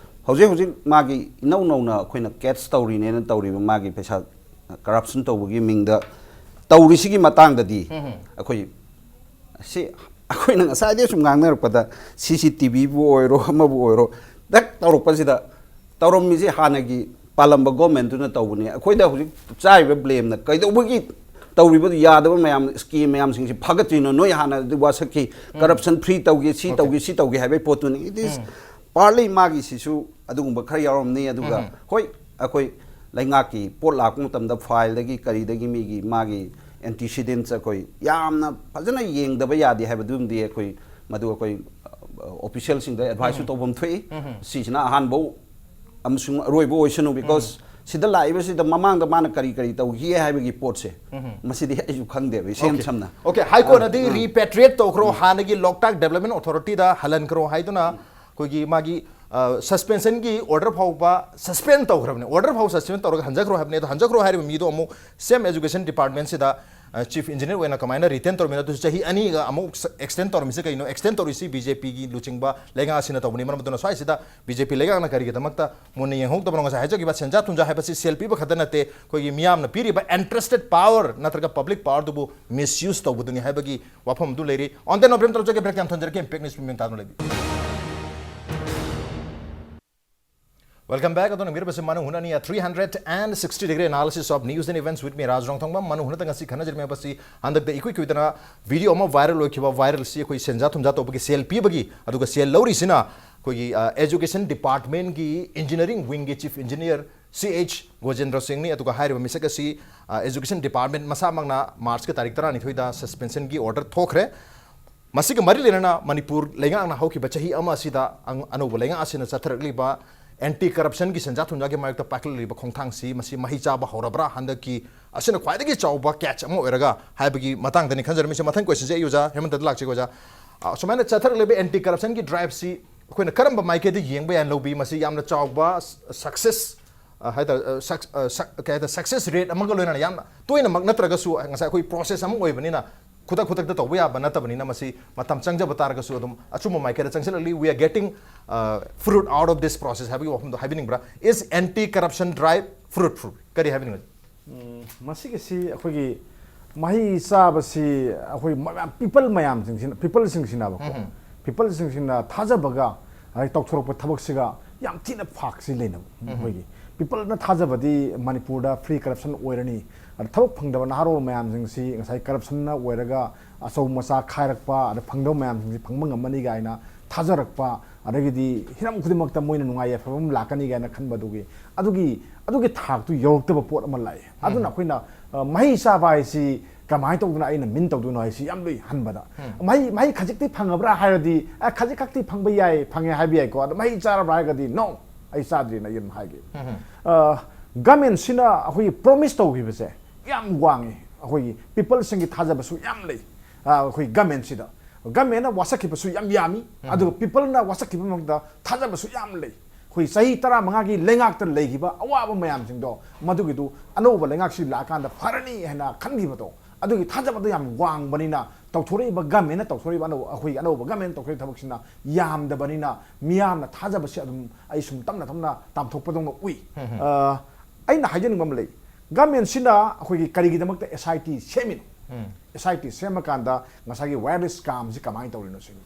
ꯍꯧꯖꯤꯛ ꯍꯧꯖꯤꯛ ꯃꯥꯒꯤ ꯏꯅꯧ ꯅꯧꯅ ꯑꯩꯈꯣꯏꯅ ꯀꯦꯠꯆ ꯇꯧꯔꯤꯅꯦꯅ ꯇꯧꯔꯤꯕ ꯃꯥꯒꯤ ꯄꯩꯁꯥ ꯀꯔꯞꯁꯟ ꯇꯧꯕꯒꯤ ꯃꯤꯡꯗ ꯇꯧꯔꯤꯁꯤꯒꯤ ꯃꯇꯥꯡꯗꯗꯤ ꯑꯩꯈꯣꯏ ꯁꯤ ꯑꯩꯈꯣꯏꯅ ꯉꯁꯥꯏꯗꯩ ꯁꯨꯝ ꯉꯥꯡꯅꯔꯛꯄꯗ ꯁꯤ ꯁꯤ ꯇꯤ ꯚꯤꯕꯨ ꯑꯣꯏꯔꯣ, ꯑꯃꯕꯨ ꯑꯣꯏꯔꯣ, ꯗꯛ ꯇꯧꯔꯛꯄꯁꯤꯗ ꯇꯧꯔꯝꯃꯤꯁꯦ ꯍꯥꯟꯅꯒꯤ ꯄꯥꯜꯂꯝꯕ ꯒꯣꯔꯃꯦꯟꯠꯇꯨꯅ ꯇꯧꯕꯅꯤ꯫ ꯑꯩꯈꯣꯏꯗ ꯍꯧꯖꯤꯛ ꯆꯥꯔꯤꯕ ꯕ꯭ꯂꯦꯝꯅ ꯀꯩꯗꯧꯕꯒꯤ ꯇꯧꯔꯤꯕ ꯌꯥꯗꯕ ꯃꯌꯥꯝ, ꯁ꯭ꯀꯤꯝ ꯃꯌꯥꯝꯁꯤꯡꯁꯤ ꯐꯒꯠꯇ꯭ꯔꯤꯅꯣ? ꯅꯣꯏ ꯍꯥꯟꯅꯗꯤ ꯋꯥꯁꯛꯈꯤ, ꯀꯔꯞꯁꯟ ꯐ꯭ꯔꯤ ꯇꯧꯒꯦ, ꯁꯤ ꯇꯧꯒꯦ, ꯁꯤ ꯇꯧꯒꯦ ꯍꯥꯏꯕꯒꯤ ꯄꯣꯠꯇꯨꯅꯤ꯫ It is partly ꯃꯥꯒꯤꯁꯤꯁꯨ ꯑꯗꯨꯒꯨꯝꯕ ꯈꯔ ꯌꯥꯎꯔꯝꯅꯤ꯫ ꯑꯗꯨꯒ ꯍꯣꯏ, ꯑꯩꯈꯣꯏ ꯂꯩꯉꯥꯛꯀꯤ ꯄꯣꯠ ꯂꯥꯛꯄ ꯃꯇꯝꯗ ꯐꯥꯏꯜꯗꯒꯤ ꯀꯔꯤꯗꯒꯤ ꯃꯤꯒꯤ ꯃꯥꯒꯤ ꯑꯦꯟꯇꯤꯁꯤꯗꯦꯟꯠꯁ ꯑꯩꯈꯣꯏ ꯌꯥꯝꯅ ꯐꯖꯅ ꯌꯦꯡꯗꯕ ꯌꯥꯗꯦ ꯍꯥꯏꯕꯗꯨꯝꯗꯤ ꯑꯩꯈꯣꯏ, ꯃꯗꯨ ꯑꯩꯈꯣꯏ ꯑꯣꯐꯤꯁꯤꯌꯦꯜꯁꯤꯡꯗ ꯑꯦꯗꯚꯥꯏꯁꯁꯨ ꯇꯧꯐꯝ ꯊꯣꯛꯏ꯫ ꯁꯤꯁꯤꯅ ꯑꯍꯥꯟꯕ ꯑꯃꯁꯨꯡ ꯑꯔꯣꯏꯕ ꯑꯣꯏꯁꯅꯨ, ꯕꯤꯀꯣꯁ ꯁꯤꯗ ꯂꯥꯛꯏꯕꯁꯤꯗ ꯃꯃꯥꯡꯗ ꯃꯥꯅ ꯀꯔꯤ ꯀꯔꯤ ꯇꯧꯈꯤ ꯍꯥꯏꯕꯒꯤ ꯄꯣꯠꯁꯦ, ꯃꯁꯤꯗꯤ ꯑꯩꯁꯨ ꯈꯪꯗꯦꯕ, ꯏꯁꯦꯝ ꯁꯝꯅ꯫ Okay, ꯍꯥꯏ ꯀꯣꯔꯠꯅꯗꯤ repatriate ꯇꯧꯈ꯭ꯔꯣ, ꯍꯥꯟꯅꯒꯤ ꯂꯣꯛꯇꯥꯛ ꯗꯦꯕꯂꯞꯃꯦꯟ ꯑꯣꯊꯣꯔꯤꯇꯤꯗ ꯍꯜꯍꯟꯈ꯭ꯔꯣ ꯍꯥꯏꯗꯨꯅ ꯑꯩꯈꯣꯏꯒꯤ ꯃꯥꯒꯤ ꯁꯁꯄꯦꯟꯁꯟꯒꯤ ꯑꯣꯔꯗꯔ ꯐꯥꯎꯕ ꯁꯁꯄꯦꯟ ꯇꯧꯈ꯭ꯔꯕꯅꯦ꯫ ꯑꯣꯔꯗꯔ ꯐꯥꯎ ꯁꯁꯄꯦꯟ ꯇꯧꯔꯒ ꯍꯟꯖꯈ꯭ꯔꯣ ꯍꯥꯏꯕꯅꯦ꯫ ꯑꯗꯣ ꯍꯟꯖꯈ꯭ꯔꯣ ꯍꯥꯏꯔꯤꯕ ꯃꯤꯗꯣ ꯑꯃꯨꯛ ꯁꯦꯝ ꯑꯦꯖꯨꯀꯦꯁꯟ ꯗꯤꯄꯥꯔꯠꯃꯦꯟꯁꯤꯗ ꯆꯤꯐ ꯏꯟꯖꯤꯅꯤꯌꯔ ꯑꯣꯏꯅ ꯀꯃꯥꯏꯅ ꯔꯤꯇꯦꯟ ꯇꯧꯔꯝꯃꯤꯅꯣ? ꯑꯗꯨꯁꯨ ꯆꯍꯤ ꯑꯅꯤꯒ ꯑꯃꯨꯛ ꯑꯦꯛꯁꯇꯦꯟ ꯇꯧꯔꯝꯃꯤꯁꯦ ꯀꯩꯅꯣ? ꯑꯦꯛꯁꯇꯦꯟ ꯇꯧꯔꯤꯁꯤ ꯕꯤ ꯖꯦ ꯄꯤꯒꯤ ꯂꯨꯆꯤꯡꯕ ꯂꯩꯉꯥꯛ ꯑꯁꯤꯅ ꯇꯧꯕꯅꯤ꯫ ꯃꯔꯝ ꯑꯗꯨꯅ ꯁ꯭ꯋꯥꯏꯁꯤꯗ ꯕꯤ ꯖꯦ ꯄꯤ ꯂꯩꯉꯥꯛꯅ ꯀꯔꯤꯒꯤꯗꯃꯛꯇ ꯃꯨꯟꯅ ꯌꯦꯡꯍꯧꯗꯕꯅꯣ? ꯉꯁꯥꯏ ꯍꯥꯏꯖꯈꯤꯕ ꯁꯦꯟꯖꯥ ꯊꯨꯝꯖꯥ ꯍꯥꯏꯕꯁꯤ ꯁꯦꯜ ꯄꯤꯕ ꯈꯛꯇ ꯅꯠꯇꯦ, ꯑꯩꯈꯣꯏꯒꯤ ꯃꯤꯌꯥꯝꯅ ꯄꯤꯔꯤꯕ entrusted power ꯅꯠꯇ꯭ꯔꯒ ꯄꯕ꯭ꯂꯤꯛ ꯄꯥꯋꯔꯗꯨꯕꯨ ꯃꯤꯁꯌꯨꯁ ꯇꯧꯕꯗꯨꯅꯤ ꯍꯥꯏꯕꯒꯤ ꯋꯥꯐꯝ ꯑꯗꯨ ꯂꯩꯔꯤ꯫ On that note, ꯕ꯭ꯔꯦꯛ ꯇꯧꯖꯒꯦ꯫ ꯕ꯭ꯔꯦꯛ ꯌꯥꯝ ꯊꯣꯟꯖꯔꯛꯀꯦ꯫ Impact News ꯃꯤꯠꯌꯦꯡ ꯇꯥꯗꯨꯅ ꯂꯩꯕꯤꯌꯨ꯫ Welcome back. ꯑꯗꯣ ꯅꯪꯕꯤꯔꯕꯁꯤ ꯃꯅꯨꯡ ꯍꯨꯠꯅꯅꯤ, a three hundred and sixty degree analysis of news and events with me, ꯔꯥꯖ ꯔꯣꯡꯊꯣꯡꯕꯝ꯫ ꯃꯅꯨꯡ ꯍꯨꯠꯅꯗ ꯉꯁꯤ ꯈꯟꯅꯖꯔꯤꯕ ꯍꯥꯏꯕꯁꯤ ꯍꯟꯗꯛꯇ ꯏꯀꯨꯏ ꯀꯨꯏꯗꯅ ꯚꯤꯗꯤꯑꯣ ꯑꯃ ꯚꯥꯏꯔꯦꯜ ꯑꯣꯏꯈꯤꯕ, ꯚꯥꯏꯔꯦꯜꯁꯤ ꯑꯩꯈꯣꯏ ꯁꯦꯟꯖꯥ ꯊꯨꯝꯖꯥ ꯇꯧꯕꯒꯤ, ꯁꯦꯜ ꯄꯤꯕꯒꯤ, ꯑꯗꯨꯒ ꯁꯦꯜ ꯂꯧꯔꯤꯁꯤꯅ ꯑꯩꯈꯣꯏꯒꯤ ꯑꯦꯖꯨꯀꯦꯁꯟ ꯗꯤꯄꯥꯔꯠꯃꯦꯟꯒꯤ ꯏꯟꯖꯤꯅꯤꯌꯔꯤꯡ ꯋꯤꯡꯒꯤ ꯆꯤꯐ ꯏꯟꯖꯤꯅꯤꯌꯔ ꯁꯤ ꯑꯩꯆ ꯒꯣꯖꯦꯟꯗ꯭ꯔ ꯁꯤꯡꯅꯤ꯫ ꯑꯗꯨꯒ ꯍꯥꯏꯔꯤꯕ ꯃꯤꯁꯛ ꯑꯁꯤ ꯑꯦꯖꯨꯀꯦꯁꯟ ꯗꯤꯄꯥꯔꯠꯃꯦꯟ ꯃꯁꯥꯃꯛꯅ ꯃꯥꯔꯆꯀꯤ ꯇꯥꯔꯤꯛ ꯇꯔꯥꯅꯤꯊꯣꯏꯗ ꯁꯁꯄꯦꯟꯁꯟꯒꯤ ꯑꯣꯔꯗꯔ ꯊꯣꯛꯈ꯭ꯔꯦ꯫ ꯃꯁꯤꯒ ꯃꯔꯤ ꯂꯩꯅꯅ ꯃꯅꯤꯄꯨꯔ ꯂꯩꯉꯥꯛꯅ ꯍꯧꯈꯤꯕ ꯆꯍꯤ ꯑꯃ ꯑꯁꯤꯗ ꯑꯪ-, ꯑꯅꯧꯕ ꯂꯩꯉꯥꯛ ꯑꯁꯤꯅ ꯆꯠꯊꯔꯛꯂꯤꯕ ꯑꯦꯟꯇꯤ ꯀꯔꯞꯁꯟꯒꯤ ꯁꯦꯟꯖꯥ ꯊꯨꯝꯖꯥꯒꯤ ꯃꯥꯌꯣꯛꯇ ꯄꯥꯏꯈꯠꯂꯛꯂꯤꯕ ꯈꯣꯡꯊꯥꯡꯁꯤ ꯃꯁꯤ ꯃꯍꯩ ꯆꯥꯕ ꯍꯧꯔꯕ꯭ꯔꯥ? ꯍꯟꯗꯛꯀꯤ ꯑꯁꯤꯅ ꯈ꯭ꯋꯥꯏꯗꯒꯤ ꯆꯥꯎꯕ ꯀꯦꯠꯆ ꯑꯃ ꯑꯣꯏꯔꯒ ꯍꯥꯏꯕꯒꯤ ꯃꯇꯥꯡꯗꯅꯤ ꯈꯟꯖꯔꯝꯃꯤꯁꯦ꯫ ꯃꯊꯪ ꯀꯣꯏꯁꯟꯁꯦ ꯑꯩ ꯑꯣꯖꯥ ꯍꯦꯃꯟꯇꯗ ꯂꯥꯛꯆꯒꯦ꯫ ꯑꯣꯖꯥ, ꯑ, ꯁꯨꯃꯥꯏꯅ ꯆꯠꯊꯔꯛꯂꯤꯕ ꯑꯦꯟꯇꯤ ꯀꯔꯞꯁꯟꯒꯤ ꯗ꯭ꯔꯥꯏꯚꯁꯤ ꯑꯩꯈꯣꯏꯅ ꯀꯔꯝꯕ ꯃꯥꯏꯀꯩꯗ ꯌꯦꯡꯕ ꯌꯥꯏꯅ ꯂꯧꯕꯤ? ꯃꯁꯤ ꯌꯥꯝꯅ ꯆꯥꯎꯕ ꯁꯛꯁꯦꯁ, ꯑ, ꯍꯥꯏꯇꯥꯔꯦ, ꯑ, ꯁꯛ-, ꯑ, ꯁꯛ-, ꯀꯩ ꯍꯥꯏꯇꯥꯔꯦ, ꯁꯛꯁꯦꯁ ꯔꯦꯠ ꯑꯃꯒ ꯂꯣꯏꯅꯅ ꯌꯥꯝꯅ ꯇꯣꯏꯅꯃꯛ ꯅꯠꯇ꯭ꯔꯒꯁꯨ ꯉꯁꯥꯏ ꯑꯩꯈꯣꯏ ꯄ꯭ꯔꯣꯁꯦꯁ ꯑꯃ ꯑꯣꯏꯕꯅꯤꯅ ꯈꯨꯗꯛ ꯈꯨꯗꯛꯇ ꯇꯧꯕ ꯌꯥꯕ ꯅꯠꯇꯕꯅꯤꯅ ꯃꯁꯤ ꯃꯇꯝ ꯆꯪꯖꯕ ꯇꯥꯔꯒꯁꯨ ꯑꯗꯨꯝ ꯑꯆꯨꯝꯕ ꯃꯥꯏꯀꯩꯗ ꯆꯪꯁꯤꯜꯂꯛꯂꯤ꯫ We are getting, uh, fruit out of this process ꯍꯥꯏꯕꯒꯤ ꯋꯥꯐꯝꯗꯣ ꯍꯥꯏꯕꯤꯅꯤꯡꯕ꯭ꯔꯥ? Is anti corruption drive fruitful? ꯀꯔꯤ ꯍꯥꯏꯕꯤꯅꯤꯡꯕ? ꯎꯝ, ꯃꯁꯤꯒꯤꯁꯤ ꯑꯩꯈꯣꯏꯒꯤ ꯃꯍꯩ ꯆꯥꯕꯁꯤ ꯑꯩꯈꯣꯏ ꯃꯌꯥꯝ, ꯄꯤꯄꯜ ꯃꯌꯥꯝꯁꯤꯡꯁꯤꯅ, ꯄꯤꯄꯜꯁꯤꯡꯁꯤꯅꯕꯀꯣ, ꯄꯤꯄꯜꯁꯤꯡꯁꯤꯅ ꯊꯥꯖꯕꯒ ꯑꯗꯩ ꯇꯧꯊꯣꯔꯛꯄ ꯊꯕꯛꯁꯤꯒ ꯌꯥꯝ ꯊꯤꯅ ꯐꯥꯛꯁꯤ ꯂꯩꯅꯕ꯫ ꯑꯩꯈꯣꯏꯒꯤ ꯄꯤꯄꯜꯅ ꯊꯥꯖꯕꯗꯤ ꯃꯅꯤꯄꯨꯔꯗ ꯐ꯭ꯔꯤ ꯀꯔꯞꯁꯟ ꯑꯣꯏꯔꯅꯤ, ꯑꯗ ꯊꯕꯛ ꯐꯪꯗꯕ ꯅꯍꯥꯔꯣꯜ ꯃꯌꯥꯝꯁꯤꯡꯁꯤ ꯉꯁꯥꯏ ꯀꯔꯞꯁꯟꯅ ꯑꯣꯏꯔꯒ ꯑꯆꯧ ꯃꯆꯥ ꯈꯥꯏꯔꯛꯄ, ꯑꯗ ꯐꯪꯗꯕ ꯃꯌꯥꯝꯁꯤꯡꯁꯤ ꯐꯪꯕ ꯉꯝꯃꯅꯤ ꯀꯥꯏꯅ ꯊꯥꯖꯔꯛꯄ, ꯑꯗꯒꯤꯗꯤ ꯍꯤꯔꯝ ꯈꯨꯗꯤꯡꯃꯛꯇ ꯃꯣꯏꯅ ꯅꯨꯡꯉꯥꯏ ꯌꯥꯏꯐꯕ ꯑꯃ ꯂꯥꯛꯀꯅꯤ ꯀꯥꯏꯅ ꯈꯟꯕ, ꯑꯗꯨꯒꯤ ꯑꯗꯨꯒꯤ ꯑꯗꯨꯒꯤ ꯊꯥꯛꯇꯨ ꯌꯧꯔꯛꯇꯕ ꯄꯣꯠ ꯑꯃ ꯂꯥꯛꯑꯦ꯫ ꯑꯗꯨꯅ ꯑꯩꯈꯣꯏꯅ, ꯑ, ꯃꯍꯩ ꯆꯥꯕ ꯍꯥꯏꯁꯤ ꯀꯃꯥꯏꯅ ꯇꯧꯗꯅ ꯑꯩꯅ ꯃꯤꯟ ꯇꯧꯗꯣꯏꯅꯣ ꯍꯥꯏꯁꯤ ꯌꯥꯝ ꯂꯨꯏ ꯍꯟꯕꯗ꯫ ꯃꯍꯩ, ꯃꯍꯩ ꯈꯖꯤꯛꯇꯤ ꯐꯪꯉꯕ꯭ꯔꯥ ꯍꯥꯏꯔꯗꯤ, ꯑ, ꯈꯖꯤꯛ ꯈꯛꯇꯤ ꯐꯪꯕ ꯌꯥꯏ, ꯐꯪꯉꯦ ꯍꯥꯏꯕ ꯌꯥꯏꯀꯣ꯫ ꯑꯗꯣ ꯃꯍꯩ ꯆꯥꯔꯕ꯭ꯔꯥ ꯍꯥꯏꯔꯒꯗꯤ, "No, ꯑꯩ ꯆꯥꯗ꯭ꯔꯤꯅ" ꯑꯩ ꯑꯗꯨꯝ ꯍꯥꯏꯒꯦ꯫ ꯑ, ꯒꯃꯦꯟꯁꯤꯅ ꯑꯩꯈꯣꯏꯒꯤ ꯄ꯭ꯔꯣꯃꯤꯁ ꯇꯧꯈꯤꯕꯁꯦ ꯌꯥꯝ ꯋꯥꯡꯉꯤ꯫ ꯑꯩꯈꯣꯏꯒꯤ ꯄꯤꯄꯜꯁꯤꯡꯒꯤ ꯊꯥꯖꯕꯁꯨ ꯌꯥꯝ ꯂꯩ, ꯑ, ꯑꯩꯈꯣꯏ ꯒꯃꯦꯟꯁꯤꯗ꯫ ꯒꯃꯦꯟꯅ ꯋꯥꯁꯛꯈꯤꯕꯁꯨ ꯌꯥꯝ ꯌꯥꯝꯃꯤ, ꯑꯗꯨꯒ ꯄꯤꯄꯜꯅ ꯋꯥꯁꯛꯈꯤꯕ ꯃꯇꯝꯗ ꯊꯥꯖꯕꯁꯨ ꯌꯥꯝ ꯂꯩ꯫ ꯑꯩꯈꯣꯏ ꯆꯍꯤ ꯇꯔꯥꯃꯉꯥꯒꯤ ꯂꯩꯉꯥꯛꯇ ꯂꯩꯈꯤꯕ ꯑꯋꯥꯕ ꯃꯌꯥꯝꯁꯤꯡꯗꯣ, ꯃꯗꯨꯒꯤꯗꯨ ꯑꯅꯧꯕ ꯂꯩꯉꯥꯛꯁꯤ ꯂꯥꯛꯑꯀꯥꯟꯗ ꯐꯔꯅꯤ ꯍꯥꯏꯅ ꯈꯟꯈꯤꯕꯗꯣ, ꯑꯗꯨꯒꯤ ꯊꯥꯖꯕꯗꯣ ꯌꯥꯝ ꯋꯥꯡꯕꯅꯤꯅ, ꯇꯧꯊꯣꯔꯛꯏꯕ ꯒꯃꯦꯟꯅ ꯇꯧꯊꯣꯔꯛꯏꯕ ꯑꯅꯧꯕ, ꯑꯩꯈꯣꯏꯒꯤ ꯑꯅꯧꯕ ꯒꯃꯦꯟꯅ ꯇꯧꯊꯣꯔꯛꯏꯕ ꯊꯕꯛꯁꯤꯅ ꯌꯥꯝꯗꯕꯅꯤꯅ, ꯃꯤꯌꯥꯝꯅ ꯊꯥꯖꯕꯁꯤ ꯑꯗꯨꯝ ꯑꯩ ꯁꯨꯝ ꯇꯞꯅ ꯇꯞꯅ ꯇꯥꯝꯊꯣꯛꯄꯗꯧꯅ ꯎꯏ꯫ ꯑ, ꯑꯩꯅ ꯍꯥꯏꯖꯅꯤꯡꯕ ꯑꯃ ꯂꯩ, ꯒꯃꯦꯟꯁꯤꯅ ꯑꯩꯈꯣꯏꯒꯤ ꯀꯔꯤꯒꯤꯗꯃꯛꯇ S I T ꯁꯦꯝꯃꯤꯅꯣ? S I T ꯁꯦꯝꯃꯀꯥꯟꯗ ꯉꯁꯥꯏꯒꯤ wireless scamꯁꯤ ꯀꯃꯥꯏꯅ ꯇꯧꯔꯤꯅꯣ ꯁꯤꯅꯤ꯫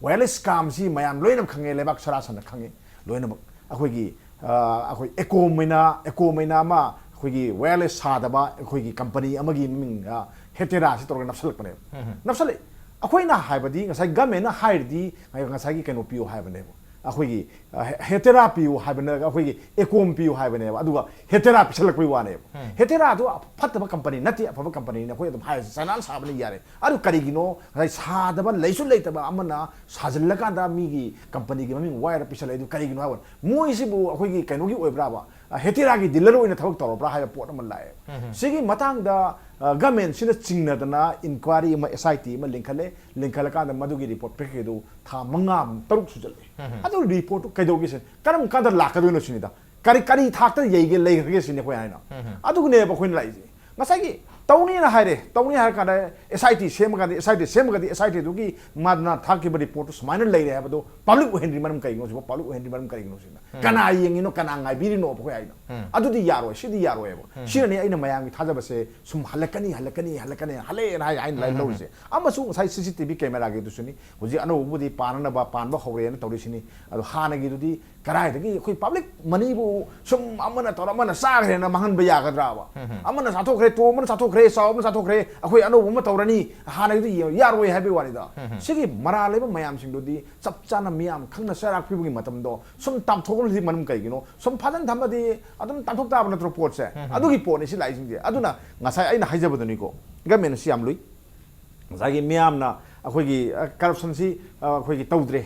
Wireless scamꯁꯤ ꯃꯌꯥꯝ ꯂꯣꯏꯅꯃꯛ ꯈꯪꯉꯦ, ꯂꯩꯕꯥꯛ ꯁꯔꯥ ꯁꯟꯅ ꯈꯪꯉꯦ ꯂꯣꯏꯅꯃꯛ꯫ ꯑꯩꯈꯣꯏꯒꯤ, ꯑ, ꯑꯩꯈꯣꯏ Ecom ꯑꯣꯏꯅ, Ecom ꯑꯣꯏꯅ ꯑꯃ ꯑꯩꯈꯣꯏꯒꯤ wireless ꯁꯥꯗꯕ ꯑꯩꯈꯣꯏꯒꯤ company ꯑꯃꯒꯤ ꯃꯃꯤꯡ, ꯑ, Heteraꯁꯤ ꯇꯧꯔꯒ ꯅꯞꯁꯜꯂꯛꯄꯅꯦꯕ꯫ ꯅꯞꯁꯜꯂꯛꯏ꯫ ꯑꯩꯈꯣꯏꯅ ꯍꯥꯏꯕꯗꯤ ꯉꯁꯥꯏ ꯒꯃꯦꯟꯅ ꯍꯥꯏꯔꯗꯤ ꯉꯁꯥꯏꯒꯤ ꯀꯩꯅꯣ ꯄꯤꯌꯨ ꯍꯥꯏꯕꯅꯦꯕ꯫ ꯑꯩꯈꯣꯏꯒꯤ, ꯑ, He-, Hetera ꯄꯤꯌꯨ ꯍꯥꯏꯕꯅ, ꯑꯩꯈꯣꯏꯒꯤ Ecom ꯄꯤꯌꯨ ꯍꯥꯏꯕꯅꯦꯕ, ꯑꯗꯨꯒ Hetera ꯄꯤꯁꯜꯂꯛꯄꯩ ꯋꯥꯅꯦꯕ꯫ Heteraꯗꯨ ꯐꯠꯇꯕ company ꯅꯠꯇꯦ, ꯑꯐꯕ companyꯅ, ꯑꯩꯈꯣꯏ ꯑꯗꯨꯝ ꯍꯥꯏꯔꯁꯤ, Chinaꯅ ꯁꯥꯕꯅ ꯌꯥꯔꯦ꯫ ꯑꯗꯨ ꯀꯔꯤꯒꯤꯅꯣ ꯉꯁꯥꯏ ꯁꯥꯗꯕ ꯂꯩꯁꯨ ꯂꯩꯇꯕ ꯑꯃꯅ ꯁꯥꯖꯤꯜꯂꯀꯥꯟꯗ ꯃꯤꯒꯤ companyꯒꯤ ꯃꯃꯤꯡ ꯋꯥꯏꯔ ꯄꯤꯁꯜꯂꯛꯏ? ꯑꯗꯨ ꯀꯔꯤꯒꯤꯅꯣ ꯍꯥꯏꯕ? ꯃꯣꯏꯁꯤꯕꯨ ꯑꯩꯈꯣꯏꯒꯤ ꯀꯩꯅꯣꯒꯤ ꯑꯣꯏꯕ꯭ꯔꯥꯕ? ꯑ, Heteraꯒꯤ dealer ꯑꯣꯏꯅ ꯊꯕꯛ ꯇꯧꯔꯕ꯭ꯔꯥ ꯍꯥꯏꯕ ꯄꯣꯠ ꯑꯃ ꯂꯥꯛꯑꯦꯕ꯫ ꯁꯤꯒꯤ ꯃꯇꯥꯡꯗ, ꯑ, ꯒꯃꯦꯟꯁꯤꯅ ꯆꯤꯡꯅꯗꯅ inquiry ꯑꯃ, S I T ꯑꯃ ꯂꯤꯡꯈꯠꯂꯦ꯫ ꯂꯤꯡꯈꯠꯂꯀꯥꯟꯗ ꯃꯗꯨꯒꯤ report ꯄꯤꯔꯛꯈꯤꯗꯨ ꯊꯥ ꯃꯉꯥ, ꯇꯔꯨꯛ ꯁꯨꯖꯜꯂꯛꯑꯦ꯫ ꯑꯗꯨ reportꯇꯨ ꯀꯩꯗꯧꯒꯦ ꯁꯤꯅꯤ? ꯀꯔꯝ ꯀꯥꯟꯗ ꯂꯥꯛꯀꯗꯣꯏꯅꯣ ꯁꯤꯅꯤꯗ? ꯀꯔꯤ, ꯀꯔꯤ ꯊꯥꯛꯇ ꯌꯩꯒꯦ, ꯂꯩꯈ꯭ꯔꯒꯦ ꯁꯤꯅꯤ ꯑꯩꯈꯣꯏ ꯍꯥꯏꯅ꯫ ꯑꯗꯨꯒꯅꯦꯕ ꯑꯩꯈꯣꯏꯅ ꯂꯥꯛꯏꯁꯦ꯫ ꯉꯁꯥꯏꯒꯤ ꯇꯧꯅꯤꯅ ꯍꯥꯏꯔꯦ, ꯇꯧꯅꯤ ꯍꯥꯏꯔ ꯀꯥꯟꯗ S I T ꯁꯦꯝꯃꯀꯥꯟꯗ, S I T ꯁꯦꯝꯃꯒꯗꯤ S I Tꯗꯨꯒꯤ ꯃꯥꯅ ꯊꯥꯈꯤꯕ reportꯇꯨ ꯁꯨꯃꯥꯏꯅ ꯂꯩꯔꯦ ꯍꯥꯏꯕꯗꯣ public ꯑꯣꯏꯍꯟꯗ꯭ꯔꯤ ꯃꯔꯝ ꯀꯩꯒꯤꯅꯣ ꯁꯤꯕꯣ? Public ꯑꯣꯏꯍꯟꯗ꯭ꯔꯤ ꯃꯔꯝ ꯀꯔꯤꯒꯤꯅꯣ ꯁꯤꯅ? ꯀꯅꯥ ꯌꯦꯡꯉꯤꯅꯣ, ꯀꯅꯥ ꯉꯥꯏꯕꯤꯔꯤꯅꯣꯕ ꯑꯩꯈꯣꯏ ꯍꯥꯏꯅꯣ? ꯑꯗꯨꯗꯤ ꯌꯥꯔꯣꯏ, ꯁꯤꯗꯤ ꯌꯥꯔꯣꯏꯕ꯫ ꯁꯤꯅꯅꯦ ꯑꯩꯅ ꯃꯌꯥꯝꯒꯤ ꯊꯥꯖꯕꯁꯦ ꯁꯨꯝ ꯍꯜꯂꯛꯀꯅꯤ, ꯍꯜꯂꯛꯀꯅꯤ, ꯍꯜꯂꯛꯀꯅꯤ, ꯍꯜꯂꯛꯑꯦꯅ ꯍꯥꯏ, ꯍꯥꯏꯅ ꯂꯩ ꯂꯧꯔꯤꯁꯦ꯫ ꯑꯃꯁꯨ ꯉꯁꯥꯏ C C T V cameraꯒꯤꯗꯨꯁꯨꯅꯤ, ꯍꯧꯖꯤꯛ ꯑꯅꯧꯕꯕꯨꯗꯤ ꯄꯥꯟꯅꯅꯕ ꯄꯥꯟꯕ ꯍꯧꯔꯦꯅ ꯇꯧꯔꯤꯁꯤꯅꯤ꯫ ꯑꯗꯣ ꯍꯥꯟꯅꯒꯤꯗꯨꯗꯤ ꯀꯗꯥꯏꯗꯒꯤ ꯑꯩꯈꯣꯏ public moneyꯕꯨ ꯁꯨꯝ ꯑꯃꯅ ꯇꯧꯔ ꯑꯃꯅ ꯆꯥꯈ꯭ꯔꯦꯅ ꯃꯥꯡꯍꯟꯕ ꯌꯥꯒꯗ꯭ꯔꯥꯕ? ꯑꯃꯅ ꯆꯥꯊꯣꯛꯈ꯭ꯔꯦ, ꯇꯣ ꯑꯃꯅ ꯆꯥꯊꯣꯛꯈ꯭ꯔꯦ, ꯆꯥꯎ ꯑꯃꯅ ꯆꯥꯊꯣꯛꯈ꯭ꯔꯦ, ꯑꯩꯈꯣꯏ ꯑꯅꯧꯕ ꯑꯃ ꯇꯧꯔꯅꯤ, ꯍꯥꯟꯅꯒꯤꯗꯨ ꯌꯦꯡꯉꯣ, ꯌꯥꯔꯣꯏ ꯍꯥꯏꯕꯒꯤ ꯋꯥꯅꯤꯗ꯫ ꯁꯤꯒꯤ ꯃꯔꯥꯜ ꯂꯩꯕ ꯃꯌꯥꯝꯁꯤꯡꯗꯨꯗꯤ ꯆꯞ ꯆꯥꯅ ꯃꯤꯌꯥꯝ ꯈꯪꯅ ꯆꯩꯔꯥꯛ ꯄꯤꯕꯒꯤ ꯃꯇꯝꯗꯣ ꯁꯨꯝ ꯇꯥꯝꯊꯣꯛꯂꯗꯤ ꯃꯔꯝ ꯀꯩꯒꯤꯅꯣ? ꯁꯨꯝ ꯐꯥꯖꯤꯟ ꯊꯝꯃꯗꯤ ꯑꯗꯨꯝ ꯇꯥꯝꯊꯣꯛ ꯇꯥꯕ ꯅꯠꯇ꯭ꯔꯣ ꯄꯣꯠꯁꯦ? ꯑꯗꯨꯒꯤ ꯄꯣꯠꯅꯤ ꯁꯤ ꯂꯥꯛꯏꯁꯤꯡꯁꯦ꯫ ꯑꯗꯨꯅ ꯉꯁꯥꯏ ꯑꯩꯅ ꯍꯥꯏꯖꯕꯗꯨꯅꯤꯀꯣ, ꯒꯃꯦꯟ ꯑꯁꯤ ꯌꯥꯝ ꯂꯨꯏ꯫ ꯉꯁꯥꯏꯒꯤ ꯃꯤꯌꯥꯝꯅ ꯑꯩꯈꯣꯏꯒꯤ ꯀꯔꯞꯁꯟꯁꯤ ꯑꯩꯈꯣꯏꯒꯤ ꯇꯧꯗ꯭ꯔꯦ,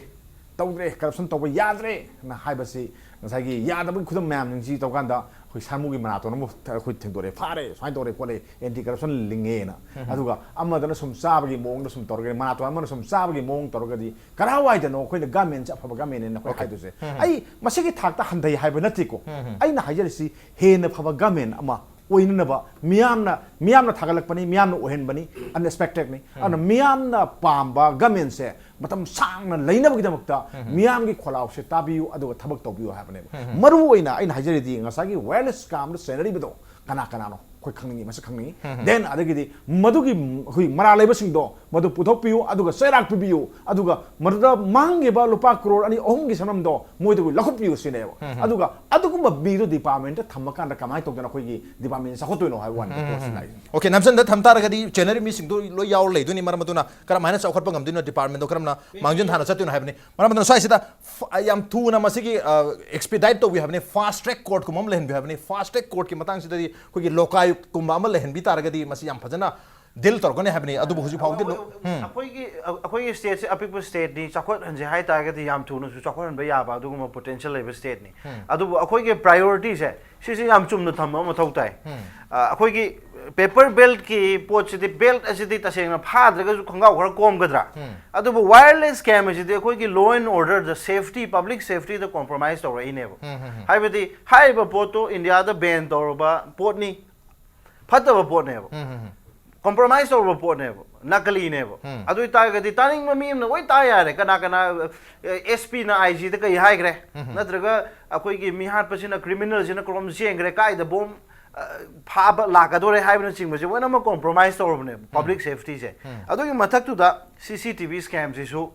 ꯇꯧꯗ꯭ꯔꯦ, ꯀꯔꯞꯁꯟ ꯇꯧꯕ ꯌꯥꯗ꯭ꯔꯦꯅ ꯍꯥꯏꯕꯁꯤ ꯉꯁꯥꯏꯒꯤ ꯌꯥꯗꯕꯒꯤ ꯈꯨꯗꯝ ꯃꯌꯥꯝꯁꯤꯡꯁꯤ ꯇꯧꯀꯥꯟꯗ ꯑꯩꯈꯣꯏ ꯁꯥꯃꯨꯒꯤ ꯃꯅꯥꯇꯣꯟ ꯑꯃ ꯑꯩꯈꯣꯏ ꯊꯦꯡꯗꯣꯔꯛꯑꯦ, ꯐꯥꯔꯦ, ꯁꯨꯃꯥꯏꯅ ꯇꯧꯔꯦ ꯈꯣꯠꯂꯦ, ꯑꯦꯟꯇꯤ ꯀꯔꯞꯁꯟ ꯂꯤꯡꯉꯦꯅ꯫ ꯑꯗꯨꯒ ꯑꯃꯗꯅ ꯁꯨꯝ ꯆꯥꯕꯒꯤ ꯃꯑꯣꯡꯗ ꯁꯨꯝ ꯇꯧꯔꯒ, ꯃꯅꯥꯇꯣꯟ ꯑꯃꯅ ꯁꯨꯝ ꯆꯥꯕꯒꯤ ꯃꯑꯣꯡ ꯇꯧꯔꯒꯗꯤ ꯀꯔꯥꯏꯋꯥꯏꯗꯅꯣ ꯑꯩꯈꯣꯏꯅ ꯒꯃꯦꯟꯁꯦ ꯑꯐꯕ ꯒꯃꯦꯟꯅꯦꯅ ꯑꯩꯈꯣꯏ ꯍꯥꯏꯗꯣꯏꯁꯦ? ꯑꯩ ꯃꯁꯤꯒꯤ ꯊꯥꯛꯇ ꯍꯟꯊꯩ ꯍꯥꯏꯕ ꯅꯠꯇꯦꯀꯣ꯫ ꯑꯩꯅ ꯍꯥꯏꯖꯔꯤꯁꯤ ꯍꯦꯟꯅ ꯐꯕ ꯒꯃꯦꯟ ꯑꯃ ꯑꯣꯏꯅꯅꯕ ꯃꯤꯌꯥꯝꯅ, ꯃꯤꯌꯥꯝꯅ ꯊꯥꯒꯠꯂꯛꯄꯅꯤ, ꯃꯤꯌꯥꯝꯅ ꯑꯣꯏꯍꯟꯕꯅꯤ, ꯑꯟꯑꯦꯛꯁꯄꯦꯛꯇꯦꯗꯅꯤ꯫ ꯑꯗꯨꯅ ꯃꯤꯌꯥꯝꯅ ꯄꯥꯝꯕ ꯒꯃꯦꯟꯁꯦ ꯃꯇꯝ ꯁꯥꯡꯅ ꯂꯩꯅꯕꯒꯤꯗꯃꯛꯇ ꯃꯤꯌꯥꯝꯒꯤ ꯈꯣꯜꯂꯥꯎꯁꯦ ꯇꯥꯕꯤꯌꯨ, ꯑꯗꯨꯒ ꯊꯕꯛ ꯇꯧꯕꯤꯌꯨ ꯍꯥꯏꯕꯅꯦꯕ꯫ ꯃꯔꯨ ꯑꯣꯏꯅ ꯑꯩꯅ ꯍꯥꯏꯖꯔꯤꯗꯤ ꯉꯁꯥꯏꯒꯤ ꯋꯥꯌꯔꯂꯦꯁ ꯁ꯭ꯀꯦꯝꯗ ꯆꯦꯟꯅꯔꯤꯕꯗꯣ ꯀꯅꯥ ꯀꯅꯥꯅꯣ ꯑꯩꯈꯣꯏ ꯈꯪꯅꯤꯡꯉꯤ, ꯃꯁꯛ ꯈꯪꯅꯤꯡꯉꯤ꯫ ꯗꯦꯟ ꯑꯗꯒꯤꯗꯤ ꯃꯗꯨꯒꯤ ꯑꯩꯈꯣꯏ ꯃꯔꯥꯜ ꯂꯩꯕꯁꯤꯡꯗꯣ ꯃꯗꯨ ꯄꯨꯊꯣꯛꯄꯤꯌꯨ, ꯑꯗꯨꯒ ꯆꯩꯔꯥꯛ ꯄꯤꯕꯤꯌꯨ, ꯑꯗꯨꯒ ꯃꯗꯨꯗ ꯃꯥꯡꯈꯤꯕ ꯂꯨꯄꯥ ꯀ꯭ꯔꯣꯔ ꯑꯅꯤ ꯑꯍꯨꯝꯒꯤ ꯁꯅꯝꯗꯣ ꯃꯣꯏꯗꯒꯤ ꯂꯧꯈꯠꯄꯤꯌꯨ ꯁꯤꯅꯦꯕ꯫ ꯑꯗꯨꯒ ꯑꯗꯨꯒꯨꯝꯕ ꯃꯤꯗꯨ ꯗꯤꯄꯥꯔꯠꯃꯦꯟꯇ ꯊꯝꯃꯀꯥꯟꯗ ꯀꯃꯥꯏꯅ ꯇꯧꯗꯅ ꯑꯩꯈꯣꯏꯒꯤ ꯗꯤꯄꯥꯔꯠꯃꯦꯟ ꯆꯥꯎꯈꯠꯇꯣꯏꯅꯣ ꯍꯥꯏꯕ ꯋꯥꯅꯤ꯫ ꯄꯣꯠꯁꯤꯅ ꯑꯩ ꯑꯣꯀꯦ, ꯅꯝꯁꯟꯗ ꯊꯝ ꯇꯥꯔꯒꯗꯤ ꯆꯦꯟꯅꯔꯤ ꯃꯤꯁꯤꯡꯗꯣ ꯂꯣꯏ ꯌꯥꯎꯔ ꯂꯩꯗꯣꯏꯅꯤ꯫ ꯃꯔꯝ ꯑꯗꯨꯅ ꯀꯔꯝꯍꯥꯏꯅ ꯆꯥꯎꯈꯠꯄ ꯉꯝꯗꯣꯏꯅꯣ, ꯗꯤꯄꯥꯔꯠꯃꯦꯟꯗꯣ ꯀꯔꯝꯅ ꯃꯥꯡꯖꯤꯟ ꯊꯥꯅ ꯆꯠꯇꯣꯏꯅꯣ ꯍꯥꯏꯕꯅꯤ꯫ ꯃꯔꯝ ꯑꯗꯨꯅ ꯁ꯭ꯋꯥꯏꯁꯤꯗ ꯐ-, ꯌꯥꯝ ꯊꯨꯅ ꯃꯁꯤꯒꯤ ꯑꯦꯛꯁꯄꯤꯗꯥꯏꯠ ꯇꯧꯕꯤ ꯍꯥꯏꯕꯅꯤ, ꯐꯥꯁ ꯇ꯭ꯔꯦꯛ ꯀꯣꯔꯠꯀꯨꯝꯕ ꯑꯃ ꯂꯩꯍꯟꯕꯤ ꯍꯥꯏꯕꯅꯤ꯫ ꯐꯥꯁ ꯇ꯭ꯔꯦꯛ ꯀꯣꯔꯠꯀꯤ ꯃꯇꯥꯡꯁꯤꯗꯗꯤ ꯑꯩꯈꯣꯏꯒꯤ ꯂꯣꯀꯥꯌꯨꯛꯀꯨꯝꯕ ꯑꯃ ꯂꯩꯍꯟꯕꯤ ꯇꯥꯔꯒꯗꯤ ꯃꯁꯤ ꯌꯥꯝ ꯐꯖꯅ ꯗꯤꯜ ꯇꯧꯔꯛꯀꯅꯤ ꯍꯥꯏꯕꯅꯤ꯫ ꯑꯗꯨꯕꯨ ꯍꯧꯖꯤꯛ ꯐꯥꯎꯕꯗꯤ ꯂꯣ-, ꯎꯝ꯫ ꯑꯩꯈꯣꯏꯒꯤ, ꯑꯩꯈꯣꯏꯒꯤ ꯁ꯭ꯇꯦꯠꯁꯦ ꯑꯄꯤꯛꯄ ꯁ꯭ꯇꯦꯠꯅꯤ, ꯆꯥꯎꯈꯠꯍꯟꯁꯦ ꯍꯥꯏ ꯇꯥꯔꯒꯗꯤ ꯌꯥꯝ ꯊꯨꯅꯁꯨ ꯆꯥꯎꯈꯠꯍꯟꯕ ꯌꯥꯕ ꯑꯗꯨꯒꯨꯝꯕ ꯄꯣꯇꯦꯟꯁꯤꯌꯦꯜ ꯂꯩꯕ ꯁ꯭ꯇꯦꯠꯅꯤ꯫ ꯎꯝ꯫ ꯑꯗꯨꯕꯨ ꯑꯩꯈꯣꯏꯒꯤ ꯄ꯭ꯔꯥꯏꯌꯣꯔꯤꯇꯤꯁꯦ ꯁꯤꯁꯦ ꯌꯥꯝ ꯆꯨꯝꯅ ꯊꯝꯕ ꯑꯃ ꯃꯊꯧ ꯇꯥꯏ꯫ ꯎꯝ꯫ ꯑ, ꯑꯩꯈꯣꯏꯒꯤ ꯄꯦꯄꯔ ꯕꯦꯜꯠꯀꯤ ꯄꯣꯠꯁꯤꯗꯤ, ꯕꯦꯜꯠ ꯑꯁꯤꯗꯤ ꯇꯁꯦꯡꯅ ꯐꯥꯗ꯭ꯔꯒꯁꯨ ꯈꯣꯡꯒ꯭ꯔꯥꯎ ꯈꯔ ꯀꯣꯝꯒꯗ꯭ꯔꯥ? ꯎꯝ꯫ ꯑꯗꯨꯕꯨ ꯋꯥꯌꯔꯂꯦꯁ ꯁ꯭ꯀꯦꯝ ꯑꯁꯤꯗꯤ ꯑꯩꯈꯣꯏꯒꯤ law and ꯑꯣꯔꯗꯔꯗ, safety, public ꯁꯦꯐꯇꯤꯗ compromise ꯇꯧꯔꯛꯏꯅꯦꯕ꯫ ꯎꯝ, ꯎꯝ, ꯎꯝ꯫ ꯍꯥꯏꯕꯗꯤ ꯍꯥꯏꯔꯤꯕ ꯄꯣꯠꯇꯣ ꯏꯟꯗꯤꯌꯥꯗ ꯕꯦꯟ ꯇꯧꯔꯕ ꯄꯣꯠꯅꯤ, ꯐꯠꯇꯕ ꯄꯣꯠꯅꯦꯕ꯫ ꯎꯝ, ꯎꯝ, ꯎꯝ꯫ ꯀꯣꯝꯄ꯭ꯔꯣꯃꯥꯏꯁ ꯇꯧꯔꯕ ꯄꯣꯠꯅꯦꯕ, ꯅꯀꯂꯤꯅꯦꯕ꯫ ꯎꯝ꯫ ꯑꯗꯨ ꯑꯣꯏꯇꯥꯔꯒꯗꯤ ꯇꯥꯅꯤꯡꯕ ꯃꯤ ꯑꯃꯅ ꯂꯣꯏ ꯇꯥ ꯌꯥꯔꯦ, ꯀꯅꯥ ꯀꯅꯥ, ꯑꯦꯁ ꯄꯤꯅ ꯑꯥꯏ ꯖꯤꯗ ꯀꯩ ꯍꯥꯏꯈ꯭ꯔꯦ, ꯎꯝ꯫ ꯅꯠꯇ꯭ꯔꯒ ꯑꯩꯈꯣꯏꯒꯤ ꯃꯤꯍꯥꯠꯄꯁꯤꯅ, ꯀ꯭ꯔꯤꯃꯤꯅꯦꯜꯁꯤꯅ ꯀꯔꯣꯝ ꯆꯦꯟꯈ꯭ꯔꯦ, ꯀꯥꯏꯗ ꯕꯣꯝ, ꯑ, ꯐꯥꯕ ꯂꯥꯛꯀꯗꯣꯔꯦ ꯍꯥꯏꯕꯅꯆꯤꯡꯕꯁꯦ ꯂꯣꯏꯅꯃꯛ ꯀꯣꯝꯄ꯭ꯔꯣꯃꯥꯏꯁ ꯇꯧꯔꯕꯅꯦꯕ, ꯎꯝ꯫ ꯄꯕ꯭ꯂꯤꯛ ꯁꯦꯐꯇꯤꯁꯦ꯫ ꯎꯝ꯫ ꯑꯗꯨꯒꯤ ꯃꯊꯛꯇꯨꯗ ꯁꯤ ꯁꯤ ꯇꯤ ꯚꯤ ꯁ꯭ꯀꯦꯝꯁꯤꯁꯨ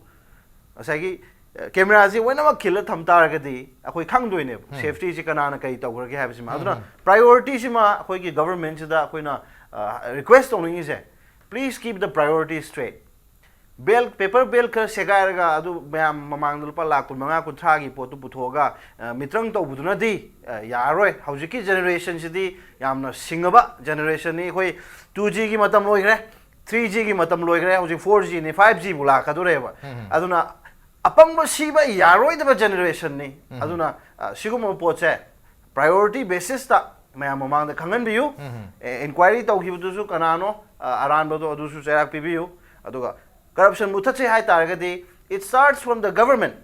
ꯉꯁꯥꯏꯒꯤ, ꯑ, ꯀꯦꯃꯦꯔꯥꯁꯤ ꯂꯣꯏꯅꯃꯛ ꯈꯤꯜꯂ ꯊꯝ ꯇꯥꯔꯒꯗꯤ ꯑꯩꯈꯣꯏ ꯈꯪꯗꯣꯏꯅꯦꯕ, ꯎꯝ꯫ ꯁꯦꯐꯇꯤꯁꯤ ꯀꯅꯥꯅ ꯀꯩ ꯇꯧꯈ꯭ꯔꯒꯦ ꯍꯥꯏꯕꯁꯤꯃ꯫ ꯎꯝ, ꯑꯗꯨꯅ ꯎꯝ꯫ ꯄ꯭ꯔꯥꯏꯌꯣꯔꯤꯇꯤꯁꯤꯃ ꯑꯩꯈꯣꯏꯒꯤ ꯒꯚꯔꯟꯃꯦꯟꯠꯁꯤꯗ ꯑꯩꯈꯣꯏꯅ, ꯑ, ꯔꯤꯀ꯭ꯋꯦꯁ ꯇꯧꯅꯤꯡꯉꯤꯁꯦ, please keep the priority straight꯫ Belt, paper belt ꯈꯔ ꯁꯦꯒꯥꯏꯔꯒ ꯑꯗꯨ ꯃꯌꯥꯝ ꯃꯃꯥꯡꯗ ꯂꯨꯄꯥ ꯂꯥꯈ ꯀꯨꯟꯃꯉꯥ ꯀꯨꯟꯊ꯭ꯔꯥꯒꯤ ꯄꯣꯠꯇꯨ ꯄꯨꯊꯣꯛꯑꯒ, ꯑ, ꯃꯤꯇ꯭ꯔꯪ ꯇꯧꯕꯗꯨꯅꯗꯤ, ꯑ, ꯌꯥꯔꯔꯣꯏ꯫ ꯍꯧꯖꯤꯛꯀꯤ ꯖꯦꯅꯦꯔꯦꯁꯟꯁꯤꯗꯤ ꯌꯥꯝꯅ ꯁꯤꯡꯉꯕ ꯖꯦꯅꯦꯔꯦꯁꯟꯅꯤ꯫ ꯑꯩꯈꯣꯏ ꯇꯨ ꯖꯤꯒꯤ ꯃꯇꯝ ꯂꯣꯏꯈ꯭ꯔꯦ, ꯊ꯭ꯔꯤ ꯖꯤꯒꯤ ꯃꯇꯝ ꯂꯣꯏꯈ꯭ꯔꯦ, ꯍꯧꯖꯤꯛ ꯐꯣꯔ ꯖꯤꯅꯤ, ꯐꯥꯏꯚ ꯖꯤꯕꯨ ꯂꯥꯛꯀꯗꯣꯔꯦꯕ꯫ ꯑꯗꯨꯅ ꯑꯄꯪꯕ ꯁꯤꯕ ꯌꯥꯔꯣꯏꯗꯕ ꯖꯦꯅꯦꯔꯦꯁꯟꯅꯤ꯫ ꯑꯗꯨꯅ, ꯑ, ꯁꯤꯒꯨꯝꯕ ꯄꯣꯠꯁꯦ ꯄ꯭ꯔꯥꯏꯌꯣꯔꯤꯇꯤ ꯕꯦꯁꯤꯁꯇ ꯃꯌꯥꯝ ꯃꯃꯥꯡꯗ ꯈꯪꯍꯟꯕꯤꯌꯨ꯫ ꯎꯝ꯫ ꯑꯦ, ꯏꯟꯀ꯭ꯋꯥꯏꯔꯤ ꯇꯧꯈꯤꯕꯗꯨꯁꯨ ꯀꯅꯥꯅꯣ, ꯑ, ꯑꯔꯥꯟꯕꯗꯣ ꯑꯗꯨꯁꯨ ꯆꯩꯔꯥꯛ ꯄꯤꯕꯤꯌꯨ꯫ ꯑꯗꯨꯒ ꯀꯔꯞꯁꯟ ꯃꯨꯊꯠꯁꯦ ꯍꯥꯏ ꯇꯥꯔꯒꯗꯤ, it starts from the government,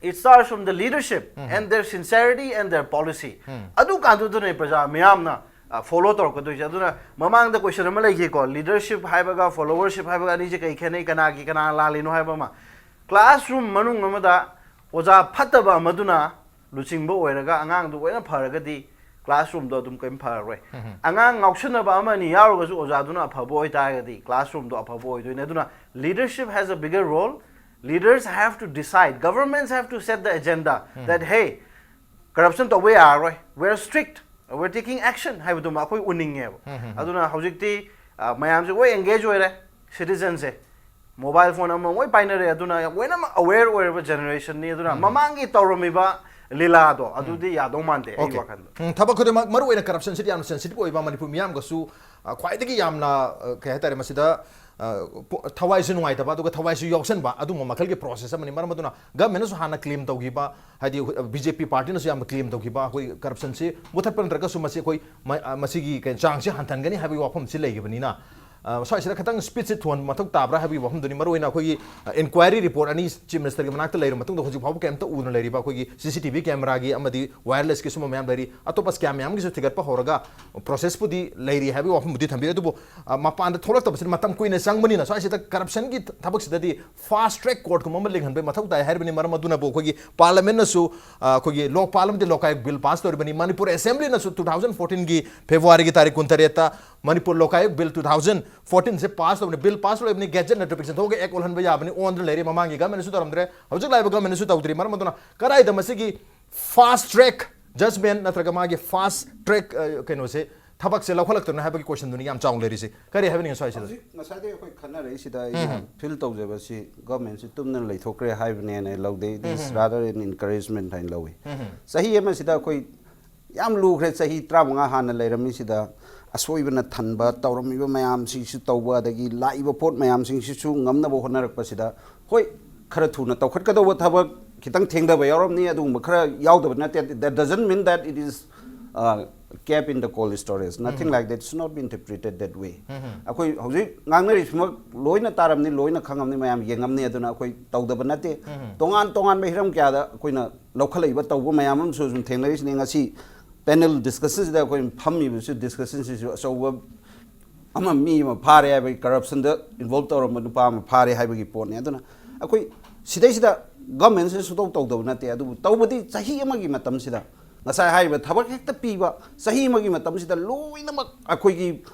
it starts from the leadership um. And their sincerity and their policy꯫ ꯎꯝ꯫ ꯑꯗꯨ ꯀꯥꯟꯗꯨꯗꯅꯦ ꯄ꯭ꯔꯖꯥ ꯃꯤꯌꯥꯝꯅ, ꯑ, ꯐꯣꯂꯣ ꯇꯧꯔꯛꯀꯗꯣꯏꯁꯦ꯫ ꯑꯗꯨꯅ ꯃꯃꯥꯡꯗ ꯀꯣꯏꯁꯟ ꯑꯃ ꯂꯩꯈꯤꯀꯣ, ꯂꯤꯗꯔꯁꯤꯞ ꯍꯥꯏꯕꯒ ꯐꯣꯂꯣꯋꯔꯁꯤꯞ ꯍꯥꯏꯕꯒ ꯑꯅꯤꯁꯦ ꯀꯩ ꯈꯦꯠꯅꯩ, ꯀꯅꯥꯒꯤ ꯀꯅꯥ ꯂꯥꯜꯂꯤꯅꯣ ꯍꯥꯏꯕ ꯑꯃ꯫ ꯀ꯭ꯂꯥꯁꯔꯨꯝ ꯃꯅꯨꯡ ꯑꯃꯗ ꯑꯣꯖꯥ ꯐꯠꯇꯕ ꯑꯃꯗꯨꯅ ꯂꯨꯆꯤꯡꯕ ꯑꯣꯏꯔꯒ ꯑꯉꯥꯡꯗꯨ ꯂꯣꯏꯅ ꯐꯔꯒꯗꯤ ꯀ꯭ꯂꯥꯁꯔꯨꯝꯗꯣ ꯑꯗꯨꯝ ꯀꯔꯤꯝ ꯐꯔꯔꯣꯏ꯫ ꯎꯝ꯫ ꯑꯉꯥꯡ ꯉꯥꯎꯁꯟꯅꯕ ꯑꯃ ꯑꯅꯤ ꯌꯥꯎꯔꯒꯁꯨ ꯑꯣꯖꯥꯗꯨꯅ ꯑꯐꯕ ꯑꯣꯏꯇꯥꯔꯒꯗꯤ ꯀ꯭ꯂꯥꯁꯔꯨꯝꯗꯣ ꯑꯐꯕ ꯑꯣꯏꯗꯣꯏꯅꯦ꯫ ꯑꯗꯨꯅ leadership has a bigger role. Leaders have to decide. Governments have to set the agenda um. That, hey, corruption ꯇꯧꯕ ꯌꯥꯔꯔꯣꯏ, we are strict, we are taking action ꯍꯥꯏꯕꯗꯨꯃ ꯑꯩꯈꯣꯏ ꯎꯅꯤꯡꯉꯦꯕ꯫ ꯎꯝ, ꯎꯝ, ꯎꯝ꯫ ꯑꯗꯨꯅ ꯍꯧꯖꯤꯛꯇꯤ, ꯑ, ꯃꯌꯥꯝꯁꯦ ꯂꯣꯏ ꯑꯦꯡꯒꯦꯖ ꯑꯣꯏꯔꯦ, ꯁꯤꯇꯤꯖꯟꯁꯦ꯫ ꯃꯣꯕꯥꯏꯜ ꯐꯣꯟ ꯑꯃ ꯂꯣꯏ ꯄꯥꯏꯅꯔꯦ꯫ ꯑꯗꯨꯅ ꯂꯣꯏꯅꯃꯛ ꯑꯋꯦꯔ ꯑꯣꯏꯔꯕ ꯖꯦꯅꯦꯔꯦꯁꯟꯅꯤ꯫ ꯑꯗꯨꯅ ꯎꯝ꯫ ꯃꯃꯥꯡꯒꯤ ꯇꯧꯔꯝꯃꯤꯕ ꯂꯤꯂꯥꯗꯣ ꯑꯗꯨꯗꯤ ꯌꯥꯗꯧ ꯃꯥꯟꯗꯦ ꯑꯩꯒꯤ ꯑꯣꯀꯦ꯫ ꯋꯥꯈꯜꯗ꯫ ꯎꯝ, ꯊꯕꯛ ꯈꯨꯗꯤꯡꯃꯛ, ꯃꯔꯨ ꯑꯣꯏꯅ ꯀꯔꯞꯁꯟꯁꯤꯗꯤ ꯌꯥꯝꯅ ꯁꯦꯟꯁꯤꯇꯤꯚ ꯑꯣꯏꯕ, ꯃꯅꯤꯄꯨꯔ ꯃꯤꯌꯥꯝꯒꯁꯨ, ꯑ, ꯈ꯭ꯋꯥꯏꯗꯒꯤ ꯌꯥꯝꯅ, ꯑ, ꯀꯩ ꯍꯥꯏꯇꯥꯔꯦ, ꯃꯁꯤꯗ, ꯑ, ꯄꯨ-, ꯊꯋꯥꯏꯁꯨ ꯅꯨꯡꯉꯥꯏꯇꯕ, ꯑꯗꯨꯒ ꯊꯋꯥꯏꯁꯨ ꯌꯥꯎꯁꯟꯕ, ꯑꯗꯨꯒꯨꯝꯕ ꯃꯈꯜꯒꯤ ꯄ꯭ꯔꯣꯁꯦꯁ ꯑꯃꯅꯤ꯫ ꯃꯔꯝ ꯑꯗꯨꯅ ꯒꯃꯦꯟꯅꯁꯨ ꯍꯥꯟꯅ ꯀ꯭ꯂꯦꯝ ꯇꯧꯈꯤꯕ, ꯍꯥꯏꯗꯤ, ꯕꯤ ꯖꯦ ꯄꯤ ꯄꯥꯔꯇꯤꯅꯁꯨ ꯌꯥꯝꯅ ꯀ꯭ꯂꯦꯝ ꯇꯧꯈꯤꯕ, ꯑꯩꯈꯣꯏ ꯀꯔꯞꯁꯟꯁꯤ ꯃꯨꯊꯠꯄ ꯅꯠꯇ꯭ꯔꯒꯁꯨ ꯃꯁꯤ ꯑꯩꯈꯣꯏ ꯃ-, ꯑ, ꯃꯁꯤꯒꯤ ꯀꯩ-, ꯆꯥꯡꯁꯤ ꯍꯟꯊꯟꯒꯅꯤ ꯍꯥꯏꯕꯒꯤ ꯋꯥꯐꯝꯁꯤ ꯂꯩꯈꯤꯕꯅꯤꯅ, ꯑ, ꯁ꯭ꯋꯥꯏꯁꯤꯗ ꯈꯤꯇꯪ ꯁ꯭ꯄꯤꯠꯁꯤ ꯊꯨꯍꯟꯕ ꯃꯊꯧ ꯇꯥꯕ꯭ꯔꯥ ꯍꯥꯏꯕꯒꯤ ꯋꯥꯐꯝꯗꯨꯅꯤ꯫ ꯃꯔꯨꯑꯣꯏꯅ ꯑꯩꯈꯣꯏꯒꯤ, ꯑ, ꯏꯟꯀ꯭ꯋꯥꯏꯔꯤ ꯔꯤꯄꯣꯔꯠ ꯑꯅꯤ ꯆꯤꯐ ꯃꯤꯅꯤꯁꯇꯔꯒꯤ ꯃꯅꯥꯛꯇ ꯂꯩꯔꯕ ꯃꯇꯨꯡꯗ ꯍꯧꯖꯤꯛ ꯐꯥꯎꯕ ꯀꯩꯝꯇ ꯎꯗꯅ ꯂꯩꯔꯤꯕ ꯑꯩꯈꯣꯏꯒꯤ ꯁꯤ ꯁꯤ ꯇꯤ ꯚꯤ ꯀꯦꯃꯦꯔꯥꯒꯤ ꯑꯃꯗꯤ ꯋꯥꯌꯔꯂꯦꯁꯀꯤ ꯁꯨꯝꯕ ꯃꯌꯥꯝ ꯂꯩꯔꯤ꯫ ꯑꯇꯣꯞꯄ ꯁ꯭ꯀꯦꯝ ꯃꯌꯥꯝꯒꯤꯁꯨ ꯊꯤꯒꯠꯄ ꯍꯧꯔꯒ ꯄ꯭ꯔꯣꯁꯦꯁꯄꯨꯗꯤ ꯂꯩꯔꯤ ꯍꯥꯏꯕꯒꯤ ꯋꯥꯐꯝꯕꯨꯗꯤ ꯊꯝꯕꯤꯔꯤ꯫ ꯑꯗꯨꯕꯨ, ꯑ, ꯃꯄꯥꯟꯗ ꯊꯣꯛꯂꯛꯇꯕꯁꯤꯅ ꯃꯇꯝ ꯀꯨꯏꯅ ꯆꯪꯕꯅꯤꯅ ꯁ꯭ꯋꯥꯏꯁꯤꯗ ꯀꯔꯞꯁꯟꯒꯤ ꯊꯕꯛꯁꯤꯗꯗꯤ ꯐꯥꯁ ꯇ꯭ꯔꯦꯛ ꯀꯣꯔꯠꯀꯨꯝꯕ ꯑꯃ ꯂꯤꯡꯍꯟꯕꯒꯤ ꯃꯊꯧ ꯇꯥꯏ ꯍꯥꯏꯔꯤꯕꯅꯤ꯫ ꯃꯔꯝ ꯑꯗꯨꯅꯕꯨ ꯑꯩꯈꯣꯏꯒꯤ ꯄꯥꯔꯂꯤꯌꯥꯃꯦꯟꯅꯁꯨ, ꯑ, ꯑꯩꯈꯣꯏꯒꯤ ꯂꯣꯛꯄꯥꯜ ꯑꯃꯗꯤ ꯂꯣꯀꯥꯌꯨꯛ ꯕꯤꯜ ꯄꯥꯁ ꯇꯧꯔꯤꯕꯅꯤ꯫ ꯃꯅꯤꯄꯨꯔ ꯑꯦꯁꯦꯝꯕ꯭ꯂꯤꯅꯁꯨ two thousand fourteen ꯒꯤ ꯐꯦꯕ꯭ꯔꯨꯋꯥꯔꯤꯒꯤ ꯇꯥꯔꯤꯛ ꯀꯨꯟꯇꯔꯦꯠꯇ Manipur Lokayukta bill two thousand fourteen ꯁꯦ ꯄꯥꯁ ꯇꯧꯕꯅꯤ꯫ ꯕꯤꯜ ꯄꯥꯁ ꯂꯣꯏꯕꯅꯤ, ꯒꯦꯖꯦꯠ ꯅꯣꯇꯤꯐꯤꯀꯦꯁꯟ ꯊꯣꯛꯑꯒ ꯑꯦꯛ ꯑꯣꯜꯍꯟꯕ ꯌꯥꯕꯅꯤ꯫ ꯑꯣꯟꯗꯨꯅ ꯂꯩꯔꯤ꯫ ꯃꯃꯥꯡꯒꯤ ꯒꯃꯦꯟꯅꯁꯨ ꯇꯧꯔꯝꯗ꯭ꯔꯦ, ꯍꯧꯖꯤꯛ ꯂꯥꯛꯏꯕ ꯒꯃꯦꯟꯅꯁꯨ ꯇꯧꯗ꯭ꯔꯤ꯫ ꯃꯔꯝ ꯑꯗꯨꯅ ꯀꯗꯥꯏꯗ ꯃꯁꯤꯒꯤ ꯐꯥꯁ ꯇ꯭ꯔꯦꯛ ꯖꯖꯃꯦꯟ ꯅꯠꯇ꯭ꯔꯒ ꯃꯥꯒꯤ ꯐꯥꯁ ꯇ꯭ꯔꯦꯛ, ꯑ, ꯀꯩꯅꯣꯁꯦ, ꯊꯕꯛꯁꯦ ꯂꯧꯈꯠꯂꯛꯇꯣꯏꯅꯣ ꯍꯥꯏꯕꯒꯤ ꯀꯣꯏꯁꯟꯗꯨꯅꯤ ꯌꯥꯝ ꯆꯥꯎꯅ ꯂꯩꯔꯤꯁꯦ꯫ ꯀꯔꯤ ꯍꯥꯏꯕꯤꯅꯤꯡꯉꯤ ꯁ꯭ꯋꯥꯏꯁꯤꯗ? ꯍꯧꯖꯤꯛ ꯉꯁꯥꯏꯗꯩ ꯑꯩꯈꯣꯏ ꯈꯟꯅꯔꯛꯏꯁꯤꯗ ꯑꯩꯅ ꯐꯤꯜ ꯇꯧꯖꯕꯁꯤ ꯒꯚꯔꯟꯃꯦꯟꯠꯁꯤ ꯇꯨꯝꯗꯅ ꯂꯩꯊꯣꯛꯈ꯭ꯔꯦ ꯍꯥꯏꯕꯅꯦꯅ ꯂꯧꯗꯦ꯫ It is rather an encouragement ꯍꯥꯏꯅ ꯂꯧꯏ꯫ ꯆꯍꯤ ꯑꯃꯁꯤꯗ ꯑꯩꯈꯣꯏ ꯌꯥꯝ ꯂꯨꯈ꯭ꯔꯦ꯫ ꯆꯍꯤ ꯇꯔꯥꯃꯉꯥ ꯍꯥꯟꯅ ꯂꯩꯔꯝꯃꯤꯁꯤꯗ ꯑꯁꯣꯏꯕꯅ ꯊꯟꯕ, ꯇꯧꯔꯝꯃꯤꯕ ꯃꯌꯥꯝꯁꯤꯡꯁꯨ ꯇꯧꯕ, ꯑꯗꯒꯤ ꯂꯥꯛꯏꯕ ꯄꯣꯠ ꯃꯌꯥꯝꯁꯤꯡꯁꯤꯁꯨ ꯉꯝꯅꯕ ꯍꯣꯠꯅꯔꯛꯄꯁꯤꯗ, ꯍꯣꯏ, ꯈꯔ ꯊꯨꯅ ꯇꯧꯈꯠꯀꯗꯧꯕ ꯊꯕꯛ ꯈꯤꯇꯪ ꯊꯦꯡꯊꯕ ꯌꯥꯎꯔꯝꯅꯤ, ꯑꯗꯨꯒꯨꯝꯕ ꯈꯔ ꯌꯥꯎꯗꯕ ꯅꯠꯇꯦ꯫ That doesn't mean that it is uh, kept in the cold storage. Nothing like that. It should not be interpreted that way. ꯑꯩꯈꯣꯏ ꯍꯧꯖꯤꯛ ꯉꯥꯡꯅꯔꯤꯁꯤꯃꯛ ꯂꯣꯏꯅ ꯇꯥꯔꯝꯅꯤ, ꯂꯣꯏꯅ ꯈꯪꯉꯝꯅꯤ, ꯃꯌꯥꯝ ꯌꯦꯡꯉꯝꯅꯤ꯫ ꯑꯗꯨꯅ ꯑꯩꯈꯣꯏ ꯇꯧꯗꯕ ꯅꯠꯇꯦ꯫ ꯇꯣꯉꯥꯟ ꯇꯣꯉꯥꯟꯕ ꯍꯤꯔꯝ ꯀꯌꯥꯗ ꯑꯩꯈꯣꯏꯅ ꯂꯧꯈꯠꯂꯛꯏꯕ ꯇꯧꯕ ꯃꯌꯥꯝ ꯑꯃꯁꯨ ꯁꯨꯝ ꯊꯦꯡꯅꯔꯤꯁꯤꯅꯤ꯫ ꯉꯁꯤ ꯄꯦꯅꯦꯜ ꯗꯤꯁꯀꯁꯟꯁꯤꯗ ꯑꯩꯈꯣꯏ ꯐꯝꯃꯤꯕꯁꯨ, ꯗꯤꯁꯀꯁꯟꯁꯤꯁꯨ ꯑꯆꯧꯕ ꯑꯃ, ꯃꯤ ꯑꯃ ꯐꯥꯔꯦ ꯍꯥꯏꯕꯒꯤ, ꯀꯔꯞꯁꯟꯗ ꯏꯟꯚꯣꯜꯕ ꯇꯧꯔꯝꯕ ꯅꯨꯄꯥ ꯑꯃ ꯐꯥꯔꯦ ꯍꯥꯏꯕꯒꯤ ꯄꯣꯠꯅꯤ꯫ ꯑꯗꯨꯅ ꯑꯩꯈꯣꯏ ꯁꯤꯗꯩꯁꯤꯗ ꯒꯚꯔꯟꯃꯦꯟꯠꯁꯤꯅ ꯁꯨꯡꯇꯧ ꯇꯧꯗꯕ ꯅꯠꯇꯦ, ꯑꯗꯨꯕꯨ ꯇꯧꯕꯗꯤ ꯆꯍꯤ ꯑꯃꯒꯤ ꯃꯇꯝꯁꯤꯗ, ꯉꯁꯥꯏ ꯍꯥꯏꯔꯤꯕ ꯊꯕꯛ ꯍꯦꯛꯇ ꯄꯤꯕ, ꯆꯍꯤ ꯑꯃꯒꯤ ꯃꯇꯝꯁꯤꯗ ꯂꯣꯏꯅꯃꯛ ꯑꯩꯈꯣꯏꯒꯤ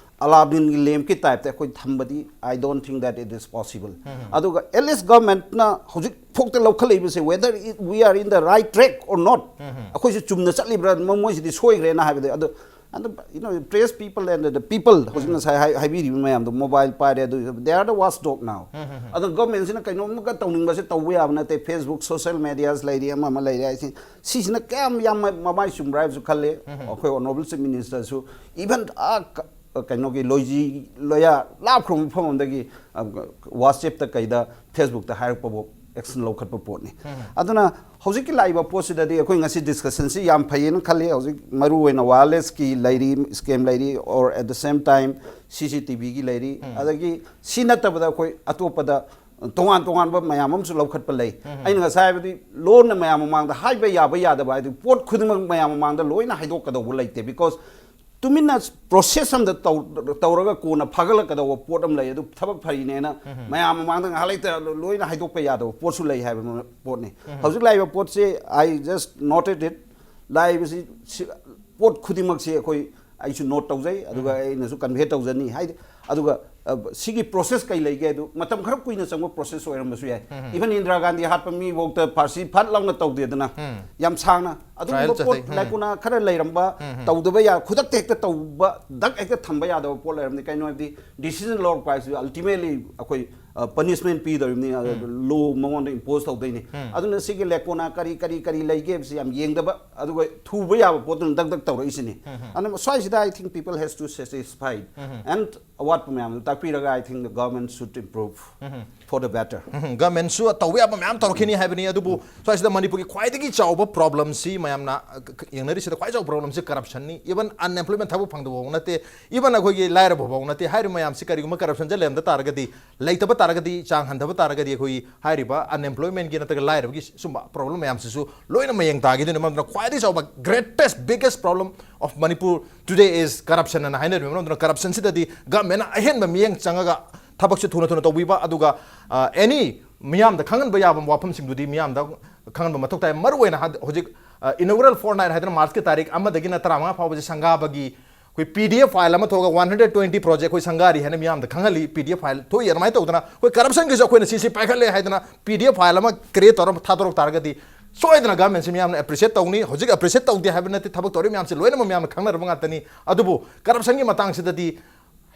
ꯑꯂꯥꯗꯤꯟꯒꯤ ꯂꯦꯝꯞꯀꯤ ꯇꯥꯏꯞꯇ ꯑꯩꯈꯣꯏ ꯊꯝꯕꯗꯤ, I don't think that it is possible. ꯑꯗꯨꯒ at least ꯒꯚꯔꯟꯃꯦꯟꯠꯅ ꯍꯧꯖꯤꯛ ꯐꯥꯎꯗ ꯂꯧꯈꯠꯂꯛꯏꯕꯁꯦ, whether it, we are in the right track or not, ꯑꯩꯈꯣꯏꯁꯦ ꯆꯨꯝꯅ ꯆꯠꯂꯤꯕ꯭ꯔꯥ, ꯃ-, ꯃꯣꯏꯁꯤꯗꯤ ꯁꯣꯏꯈ꯭ꯔꯦꯅ ꯍꯥꯏꯕꯗꯤ, ꯑꯗꯨ ꯑꯗꯨ, you know, press people and the people, ꯍꯧꯖꯤꯛ ꯉꯁꯥꯏ ꯍꯥꯏ-, ꯍꯥꯏꯕꯤꯔꯤꯕ ꯃꯌꯥꯝꯗꯣ, ꯃꯣꯕꯥꯏꯜ ꯄꯥꯏꯔꯦ, ꯑꯗꯨ they are the watchdog now. ꯑꯗꯣ ꯒꯚꯔꯟꯃꯦꯟꯠꯁꯤꯅ ꯀꯩꯅꯣꯝꯃꯒ ꯇꯧꯅꯤꯡꯕꯁꯦ ꯇꯧꯕ ꯌꯥꯕ ꯅꯠꯇꯦ꯫ Facebook, social medias ꯂꯩꯔꯤ, ꯑꯃ ꯑꯃ ꯂꯩꯔꯤ ꯍꯥꯏꯁꯦ, ꯁꯤꯁꯤꯅ ꯀꯌꯥꯝ ꯌꯥꯝ ꯃ-, ꯃꯃꯥꯏ ꯆꯨꯝꯕ꯭ꯔꯥ ꯍꯥꯏꯕꯁꯨ ꯈꯜꯂꯦ꯫ ꯑꯩꯈꯣꯏ honourable chief minister ꯁꯨ even ꯑꯥ ꯀ-, ꯀꯩꯅꯣꯒꯤ ꯂꯣꯏꯖꯤ ꯂꯣꯌꯥ ꯂꯥꯞꯈ꯭ꯔꯕ ꯃꯐꯝ ꯑꯃꯗꯒꯤ, ꯑ, WhatsApp ꯇ ꯀꯩꯗ, Facebook ꯇ ꯍꯥꯏꯔꯛꯄꯕꯨ action ꯂꯧꯈꯠꯄ ꯄꯣꯠꯅꯤ꯫ ꯑꯗꯨꯅ ꯍꯧꯖꯤꯛꯀꯤ ꯂꯥꯛꯏꯕ ꯄꯣꯠꯁꯤꯗꯗꯤ ꯑꯩꯈꯣꯏ ꯉꯁꯤ ꯗꯤꯁꯀꯁꯟꯁꯤ ꯌꯥꯝ ꯐꯩꯌꯦꯅ ꯈꯜꯂꯤ꯫ ꯍꯧꯖꯤꯛ ꯃꯔꯨ ꯑꯣꯏꯅ wireless ꯀꯤ ꯂꯩꯔꯤ, scam ꯂꯩꯔꯤ, or at the same time CCTV ꯒꯤ ꯂꯩꯔꯤ꯫ ꯑꯗꯒꯤ ꯁꯤ ꯅꯠꯇꯕꯗ ꯑꯩꯈꯣꯏ ꯑꯇꯣꯞꯄꯗ ꯇꯣꯉꯥꯟ ꯇꯣꯉꯥꯟꯕ ꯃꯌꯥꯝ ꯑꯃꯁꯨ ꯂꯧꯈꯠꯄ ꯂꯩ꯫ ꯑꯩꯅ ꯉꯁꯥꯏ ꯍꯥꯏꯕꯗꯤ ꯂꯣꯟꯅ ꯃꯌꯥꯝ ꯃꯃꯥꯡꯗ ꯍꯥꯏꯕ ꯌꯥꯕ ꯌꯥꯗꯕ ꯍꯥꯏꯗꯤ ꯄꯣꯠ ꯈꯨꯗꯤꯡꯃꯛ ꯃꯌꯥꯝ ꯃꯃꯥꯡꯗ ꯂꯣꯏꯅ ꯍꯥꯏꯗꯣꯛꯀꯗꯧꯕ ꯂꯩꯇꯦ, because ꯇꯨꯃꯤꯟꯅ ꯄ꯭ꯔꯣꯁꯦꯁ ꯑꯃꯗ ꯇꯧ-, ꯇꯧꯔꯒ ꯀꯣꯟꯅ ꯐꯥꯒꯠꯂꯛꯀꯗꯧꯕ ꯄꯣꯠ ꯑꯃ ꯂꯩ꯫ ꯑꯗꯨ ꯊꯕꯛ ꯐꯔꯤꯅꯦꯅ ꯃꯌꯥꯝ ꯃꯃꯥꯡꯗ ꯉꯥꯏꯍꯥꯛ ꯂꯩꯇ ꯂꯣꯏꯅ ꯍꯥꯏꯗꯣꯛꯄ ꯌꯥꯗꯕ ꯄꯣꯠꯁꯨ ꯂꯩ ꯍꯥꯏꯕ ꯄꯣꯠꯅꯤ꯫ ꯍꯧꯖꯤꯛ ꯂꯥꯛꯏꯕ ꯄꯣꯠꯁꯦ, I just noted it, ꯂꯥꯛꯏꯕꯁꯤ ꯁꯤ-, ꯄꯣꯠ ꯈꯨꯗꯤꯡꯃꯛꯁꯤ ꯑꯩꯈꯣꯏ, ꯑꯩꯁꯨ ꯅꯣꯠ ꯇꯧꯖꯩ, ꯑꯗꯨꯒ ꯑꯩꯅꯁꯨ ꯀꯟꯚꯦ ꯇꯧꯖꯅꯤ꯫ ꯍꯥꯏꯗꯤ ꯑꯗꯨꯒ ꯑ, ꯁꯤꯒꯤ ꯄ꯭ꯔꯣꯁꯦꯁ ꯀꯩ ꯂꯩꯒꯦ ꯑꯗꯨ ꯃꯇꯝ ꯈꯔ ꯀꯨꯏꯅ ꯆꯪꯕ ꯄ꯭ꯔꯣꯁꯦꯁ ꯑꯣꯏꯔꯝꯕꯁꯨ ꯌꯥꯏ꯫ ꯏꯚꯟ ꯏꯟꯗꯤꯔꯥ ꯒꯥꯟꯙꯤ ꯍꯥꯠꯄ ꯃꯤꯐꯥꯎꯗ ꯐꯥꯔꯁꯤ ꯐꯠ ꯂꯥꯎꯅ ꯇꯧꯗꯦꯗꯅ, ꯌꯥꯝ ꯁꯥꯡꯅ꯫ ꯑꯗꯨꯒꯨꯝꯕ ꯇ꯭ꯔꯥꯏꯌꯦꯜ ꯄꯣꯠ ꯆꯠꯊꯩ꯫ ꯎꯝ꯫ ꯂꯥꯏꯀꯨꯅꯥ ꯈꯔ ꯂꯩꯔꯝꯕ, ꯇꯧꯗꯕ ꯌꯥ ꯈꯨꯗꯛꯇ ꯍꯦꯛꯇ ꯇꯧꯕ, ꯗꯛ ꯍꯦꯛꯇ ꯊꯝꯕ ꯌꯥꯗꯕ ꯄꯣꯠ ꯂꯩꯔꯝꯅꯤ꯫ ꯀꯩꯅꯣ ꯍꯥꯏꯕꯗꯤ ꯗꯤꯁꯤꯖꯟ ꯂꯧꯔꯛꯄ ꯍꯥꯏꯁꯤꯗꯤ ꯑꯜꯇꯤꯃꯦꯠꯂꯤ ꯑꯩꯈꯣꯏ ꯄꯅꯤꯁꯃꯦꯟ ꯄꯤꯗꯧꯔꯤꯕꯅꯤ, ꯂꯣ ꯃꯉꯣꯟꯗ ꯏꯝꯄꯣꯖ ꯇꯧꯗꯣꯏꯅꯤ꯫ ꯑꯗꯨꯅ ꯁꯤꯒꯤ ꯂꯦꯀꯣꯅꯥ ꯀꯔꯤ ꯀꯔꯤ ꯀꯔꯤ ꯂꯩꯒꯦ ꯍꯥꯏꯕꯁꯤ ꯌꯥꯝ ꯌꯦꯡꯗꯕ, ꯑꯗꯨꯒ ꯊꯨꯕ ꯌꯥꯕ ꯄꯣꯠꯇꯨꯅ ꯗꯛ ꯗꯛ ꯇꯧꯔꯛꯏꯁꯤꯅꯤ꯫ ꯑꯗꯨꯅ ꯁ꯭ꯋꯥꯏꯁꯤꯗ I think people has to satisfied and ꯑꯋꯥꯠꯄ ꯃꯌꯥꯝꯗꯨ ꯇꯥꯛꯄꯤꯔꯒ I think the government should improve for the better. ꯒꯃꯦꯟꯁꯨ ꯇꯧꯕ ꯌꯥꯕ ꯃꯌꯥꯝ ꯇꯧꯔꯛꯈꯤꯅꯤ ꯍꯥꯏꯕꯅꯤ꯫ ꯑꯗꯨꯕꯨ ꯁ꯭ꯋꯥꯏꯁꯤꯗ ꯃꯅꯤꯄꯨꯔꯒꯤ ꯈ꯭ꯋꯥꯏꯗꯒꯤ ꯆꯥꯎꯕ ꯄ꯭ꯔꯣꯕ꯭ꯂꯦꯝꯁꯤ ꯃꯌꯥꯝꯅ ꯑ, ꯀ- ꯀ- ꯌꯦꯡꯅꯔꯤꯁꯤꯗ ꯈ꯭ꯋꯥꯏ ꯆꯥꯎꯕ ꯄ꯭ꯔꯣꯕ꯭ꯂꯦꯝꯁꯤ ꯀꯔꯞꯁꯟꯅꯤ꯫ ꯏꯚꯟ ꯑꯟꯑꯦꯝꯄ꯭ꯂꯣꯏꯃꯦꯟ, ꯊꯕꯛ ꯐꯪꯗꯕ ꯐꯥꯎ ꯅꯠꯇꯦ, ꯏꯚꯟ ꯑꯩꯈꯣꯏꯒꯤ ꯂꯥꯏꯔꯕ ꯐꯥꯎ ꯅꯠꯇꯦ꯫ ꯍꯥꯏꯔꯤꯕ ꯃꯌꯥꯝꯁꯤ ꯀꯔꯤꯒꯨꯝꯕ ꯀꯔꯞꯁꯟꯁꯦ ꯂꯩꯔꯝꯗ ꯇꯥꯔꯒꯗꯤ, ꯂꯩꯇꯕ ꯇꯥꯔꯒꯗꯤ, ꯆꯥꯡ ꯍꯟꯊꯕ ꯇꯥꯔꯒꯗꯤ ꯑꯩꯈꯣꯏ ꯍꯥꯏꯔꯤꯕ ꯑꯟꯑꯦꯝꯄ꯭ꯂꯣꯏꯃꯦꯟꯒꯤ ꯅꯠꯇ꯭ꯔꯒ ꯂꯥꯏꯔꯕꯒꯤ ꯁꯨꯝꯕ ꯄ꯭ꯔꯣꯕ꯭ꯂꯦꯝ ꯃꯌꯥꯝꯁꯤꯁꯨ ꯂꯣꯏꯅ ꯃꯌꯦꯡ ꯇꯥꯈꯤꯗꯣꯏꯅꯤ꯫ ꯃꯔꯝ ꯑꯗꯨꯅ ꯈ꯭ꯋꯥꯏꯗꯒꯤ ꯆꯥꯎꯕ greatest biggest problem of Manipur today is corruption ꯑꯅ ꯍꯥꯏꯅꯔꯤꯕ꯫ ꯃꯔꯝ ꯑꯗꯨꯅ ꯀꯔꯞꯁꯟꯁꯤꯗꯗꯤ ꯒꯃꯦꯟꯅ ꯑꯍꯦꯟꯕ ꯃꯤꯠꯌꯦꯡ ꯆꯪꯉꯒ ꯊꯕꯛꯁꯦ ꯊꯨꯅ ꯊꯨꯅ ꯇꯧꯕꯤꯕ, ꯑꯗꯨꯒ ꯑꯦꯅꯤ ꯃꯤꯌꯥꯝꯗ ꯈꯪꯍꯟꯕ ꯌꯥꯕ ꯋꯥꯐꯝꯁꯤꯡꯗꯨꯗꯤ ꯃꯤꯌꯥꯝꯗ ꯈꯪꯍꯟꯕ ꯃꯊꯧ ꯇꯥꯏ꯫ ꯃꯔꯨꯑꯣꯏꯅ ꯍꯥꯏ- ꯍꯧꯖꯤꯛ ꯏꯅꯣꯒ꯭ꯔꯦꯜ ꯐꯣꯔ ꯅꯥꯏꯠ ꯍꯥꯏꯗꯅ ꯃꯥꯔꯆꯀꯤ ꯇꯥꯔꯤꯛ ꯑꯃꯗꯒꯤꯅ ꯇꯔꯥꯃꯉꯥ ꯐꯥꯎꯕꯁꯦ ꯁꯪꯒꯥꯕꯒꯤ ꯑꯩꯈꯣꯏ ꯄꯤ ꯗꯤ ꯑꯦꯐ ꯐꯥꯏꯜ ꯑꯃ ꯊꯣꯛꯑꯒ ꯋꯥꯟ ꯍꯟꯗ꯭ꯔꯦꯠ ꯇ꯭ꯋꯦꯟꯇꯤ ꯄ꯭ꯔꯣꯖꯦꯛ ꯑꯩꯈꯣꯏ ꯁꯪꯒꯥꯔꯤ ꯍꯥꯏꯅ ꯃꯤꯌꯥꯝꯗ ꯈꯪꯍꯜꯂꯤ꯫ ꯄꯤ ꯗꯤ ꯑꯦꯐ ꯐꯥꯏꯜ ꯊꯣꯛꯏ꯫ ꯑꯗꯨꯃꯥꯏꯅ ꯇꯧꯗꯅ ꯑꯩꯈꯣꯏ ꯀꯔꯞꯁꯟꯒꯤꯁꯨ ꯑꯩꯈꯣꯏꯅ ꯁꯤꯁꯤ ꯄꯥꯏꯈꯠꯂꯦ ꯍꯥꯏꯗꯅ ꯄꯤ ꯗꯤ ꯑꯦꯐ ꯐꯥꯏꯜ ꯑꯃ ꯀ꯭ꯔꯤꯌꯦꯠ ꯇꯧꯔ ꯊꯥꯗꯣꯔꯛ ꯇꯥꯔꯒꯗꯤ ꯁꯣꯏꯗꯅ ꯒꯃꯦꯟꯁꯤ ꯃꯤꯌꯥꯝꯅ ꯑꯦꯄ꯭ꯔꯤꯁꯤꯌꯦꯠ ꯇꯧꯅꯤ꯫ ꯍꯧꯖꯤꯛ ꯑꯦꯄ꯭ꯔꯤꯁꯤꯌꯦꯠ ꯇꯧꯗꯦ ꯍꯥꯏꯕ ꯅꯠꯇꯦ, ꯊꯕꯛ ꯇꯧꯔꯤꯕ ꯃꯌꯥꯝꯁꯤ ꯂꯣꯏꯅꯃꯛ ꯃꯌꯥꯝꯅ ꯈꯪꯅꯔꯕ ꯉꯥꯛꯇꯅꯤ꯫ ꯑꯗꯨꯕꯨ ꯀꯔꯞꯁꯟꯒꯤ ꯃꯇꯥꯡꯁꯤꯗꯗꯤ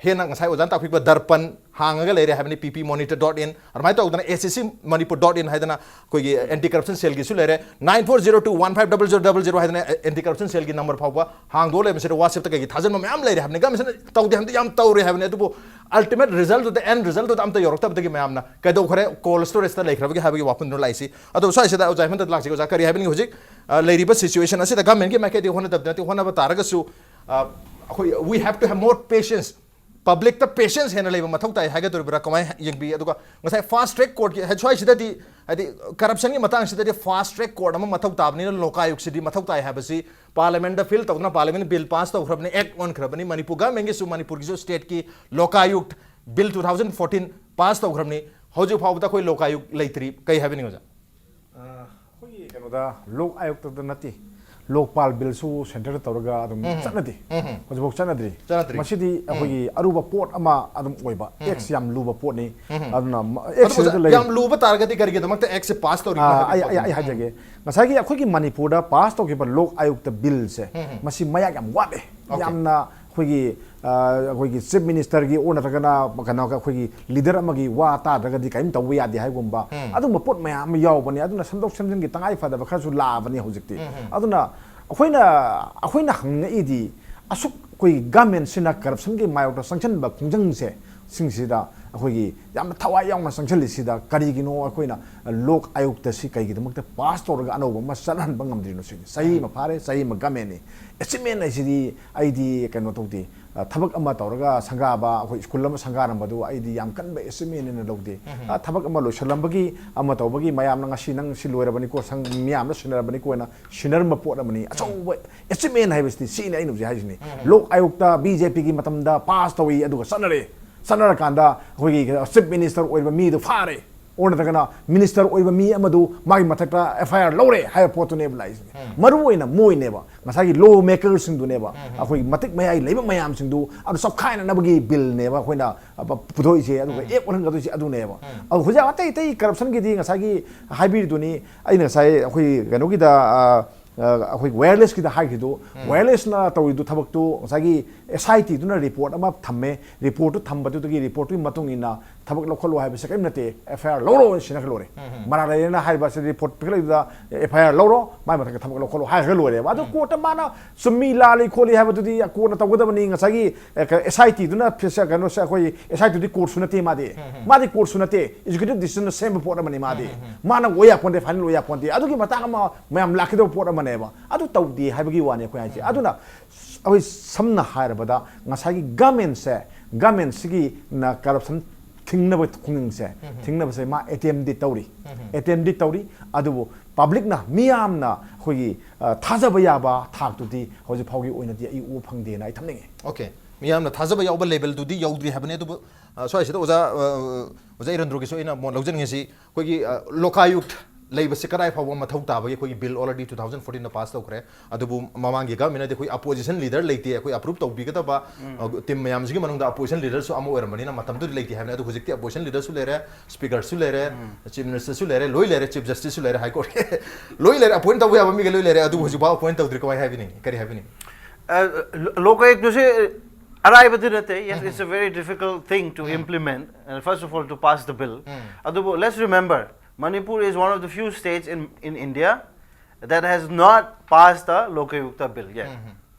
ꯍꯦꯟꯅ ꯉꯁꯥꯏ ꯑꯣꯖꯥꯅ ꯇꯥꯛꯄꯤꯕ ꯗꯔꯄꯟ ꯍꯥꯡꯉꯒ ꯂꯩꯔꯦ ꯍꯥꯏꯕꯅꯤ, ꯄꯤ ꯄꯤ ꯃꯣꯅꯤꯇꯔ ꯗꯣꯠ ꯏꯟ꯫ ꯑꯗꯨꯃꯥꯏꯅ ꯇꯧꯗꯅ ꯑꯦꯁ ꯑꯦꯁ ꯁꯤ ꯃꯅꯤꯄꯨꯔ ꯗꯣꯠ ꯏꯟ ꯍꯥꯏꯗꯅ ꯑꯩꯈꯣꯏꯒꯤ ꯑꯦꯟꯇꯤ ꯀꯔꯞꯁꯟ ꯁꯦꯜꯒꯤꯁꯨ ꯂꯩꯔꯦ, nine four zero two one five double zero double zero ꯍꯥꯏꯗꯅ ꯑꯦꯟꯇꯤ ꯀꯔꯞꯁꯟ ꯁꯦꯜꯒꯤ ꯅꯝꯕꯔ ꯐꯥꯎꯕ ꯍꯥꯡꯗꯣꯛꯑ ꯂꯩꯕꯁꯤꯗ ꯋꯥꯆꯦꯞꯇ ꯀꯩꯒꯤ ꯊꯥꯖꯤꯟꯕ ꯃꯌꯥꯝ ꯂꯩꯔꯦ ꯍꯥꯏꯕꯅꯤ꯫ ꯒꯃꯦꯟꯁꯤꯅ ꯇꯧꯗꯦ ꯍꯥꯏꯕꯗꯤ ꯌꯥꯝ ꯇꯧꯔꯦ ꯍꯥꯏꯕꯅꯤ, ꯑꯗꯨꯕꯨ ꯑꯜꯇꯤꯃꯦꯠ ꯔꯤꯖꯜꯇꯨꯗ, ꯑꯦꯟ ꯔꯤꯖꯜꯇꯨꯗ ꯑꯝꯇ ꯌꯧꯔꯛꯇꯕꯗꯒꯤ ꯃꯌꯥꯝꯅ ꯀꯩꯗꯧꯈ꯭ꯔꯦ, ꯀꯣꯜ ꯁ꯭ꯇꯣꯔꯦꯖꯇ ꯂꯩꯈ꯭ꯔꯕꯒꯦ ꯍꯥꯏꯕꯒꯤ ꯋꯥꯐꯝꯗꯨꯅ ꯂꯥꯛꯏꯁꯤ꯫ ꯑꯗꯣ ꯁ꯭ꯋꯥꯏꯁꯤꯗ ꯑꯣꯖꯥ ꯍꯦꯃꯟꯇ ꯂꯥꯛꯆꯒꯦ꯫ ꯑꯣꯖꯥ, ꯀꯔꯤ ꯍꯥꯏꯕꯅꯤ? ꯍꯧꯖꯤꯛ ꯑ, ꯂꯩꯔꯤꯕ ꯁꯤꯆꯨꯋꯦꯁꯟ ꯑꯁꯤꯗ ꯒꯃꯦꯟꯒꯤ ꯃꯥꯏꯀꯩꯗꯒꯤ ꯍꯣꯠꯅꯗꯕꯗꯤ ꯅꯠꯇꯦ, ꯍꯣꯠꯅꯕ ꯇꯥꯔꯒꯁꯨ ꯑ, ꯑꯩꯈꯣꯏ we have to have more patience, ꯄꯕ꯭ꯂꯤꯛꯇ ꯄꯦꯁꯦꯟꯁ ꯍꯦꯟꯅ ꯂꯩꯕ ꯃꯊꯧ ꯇꯥꯏ ꯍꯥꯏꯒꯗꯧꯔꯤꯕ꯭ꯔꯥ? ꯀꯃꯥꯏꯅ ꯌꯦꯡꯕꯤ? ꯑꯗꯨꯒ ꯉꯁꯥꯏ ꯐꯥꯁ ꯇ꯭ꯔꯦꯛ ꯀꯣꯔꯠꯀꯤ ꯁ꯭ꯋꯥꯏꯁꯤꯗꯗꯤ, ꯍꯥꯏꯗꯤ ꯀꯔꯞꯁꯟꯒꯤ ꯃꯇꯥꯡꯁꯤꯗꯗꯤ ꯐꯥꯁ ꯇ꯭ꯔꯦꯛ ꯀꯣꯔꯠ ꯑꯃ ꯃꯊꯧ ꯇꯥꯕꯅꯤꯅ ꯂꯣꯀꯥꯌꯨꯛꯁꯤꯗꯤ ꯃꯊꯧ ꯇꯥꯏ ꯍꯥꯏꯕꯁꯤ ꯄꯥꯔꯂꯤꯌꯥꯃꯦꯟꯗ ꯐꯤꯜ ꯇꯧꯗꯨꯅ ꯄꯥꯔꯂꯤꯌꯥꯃꯦꯟ ꯕꯤꯜ ꯄꯥꯁ ꯇꯧꯈ꯭ꯔꯕꯅꯤ, ꯑꯦꯛ ꯑꯣꯟꯈ꯭ꯔꯕꯅꯤ꯫ ꯃꯅꯤꯄꯨꯔ ꯒꯃꯦꯟꯒꯤꯁꯨ, ꯃꯅꯤꯄꯨꯔꯒꯤꯁꯨ ꯁ꯭ꯇꯦꯠꯀꯤ Lokayukta bill two thousand fourteen pass ꯇꯧꯈ꯭ꯔꯕꯅꯤ꯫ ꯍꯧꯖꯤꯛ ꯐꯥꯎꯕꯗ ꯑꯩꯈꯣꯏ ꯂꯣꯀꯥꯌꯨꯛ ꯂꯩꯇ꯭ꯔꯤ꯫ ꯀꯩ ꯍꯥꯏꯕꯅꯤ ꯑꯣꯖꯥ? ꯑꯩꯈꯣꯏꯒꯤ ꯀꯩꯅꯣꯗ ꯂꯣꯛ ꯑꯥꯌꯨꯛꯇꯗ ꯅꯠꯇꯦ, ꯂꯣꯛꯄꯥꯜ ꯕꯤꯜꯁꯨ ꯁꯦꯟꯇꯔꯗ ꯇꯧꯔꯒ ꯑꯗꯨꯝ ꯎꯝ꯫ ꯆꯠꯅꯗꯦ꯫ ꯎꯝ꯫ ꯍꯧꯖꯤꯛꯐꯥꯎ ꯆꯠꯅꯗ꯭ꯔꯤ꯫ ꯆꯠꯅꯗ꯭ꯔꯤ꯫ ꯃꯁꯤꯗꯤ ꯑꯩꯈꯣꯏꯒꯤ ꯑꯔꯨꯕ ꯄꯣꯠ ꯑꯃ ꯑꯗꯨꯝ ꯑꯣꯏꯕ, ꯑꯦꯛꯁ ꯌꯥꯝ ꯂꯨꯕ ꯄꯣꯠꯅꯤ꯫ ꯎꯝ꯫ ꯑꯗꯨꯅ ꯃ- ꯑꯗꯨꯕꯨ ꯑꯦꯛꯁ ꯑꯣꯖꯥ, ꯁꯤꯗ ꯂꯩ꯫ ꯌꯥꯝ ꯂꯨꯕ ꯇꯥꯔꯒꯗꯤ ꯀꯔꯤꯒꯤꯗꯃꯛꯇ ꯑꯦꯛꯁꯁꯦ ꯄꯥꯁ ꯇꯧꯔꯤꯕꯅꯣ ꯑꯥ, ꯍꯥꯏꯕꯒꯤ ꯑꯩ ꯑꯩ- ꯑꯩ ꯄꯣꯠꯇꯨꯅꯤ꯫ ꯍꯥꯏꯖꯒꯦ꯫ ꯉꯁꯥꯏꯒꯤ ꯑꯩꯈꯣꯏꯒꯤ ꯃꯅꯤꯄꯨꯔꯗ ꯄꯥꯁ ꯇꯧꯈꯤꯕ ꯂꯣꯛ ꯑꯥꯌꯨꯛꯇ ꯕꯤꯜꯁꯦ, ꯎꯝ꯫ ꯃꯁꯤ ꯃꯌꯥꯛ ꯌꯥꯝ ꯋꯥꯠꯂꯦ꯫ Okay꯫ ꯌꯥꯝꯅ ꯑꯩꯈꯣꯏꯒꯤ, ꯑ, ꯑꯩꯈꯣꯏꯒꯤ ꯆꯤꯐ ꯃꯤꯅꯤꯁꯇꯔꯒꯤ ꯑꯣꯔ ꯅꯠꯇ꯭ꯔꯒꯅ ꯀꯩꯅꯣ ꯑꯩꯈꯣꯏꯒꯤ ꯂꯤꯗꯔ ꯑꯃꯒꯤ ꯋꯥ ꯇꯥꯗ꯭ꯔꯒꯗꯤ ꯀꯔꯤꯝ ꯇꯧꯕ ꯌꯥꯗꯦ ꯍꯥꯏꯕꯒꯨꯝꯕ, ꯎꯝ꯫ ꯑꯗꯨꯒꯨꯝꯕ ꯄꯣꯠ ꯃꯌꯥꯝ ꯑꯃ ꯌꯥꯎꯕꯅꯤ꯫ ꯑꯗꯨꯅ ꯁꯦꯝꯗꯣꯛ ꯁꯦꯝꯖꯤꯟꯒꯤ ꯇꯉꯥꯏ ꯐꯗꯕ ꯈꯔꯁꯨ ꯂꯥꯛꯑꯕꯅꯤ ꯍꯧꯖꯤꯛꯇꯤ꯫ ꯎꯝ꯫ ꯑꯗꯨꯅ ꯑꯩꯈꯣꯏꯅ ꯑꯩꯈꯣꯏꯅ ꯍꯪꯉꯛꯏꯗꯤ, ꯑꯁꯨꯛ ꯑꯩꯈꯣꯏꯒꯤ ꯒꯃꯦꯟꯁꯤꯅ ꯀꯔꯞꯁꯟꯒꯤ ꯃꯥꯌꯣꯛꯇ ꯆꯪꯁꯤꯟꯕ ꯈꯣꯡꯖꯪꯁꯦ, ꯁꯤꯡꯁꯤꯗ ꯑꯩꯈꯣꯏꯒꯤ ꯌꯥꯝꯅ ꯊꯋꯥꯏ ꯌꯥꯎꯅ ꯆꯪꯁꯤꯜꯂꯤꯁꯤꯗ ꯀꯔꯤꯒꯤꯅꯣ ꯑꯩꯈꯣꯏꯅ ꯂꯣꯛ ꯑꯥꯌꯨꯛꯇ ꯁꯤ ꯀꯩꯒꯤꯗꯃꯛꯇ ꯄꯥꯁ ꯇꯧꯔꯒ ꯑꯅꯧꯕ ꯑꯃ ꯆꯠꯍꯟꯕ ꯉꯝꯗ꯭ꯔꯤꯅꯣ ꯁꯤꯅꯤ꯫ ꯆꯍꯤ ꯑꯃ ꯐꯥꯔꯦ, ꯆꯍꯤ ꯑꯃ ꯒꯃꯦꯟꯅꯤ꯫ ꯑꯦꯆꯤꯞꯃꯦꯟ ꯍꯥꯏꯁꯤꯗꯤ ꯑꯩꯗꯤ ꯀꯩꯅꯣ ꯇꯧꯗꯦ, ꯑ, ꯊꯕꯛ ꯑꯃ ꯇꯧꯔꯒ ꯁꯪꯒꯥꯕ, ꯑꯩꯈꯣꯏ ꯁ꯭ꯀꯨꯜ ꯑꯃ ꯁꯪꯒꯥꯔꯝꯕꯗꯨ ꯑꯩꯗꯤ ꯌꯥꯝ ꯀꯟꯕ ꯑꯦꯆꯤꯞꯃꯦꯟ ꯑꯣꯏꯅ ꯂꯧꯗꯦ꯫ ꯑ, ꯊꯕꯛ ꯑꯃ ꯂꯣꯏꯁꯤꯜꯂꯝꯕꯒꯤ, ꯑꯃ ꯇꯧꯕꯒꯤ, ꯃꯌꯥꯝꯅ ꯉꯁꯤ ꯅꯪ ꯁꯤ ꯂꯣꯏꯔꯕꯅꯤꯀꯣ, ꯁꯪ ꯃꯤꯌꯥꯝꯅ ꯁꯤꯟꯅꯔꯕꯅꯤꯀꯣ ꯍꯥꯏꯅ ꯁꯤꯟꯅꯔꯝꯕ ꯄꯣꯠ ꯑꯃꯅꯤ꯫ ꯑꯆꯧꯕ ꯑꯦꯆꯤꯞꯃꯦꯟ ꯍꯥꯏꯕꯁꯤꯗꯤ ꯁꯤꯅꯤ ꯑꯩꯅ ꯍꯧꯖꯤꯛ ꯍꯥꯏꯁꯤꯅꯤ꯫ ꯂꯣꯛ ꯑꯥꯌꯨꯛꯇ ꯕꯤ ꯖꯦ ꯄꯤꯒꯤ ꯃꯇꯝꯗ ꯄꯥꯁ ꯇꯧꯏ, ꯑꯗꯨꯒ ꯆꯠꯅꯔꯦ꯫ ꯆꯠꯅꯔꯀꯥꯟꯗ ꯑꯩꯈꯣꯏꯒꯤ ꯆꯤꯐ ꯃꯤꯅꯤꯁꯇꯔ ꯑꯣꯏꯕ ꯃꯤꯗꯨ ꯐꯥꯔꯦ, ꯑꯣꯔ ꯅꯠꯇ꯭ꯔꯒꯅ ꯃꯤꯅꯤꯁꯇꯔ ꯑꯣꯏꯕ ꯃꯤ ꯑꯃꯗꯨ ꯃꯥꯒꯤ ꯃꯊꯛꯇ ꯑꯦꯐ ꯑꯥꯏ ꯑꯥꯔ ꯂꯧꯔꯦ ꯍꯥꯏꯕ ꯄꯣꯠꯇꯨꯅꯦꯕ ꯂꯥꯛꯏꯁꯤꯅꯦ꯫ ꯃꯔꯨ ꯑꯣꯏꯅ ꯃꯣꯏꯅꯦꯕ, ꯉꯁꯥꯏꯒꯤ ꯂꯣ ꯃꯦꯀꯔꯁꯤꯡꯗꯨꯅꯦꯕ, ꯑꯩꯈꯣꯏꯒꯤ ꯃꯇꯤꯛ ꯃꯌꯥꯏ ꯂꯩꯕ ꯃꯌꯥꯝꯁꯤꯡꯗꯨ ꯑꯗꯨ ꯆꯞꯈꯥꯏꯅꯅꯕꯒꯤ ꯕꯤꯜꯅꯦꯕ ꯑꯩꯈꯣꯏꯅ, ꯑ, ꯄ-, ꯄꯨꯊꯣꯛꯏꯁꯦ, ꯑꯗꯨꯒ ꯑꯦꯛ ꯑꯣꯜꯍꯟꯒꯗꯣꯏꯁꯦ ꯑꯗꯨꯅꯦꯕ꯫ ꯑꯗꯨ ꯍꯧꯖꯤꯛ ꯑꯇꯩ ꯑꯇꯩ ꯀꯔꯞꯁꯟꯒꯤꯗꯤ ꯉꯁꯥꯏꯒꯤ ꯍꯥꯏꯕꯤꯔꯤꯗꯨꯅꯤ, ꯑꯩꯅ ꯉꯁꯥꯏ ꯑꯩꯈꯣꯏ ꯀꯩꯅꯣꯒꯤꯗ, ꯑ, ꯑ, ꯑꯩꯈꯣꯏ ꯋꯥꯌꯔꯂꯦꯁꯀꯤꯗ ꯍꯥꯏꯈꯤꯗꯨ, ꯋꯥꯌꯔꯂꯦꯁꯅ ꯇꯧꯔꯤꯗꯨ ꯊꯕꯛꯇꯨ ꯉꯁꯥꯏꯒꯤ ꯑꯦꯁ ꯑꯥꯏ ꯇꯤꯗꯨꯅ ꯔꯤꯄꯣꯔꯠ ꯑꯃ ꯊꯝꯃꯦ, ꯔꯤꯄꯣꯔꯠꯇꯨ ꯊꯝꯕꯗꯨꯗꯒꯤ ꯔꯤꯄꯣꯔꯠꯇꯨꯒꯤ ꯃꯇꯨꯡ ꯏꯟꯅ ꯊꯕꯛ ꯂꯧꯈꯠꯂꯣ ꯍꯥꯏꯕꯁꯦ ꯀꯔꯤꯝ ꯅꯠꯇꯦ, ꯑꯦꯐ ꯑꯥꯏ ꯑꯥꯔ ꯂꯧꯔꯣ ꯁꯤꯅ ꯂꯣꯏꯔꯦ꯫ ꯃꯔꯥ ꯂꯩꯔꯦꯅ ꯍꯥꯏꯔꯤꯕ ꯑꯁꯤ ꯔꯤꯄꯣꯔꯠ ꯄꯤꯈꯠꯂꯛꯏꯗꯨꯗ ꯑꯦꯐ ꯑꯥꯏ ꯑꯥꯔ ꯂꯧꯔꯣ, ꯃꯥꯏ ꯃꯊꯛꯇ ꯊꯕꯛ ꯂꯧꯈꯠꯂꯣ ꯍꯥꯏꯔꯒ ꯂꯣꯏꯔꯦꯕ꯫ ꯑꯗꯨ ꯀꯣꯔꯠꯇ ꯃꯥꯅ ꯆꯨꯝꯃꯤ ꯂꯥꯜꯂꯤ ꯈꯣꯠꯂꯤ ꯍꯥꯏꯕꯗꯨꯗꯤ ꯀꯣꯔꯠꯅ ꯇꯧꯒꯗꯕꯅꯤ꯫ ꯉꯁꯥꯏꯒꯤ ꯑꯦꯁ ꯑꯥꯏ ꯇꯤꯗꯨꯅ ꯀꯩꯅꯣꯁꯦ, ꯑꯩꯈꯣꯏ ꯑꯦꯁ ꯑꯥꯏ ꯇꯤꯗꯨꯗꯤ ꯀꯣꯔꯠꯁꯨ ꯅꯠꯇꯦ ꯃꯥꯗꯤ꯫ ꯃꯥꯗꯤ ꯀꯣꯔꯠꯁꯨ ꯅꯠꯇꯦ, ꯑꯦꯛꯖꯤꯀ꯭ꯌꯨꯇꯤꯚ ꯗꯤꯁꯤꯖꯟꯅ ꯁꯦꯝꯕ ꯄꯣꯠ ꯑꯃꯅꯤ ꯃꯥꯗꯤ꯫ ꯃꯥꯅ ꯑꯣꯏ ꯌꯥꯄꯣꯟꯇꯦ, ꯐꯥꯏꯅꯦꯜ ꯑꯣꯏ ꯌꯥꯄꯣꯟꯇꯦ꯫ ꯑꯗꯨꯒꯤ ꯃꯇꯥꯡ ꯑꯃ ꯃꯌꯥꯝ ꯂꯥꯛꯀꯗꯧꯕ ꯄꯣꯠ ꯑꯃꯅꯦꯕ꯫ ꯑꯗꯨ ꯇꯧꯗꯦ ꯍꯥꯏꯕꯒꯤ ꯋꯥꯅꯤ ꯑꯩꯈꯣꯏ ꯍꯥꯏꯁꯦ꯫ ꯑꯗꯨꯅ ꯑꯩꯈꯣꯏ ꯁꯝꯅ ꯍꯥꯏꯔꯕꯗ ꯉꯁꯥꯏꯒꯤ ꯒꯃꯦꯟꯁꯦ, ꯒꯃꯦꯟꯁꯤꯒꯤ ꯅ ꯀꯔꯞꯁꯟ ꯊꯤꯡꯅꯕ ꯈꯣꯡꯖꯪꯁꯦ, ꯊꯤꯡꯅꯕꯁꯦ ꯃꯥ ꯑꯦꯇꯦꯝꯗꯤ ꯇꯧꯔꯤ꯫ ꯑꯦꯇꯦꯝꯗꯤ ꯇꯧꯔꯤ, ꯑꯗꯨꯕꯨ ꯄꯕ꯭ꯂꯤꯛꯅ, ꯃꯤꯌꯥꯝꯅ ꯑꯩꯈꯣꯏꯒꯤ, ꯑ, ꯊꯥꯖꯕ ꯌꯥꯕ ꯊꯥꯛꯇꯨꯗꯤ ꯍꯧꯖꯤꯛ ꯐꯥꯎꯒꯤ ꯑꯣꯏꯅꯗꯤ ꯑꯩ ꯎꯕ ꯐꯪꯗꯦꯅ ꯑꯩ ꯊꯝꯅꯤꯡꯉꯤ꯫ Okay꯫ ꯃꯤꯌꯥꯝꯅ ꯊꯥꯖꯕ ꯌꯥꯎꯕ ꯂꯦꯚꯦꯜꯗꯨꯗꯤ ꯌꯧꯗ꯭ꯔꯤ ꯍꯥꯏꯕꯅꯤ꯫ ꯑꯗꯨꯕꯨ, ꯑ, ꯁ꯭ꯋꯥꯏꯁꯤꯗ ꯑꯣꯖꯥ, ꯑ, ꯑꯣꯖꯥ ꯏꯔꯟꯗ꯭ꯔꯣꯒꯤꯁꯨ ꯑꯩꯅ ꯃꯣꯠ ꯂꯧꯖꯅꯤꯡꯉꯤꯁꯤ, ꯑꯩꯈꯣꯏꯒꯤ, ꯑ, ꯂꯣꯀꯥꯌꯨꯛ ꯂꯩꯕꯁꯦ ꯀꯗꯥꯏ ꯐꯥꯎꯕ ꯃꯊꯧ ꯇꯥꯕꯒꯤ ꯑꯩꯈꯣꯏꯒꯤ bill already two thousand fourteen ꯗ ꯄꯥꯁ ꯇꯧꯈ꯭ꯔꯦ꯫ ꯑꯗꯨꯕꯨ ꯃꯃꯥꯡꯒꯤ ꯒꯚꯔꯟꯃꯦꯟꯅꯗꯤ ꯑꯩꯈꯣꯏ ꯑꯄꯣꯖꯤꯁꯟ ꯂꯤꯗꯔ ꯂꯩꯇꯦ, ꯑꯩꯈꯣꯏ ꯑꯄ꯭ꯔꯨꯞ ꯇꯧꯕꯤꯒꯗꯕ ꯇꯤꯝ ꯃꯌꯥꯝꯁꯤꯒꯤ ꯃꯅꯨꯡꯗ ꯑꯄꯣꯖꯤꯁꯟ ꯂꯤꯗꯔꯁꯨ ꯑꯃ ꯑꯣꯏꯔꯝꯕꯅꯤꯅ ꯃꯇꯝꯗꯨꯗꯤ ꯂꯩꯇꯦ ꯍꯥꯏꯕꯅꯤ꯫ ꯑꯗꯨ ꯍꯧꯖꯤꯛꯇꯤ ꯑꯄꯣꯖꯤꯁꯟ ꯂꯤꯗꯔꯁꯨ ꯂꯩꯔꯦ, ꯁ꯭ꯄꯤꯀꯔꯁꯨ ꯂꯩꯔꯦ, ꯆꯤꯐ ꯃꯤꯅꯤꯁꯇꯔꯁꯨ ꯂꯩꯔꯦ, ꯂꯣꯏ ꯂꯩꯔꯦ, ꯆꯤꯐ ꯖꯁꯇꯤꯁꯁꯨ ꯂꯩꯔꯦ, ꯍꯥꯏ ꯀꯣꯔꯠ ꯂꯣꯏ ꯂꯩꯔꯦ, ꯑꯄꯣꯏꯟ ꯇꯧꯕ ꯌꯥꯕ ꯃꯤꯒ ꯂꯣꯏ ꯂꯩꯔꯦ꯫ ꯑꯗꯨꯕꯨ ꯍꯧꯖꯤꯛꯐꯥꯎ ꯑꯄꯣꯏꯟ ꯇꯧꯗ꯭ꯔꯤ, ꯀꯃꯥꯏ ꯍꯥꯏꯕꯤꯅꯤꯡꯉꯤ, ꯀꯔꯤ ꯍꯥꯏꯕꯤꯅꯤꯡꯉꯤ? ꯂꯣꯀꯥꯌꯨꯛꯇꯨꯁꯦ ꯑꯔꯥꯏꯕꯗꯤ ꯅꯠꯇꯦ꯫ Yes, it's a very difficult thing to implement, and first of all to pass the bill. ꯑꯗꯨꯕꯨ let's remember, Manipur is one of the few states in, in India that has not passed the Lokayukta bill yet.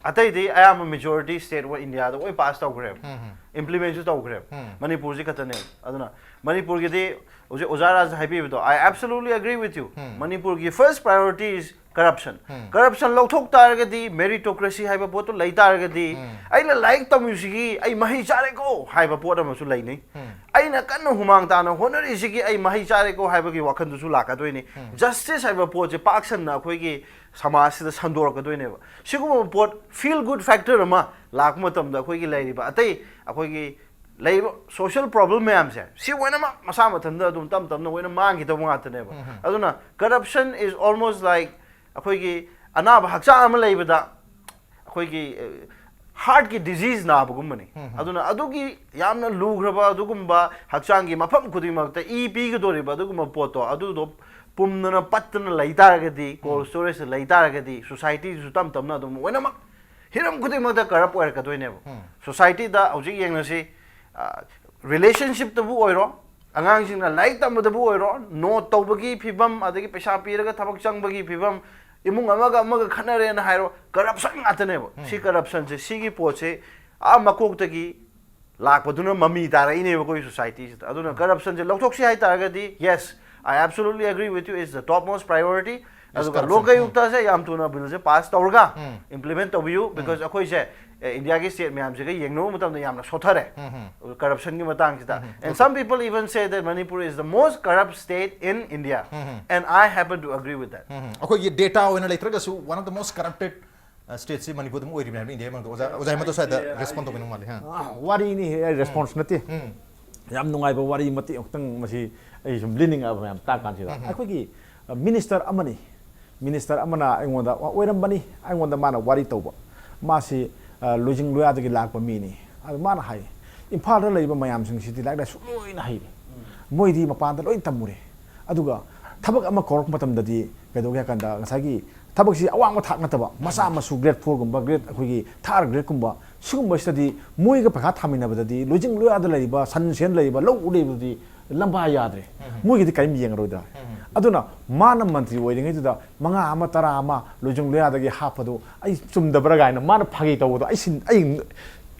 ꯑꯇꯩꯗꯤ ꯑꯌꯥꯝꯕ majority state of ꯏꯟꯗꯤꯌꯥꯗ ꯂꯣꯏ pass ꯇꯧꯈ꯭ꯔꯦꯕ, ꯏꯝꯄ꯭ꯂꯤꯃꯦꯟꯁꯨ ꯇꯧꯈ꯭ꯔꯦꯕ꯫ ꯃꯅꯤꯄꯨꯔꯁꯤ ꯈꯛꯇꯅꯦꯕ꯫ ꯑꯗꯨꯅ ꯃꯅꯤꯄꯨꯔꯒꯤꯗꯤ ꯍꯧꯖꯤꯛ ꯑꯣꯖꯥ ꯔꯥꯖ ꯍꯥꯏꯕꯤꯕꯗꯣ, I absolutely agree with you. ꯃꯅꯤꯄꯨꯔꯒꯤ first priority is corruption. Corruption ꯂꯧꯊꯣꯛ ꯇꯥꯔꯒꯗꯤ meritocracy ꯍꯥꯏꯕ ꯄꯣꯠꯇꯣ ꯂꯩ ꯇꯥꯔꯒꯗꯤ ꯑꯩꯅ ꯂꯥꯏꯔꯤꯛ ꯇꯝꯃꯤꯁꯤꯒꯤ ꯑꯩ ꯃꯍꯩ ꯆꯥꯔꯦꯀꯣ ꯍꯥꯏꯕ ꯄꯣꯠ ꯑꯃꯁꯨ ꯂꯩꯅꯤ꯫ ꯑꯩꯅ ꯀꯟꯅ ꯍꯨꯃꯥꯡ ꯇꯥꯅ ꯍꯣꯠꯅꯔꯤꯁꯤꯒꯤ ꯑꯩ ꯃꯍꯩ ꯆꯥꯔꯦꯀꯣ ꯍꯥꯏꯕꯒꯤ ꯋꯥꯈꯜꯗꯨꯁꯨ ꯂꯥꯛꯀꯗꯣꯏꯅꯤ꯫ Justice ꯍꯥꯏꯕ ꯄꯣꯠꯁꯦ ꯄꯥꯛ ꯁꯟꯅ ꯑꯩꯈꯣꯏꯒꯤ ꯁꯃꯥꯖꯁꯤꯗ ꯁꯟꯗꯣꯔꯛꯀꯗꯣꯏꯅꯦꯕ꯫ ꯁꯤꯒꯨꯝꯕ ꯄꯣꯠ feel good factor ꯑꯃ ꯂꯥꯛꯄ ꯃꯇꯝꯗ ꯑꯩꯈꯣꯏꯒꯤ ꯂꯩꯔꯤꯕ ꯑꯇꯩ ꯑꯩꯈꯣꯏꯒꯤ ꯂꯩꯔꯤꯕ social problem ꯃꯌꯥꯝꯁꯦ ꯁꯤ ꯂꯣꯏꯅꯃꯛ ꯃꯁꯥ ꯃꯊꯟꯇ ꯑꯗꯨꯝ ꯇꯞ ꯇꯞꯅ ꯂꯣꯏꯅ ꯃꯥꯡꯈꯤꯗꯧꯕ ꯉꯥꯛꯇꯅꯦꯕ꯫ ꯑꯗꯨꯅ corruption is almost like ꯑꯩꯈꯣꯏꯒꯤ ꯑꯅꯥꯕ ꯍꯛꯆꯥꯡ ꯑꯃ ꯂꯩꯕꯗ ꯑꯩꯈꯣꯏꯒꯤ heartꯀꯤ disease ꯅꯥꯕꯒꯨꯝꯕꯅꯤ꯫ ꯑꯗꯨꯅ ꯑꯗꯨꯒꯤ ꯌꯥꯝꯅ ꯂꯨꯈ꯭ꯔꯕ ꯑꯗꯨꯒꯨꯝꯕ ꯍꯛꯆꯥꯡꯒꯤ ꯃꯐꯝ ꯈꯨꯗꯤꯡꯃꯛꯇ ꯏ ꯄꯤꯒꯗꯧꯔꯤꯕ ꯑꯗꯨꯒꯨꯝꯕ ꯄꯣꯠꯇꯣ ꯑꯗꯨꯗꯣ ꯄꯨꯝꯗꯅ ꯄꯠꯇꯅ ꯂꯩ ꯇꯥꯔꯒꯗꯤ, cold storageꯇ ꯂꯩ ꯇꯥꯔꯒꯗꯤ societyꯁꯨ ꯇꯞ ꯇꯞꯅ ꯑꯗꯨꯝ ꯂꯣꯏꯅꯃꯛ ꯍꯤꯔꯝ ꯈꯨꯗꯤꯡꯃꯛꯇ corrupt ꯑꯣꯏꯔꯛꯀꯗꯣꯏꯅꯦꯕ꯫ Societyꯗ ꯍꯧꯖꯤꯛ ꯌꯦꯡꯅꯁꯤ, relationshipꯇꯕꯨ ꯑꯣꯏꯔꯣ, ꯑꯉꯥꯡꯁꯤꯡꯅ ꯂꯥꯏꯔꯤꯛ ꯇꯝꯕꯗꯕꯨ ꯑꯣꯏꯔꯣ, note ꯇꯧꯕꯒꯤ ꯐꯤꯕꯝ, ꯑꯗꯒꯤ ꯄꯩꯁꯥ ꯄꯤꯔꯒ ꯊꯕꯛ ꯆꯪꯕꯒꯤ ꯐꯤꯕꯝ, ꯏꯃꯨꯡ ꯑꯃꯒ ꯑꯃꯒ ꯈꯠꯅꯔꯦꯅ ꯍꯥꯏꯔꯣ, corruption ꯉꯥꯛꯇꯅꯦꯕ꯫ ꯁꯤ corruptionꯁꯦ, ꯁꯤꯒꯤ ꯄꯣꯠꯁꯦ ꯑꯥ ꯃꯀꯣꯛꯇꯒꯤ ꯂꯥꯛꯄꯗꯨꯅ ꯃꯃꯤ ꯇꯥꯔꯛꯏꯅꯦꯕ ꯑꯩꯈꯣꯏ societyꯁꯤꯗ꯫ ꯑꯗꯨꯅ corruptionꯁꯦ ꯂꯧꯊꯣꯛꯁꯤ ꯍꯥꯏꯇꯥꯔꯒꯗꯤ, yes, I absolutely agree with you, it's the topmost priority. ꯑꯗꯨꯒ ꯂꯣꯀꯥꯌꯨꯛꯇꯁꯦ ꯌꯥꯝ ꯊꯨꯅ billꯁꯦ pass ꯇꯧꯔꯒ implement ꯇꯧꯕꯤꯌꯨ, because ꯑꯩꯈꯣꯏꯁꯦ ꯏꯟꯗꯤꯌꯥꯒꯤ state ꯃꯌꯥꯝꯁꯤꯒ ꯌꯦꯡꯅꯕ ꯃꯇꯝꯗ ꯌꯥꯝꯅ ꯁꯣꯠꯊꯔꯦ corruptionꯒꯤ ꯃꯇꯥꯡꯁꯤꯗ꯫ And some people even say that Manipur is the most corrupt state in India, and I happen to agree with that. ꯑꯩꯈꯣꯏꯒꯤ data ꯑꯣꯏꯅ ꯂꯩꯇ꯭ꯔꯒꯁꯨ one of the most corrupted stateꯁꯤ Manipur ꯑꯗꯨꯝ ꯑꯣꯏꯔꯤꯕꯅꯤ ꯍꯥꯏꯕꯅꯤ꯫ ꯏꯟꯗꯤꯌꯥꯒꯤ ꯃꯅꯨꯡꯗ ꯑꯣꯖꯥ, ꯑꯣꯖꯥ ꯍꯦꯃꯟꯇꯁꯨ ꯍꯥꯏꯗ respond ꯇꯧꯕꯤꯅꯤꯡ ꯃꯥꯜꯂꯦ꯫ ꯋꯥꯔꯤꯅꯤ, response ꯅꯠꯇꯦ꯫ ꯌꯥꯝ ꯅꯨꯡꯉꯥꯏꯕ ꯋꯥꯔꯤ ꯃꯇꯦꯛ ꯑꯃꯨꯛꯇꯪ ꯃꯁꯤ ꯑꯩ ꯁꯨꯝ ꯂꯤꯅꯤꯡꯉꯛꯑꯕ ꯃꯌꯥꯝ ꯇꯥꯛ ꯀꯥꯟꯁꯤꯗ꯫ ꯑꯩꯈꯣꯏꯒꯤ ꯃꯤꯅꯤꯁꯇꯔ ꯑꯃꯅꯤ꯫ ꯃꯤꯅꯤꯁꯇꯔ ꯑꯃꯅ ꯑꯩꯉꯣꯟꯗ ꯑꯣꯏꯔꯝꯕꯅꯤ, ꯑꯩꯉꯣꯟꯗ ꯃꯥꯅ ꯋꯥꯔꯤ ꯇꯧꯕ꯫ ꯃꯥꯁꯤ, ꯑ, ꯂꯣꯏꯖꯤꯡ ꯂꯣꯌꯥꯗꯒꯤ ꯂꯥꯛꯄ ꯃꯤꯅꯤ꯫ ꯑꯗꯨ ꯃꯥꯅ ꯍꯥꯏ, "ꯏꯝꯐꯥꯜꯗ ꯂꯩꯔꯤꯕ ꯃꯌꯥꯝꯁꯤꯡꯁꯤꯗꯤ ꯂꯥꯏꯔꯤꯛ ꯂꯥꯏꯁꯨ ꯂꯣꯏꯅ ꯍꯩꯔꯦ꯫ ꯃꯣꯏꯗꯤ ꯃꯄꯥꯟꯗ ꯂꯣꯏ ꯇꯝꯃꯨꯔꯦ꯫ ꯑꯗꯨꯒ ꯊꯕꯛ ꯑꯃ ꯀꯧꯔꯛꯄ ꯃꯇꯝꯗꯗꯤ ꯀꯩꯗꯧꯒꯦ ꯍꯥꯏ ꯀꯥꯟꯗ ꯉꯁꯥꯏꯒꯤ ꯊꯕꯛꯁꯤ ꯑꯋꯥꯡꯕ ꯊꯥꯛ ꯅꯠꯇꯕ, ꯃꯆꯥ ꯃꯁꯨ grade four ꯒꯨꯝꯕ, grade, ꯑꯩꯈꯣꯏꯒꯤ third grade ꯀꯨꯝꯕ, ꯁꯤꯒꯨꯝꯕꯁꯤꯗꯗꯤ ꯃꯣꯏꯒ ꯄꯩꯈꯥ ꯊꯥꯃꯤꯟꯅꯕꯗꯗꯤ ꯂꯣꯏꯖꯤꯡ ꯂꯣꯌꯥꯗ ꯂꯩꯔꯤꯕ ꯁꯟ ꯁꯦꯟ ꯂꯩꯔꯤꯕ ꯂꯧ ꯎ ꯂꯩꯕꯗꯨꯗꯤ ꯂꯝꯕꯥ ꯌꯥꯗ꯭ꯔꯦ꯫ ꯃꯣꯏꯒꯤꯗꯤ ꯀꯔꯤꯝ ꯌꯦꯡꯉꯔꯣꯏꯗ꯭ꯔꯥ?" ꯑꯗꯨꯅ ꯃꯥꯅ ꯃꯟꯇ꯭ꯔꯤ ꯑꯣꯏꯔꯤꯉꯩꯗꯨꯗ ꯃꯉꯥ ꯑꯃ, ꯇꯔꯥ ꯑꯃ ꯂꯣꯏꯖꯤꯡ ꯂꯣꯌꯥꯗꯒꯤ ꯍꯥꯞꯄꯗꯨ ꯑꯩ ꯆꯨꯝꯗꯕ꯭ꯔꯥ ꯀꯥꯏꯅ ꯃꯥꯅ ꯐꯥꯒꯤ ꯇꯧꯕꯗꯣ ꯑꯩ ꯁꯤꯟ-, ꯑꯩ,